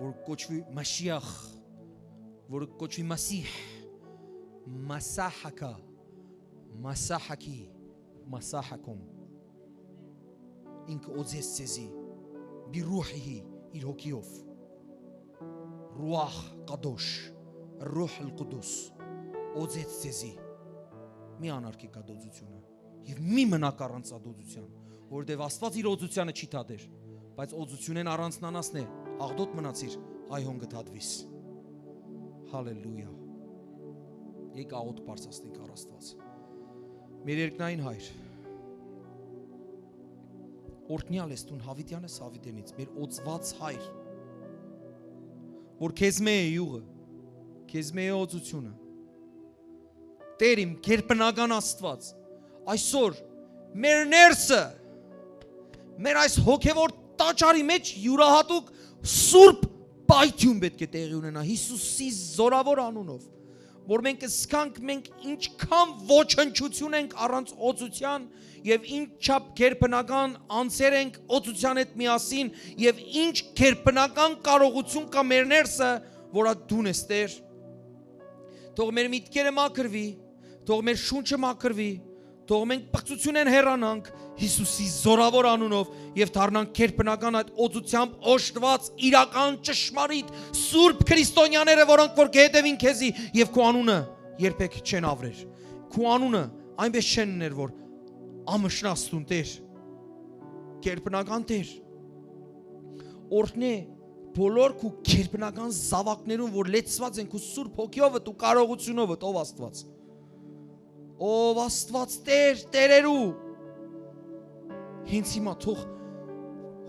որ կոչուի Մաշիախ, որ կոչուի Մասիհ, Մասահակա, Մասահակի, Մասահակոմ։ Ինքը օծեց ձեզի, բի ռուհիհի, իր հոգիով։ Ռուախ Կադոշ, Ռուհ ալ Կուդուս, օծեց ձեզի։ Մի անարգի կատոծությունը եւ մի մնաք առանց ատոծության, որովհետեւ Աստուած իր օծությանը չի դատեր, բայց օծությունէն առանձնանասն է, աղտոտ մնացիր, այ հոն կը դատվիս։ Հալելույա։ Եկ աղոթք բարձրացնենք առ Աստուած։ Մեր երկնային Հայր, օրհնեալ ես դուն, Յաւիտեան ես Յաւիտենից, մեր օծուած Հայր, որ քեզ մէ է իւղը, քեզ մէ է օծութիւնը։ Տէր իմ գերբնական Աստուած, այսօր մեր ներսը, մեր այս հոգեվոր տաճարի մէջ իւրահատուկ սուրբ պայթիւն պէտք է տեղի ունենայ Յիսուսի զօրաւոր անունով, որ մենք կ'զգանք, մենք ինչքան ոչնչութիւն ենք առանց օծութեան եւ ինչչափ գերբնական անձեր ենք օծութեան հետ միասին եւ ինչ գերբնական կարողութիւն կայ մեր ներսը, որ ա դուն ես, Տէր։ Թող մեր միտքերը մաքրուի, թող մեր շունչը մաքրուի, թող մենք պղծութիւնէն հեռանանք Յիսուսի զօրաւոր անունով եւ դառնանք գերբնական այդ օծութեամբ օժտուած, իրական, ճշմարիտ, սուրբ քրիստոնեաները, որոնք որ կհետեւին քեզի եւ քու անունը երբեք չեն աւրեր։ Քու անունը այնպէս չեն ըներ, որ ամշնաս դուն, Տէր, գերբնական Տէր, օրհնէ բոլոր քու գերբնական զաւակներուն, որ լեցուած են քու սուրբ հոգիովդ ու կարողութիւնովդ, ով Աստուած։ Ով Աստուած Տէր, Տէրերու։ Հենց հիմա թող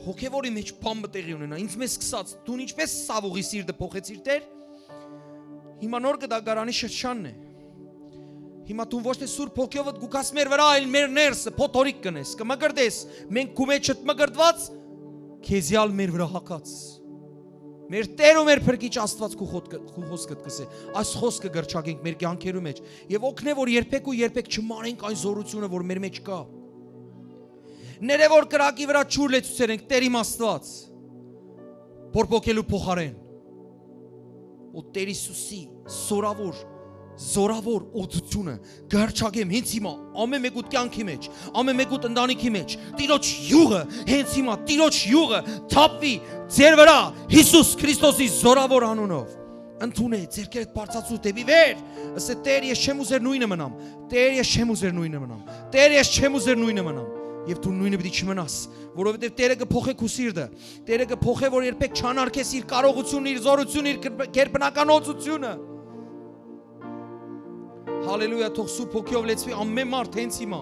հոգեվորի մէջ բան մը տեղի ունենայ։ Ինձ մէ սկսած, դուն ինչպէս Սաւուղի սիրտը փոխեցիր, Տէր, հիմա նոր կը դագարանի շրջանն է։ Հիմա դուն ոչ թե սուրբ հոգիովդ գուքաս մեր վրայ, այլ մեր ներսը փոթորիկ կ'ընես, կը մկրտես, մենք քու մէջդ մկրտուած, քեզի ալ մեր վրայ հագած։ Մեր Տէր ու մեր Փրկիչ Աստուած, քու խոտքը, քու խոսքդ կ'ըսէ, այս խոսքը կ'հռչակենք մեր կեանքերու մէջ եւ օգնէ, որ երբեք ու երբեք չմարենք այն զօրութիւնը, որ մեր մէջ կայ։ Ներէ, որ կրակի վրայ ջուր լեցուցեր ենք, Տէր իմ Աստուած, բորբոքելու փոխարէն, ու Տէր Յիսուսի զօրաւոր, զօրաւոր օծութիւնը կ'հռչակեմ հենց հիմա, ամէն մէկուդ կեանքի մէջ, ամէն մէկուդ ընտանիքի մէջ, Տիրոջ իւղը, հենց հիմա, Տիրոջ իւղը թափուի ձեր վրայ, Յիսուս Քրիստոսի զօրաւոր անունով։ Ընդունէ, ձեռքերդ բարձրացուր դէպի վեր, ըսէ, «Տէր, ես չեմ ուզեր նոյնը մնամ, Տէր, ես չեմ ուզեր նոյնը մնամ, Տէր, ես չեմ ուզեր նոյնը մնամ»։ Եւ դու նոյնը պիտի չմնաս, որովհետեւ Տէրը կը փոխէ քու սիրտը, Տէրը կը փոխէ, որ երբեք չանարգես իր կարողութիւնը, իր զօրութիւնը, իր գերբ-, գերբնական օծութիւնը։ Հալելույա, թող Սուրբ Հոգիով լեցուի ամէն մարդ հենց հիմա։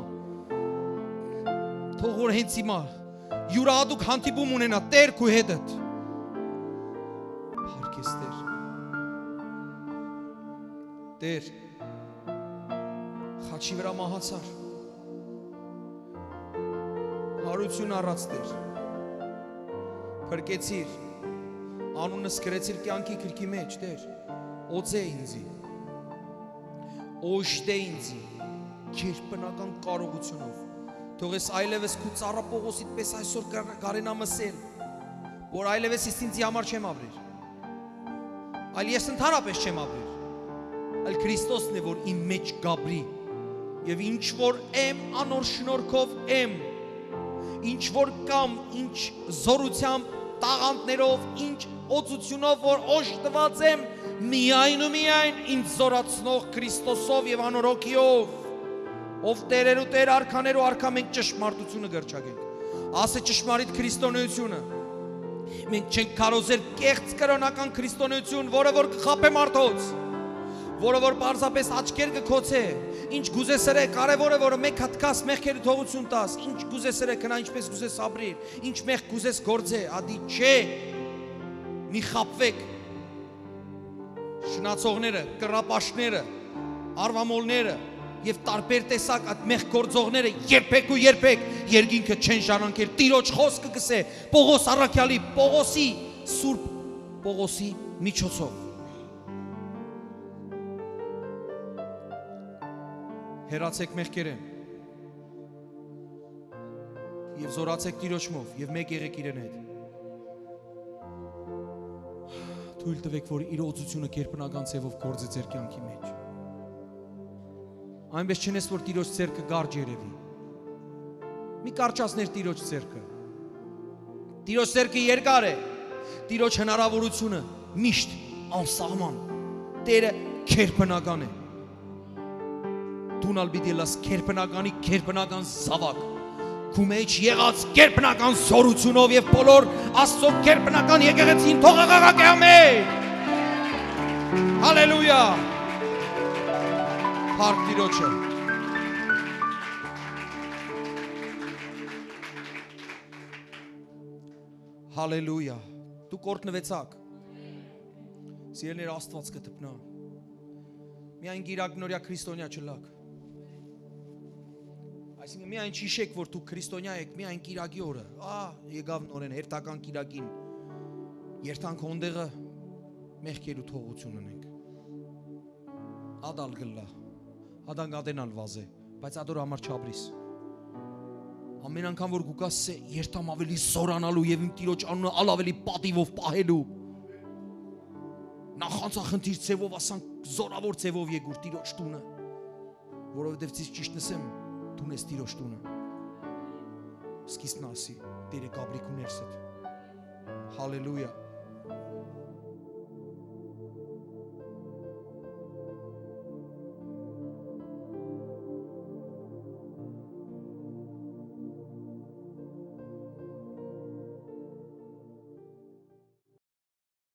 Թող որ հենց հիմա յուրահատուկ հանդիպում ունենայ Տէր քու հետդ։ Փառք ես, Տէր։ Տէր, խաչի վրայ մահացար։ Հարություն առած, Տէր։ Փրկեցիր, անունս գրեցիր կեանքի գրքի մէջ, Տէր։ Օծէ ինձի, օժտէ ինձի գերբնական կարողութիւնով։ Թող ես այլեւս քու ծառա Պողոսիդ պէս այսօր կար-, կարենամ ըսել, որ այլեւս ես ինձի համար չեմ ապրեր, այլ ես ընդհանրապես չեմ ապրեր, այլ Քրիստոսն է, որ իմ մէջ կ'ապրի, Եւ ինչ որ եմ, անոր շնորհքով եմ։ Ինչ որ կամ, ինչ զօրութեամբ, տաղանդներով, ինչ օծութիւնով որ օժտուած եմ, միայն ու միայն ինձ զօրացնող Քրիստոսով եւ անոր հոգիով, ով տէրերու Տէր, արքաներու արքայ, մենք ճշմարտութիւնը կ'երթայինք։ Ասե ճշմարիտ քրիստոնէութիւնը։ Մենք չենք քարոզեր կեղծ կրօնական քրիստոնէութիւն, որը որ կը խաբէ մարդոց, որը որ պարզապէս աչքեր կը գոցէ, ինչ կ'ուզես ըրէ, կարեւոր է որ մէկ հատ գաս, մեղքերու թողութիւն տաս, ինչ կ'ուզես ըրէ, քնա, ինչպէս կ'ուզես ապրիր, ինչ մեղք կ'ուզես գործէ, ադի չէ, մի խաբուէք։ Շնացողները, կռապաշտները, արուամոլները եւ տարբեր տեսակ այդ մեղք գործողները երբեք ու երբեք երկինքը չեն ժառանգեր։ Տիրոջ խօսքը կ'ըսէ Պողոս առաքեալի, Պողոսի, Սուրբ Պողոսի միջոցով։ Հեռացէք մեղքերէն եւ զօրացէք Տիրոջմով եւ մէկ եղէք իրեն հետ։ Թոյլ տուէք, որ իր օծութիւնը գերբնական ձեւով գործէ ձեր կեանքի մէջ։ Այնպէս չնես, որ Տիրոջ ձեռքը կարճ երեւի։ Մի կարճացներ Տիրոջ ձեռքը։ Տիրոջ ձեռքը երկար է։ Տիրոջ հնարաւորութիւնը միշտ անսահման։ Տէրը գերբնական է։ Դուն ալ պիտի ըլլաս գերբնականի գերբնական զաւակ, քու մէջ եղած գերբնական զօրութիւնով եւ բոլոր Աստծո գերբնական եկեղեցին թող աղաղակէ ամէն։ Հալելույա։ Փառք Տիրոջը։ Հալելույա։ Դուք օրհնուեցաք։ Սիրելիներ, Աստուած կը դպնայ։ Միայն կիրակ նորեայ քրիստոնեայ չըլլաք։ Այսինքն, միայն չհիշէք, որ դուք քրիստոնեայ էք, միայն կիրակի օրը։ Ա, եկաւ նորէն հերթական կիրակին։ Երթանք հոնդեղը, մեղքերու թողութիւն ընենք։ Ատալ կ'ըլլայ, ատան կ'ատենալ վազէ, բայց ատոր համար չապրիս։ Ամեն անգամ որ կու գաս, սե երթամ ավելի զորանալու եւ իմ Տիրոջ անունը ալ ավելի պատիվով պահելու։ Նախանձախնդիր ձևով, ասանք, զորաւոր ձևով եկուր Տիրոջ տունը, որովհետեւ ցիս ճիշտ նսեմ, դուն ես Տիրոջ տունը։ Սկիզբն ասի, Տէրը կ'ապրի քու ներսդ։ Հալելույա։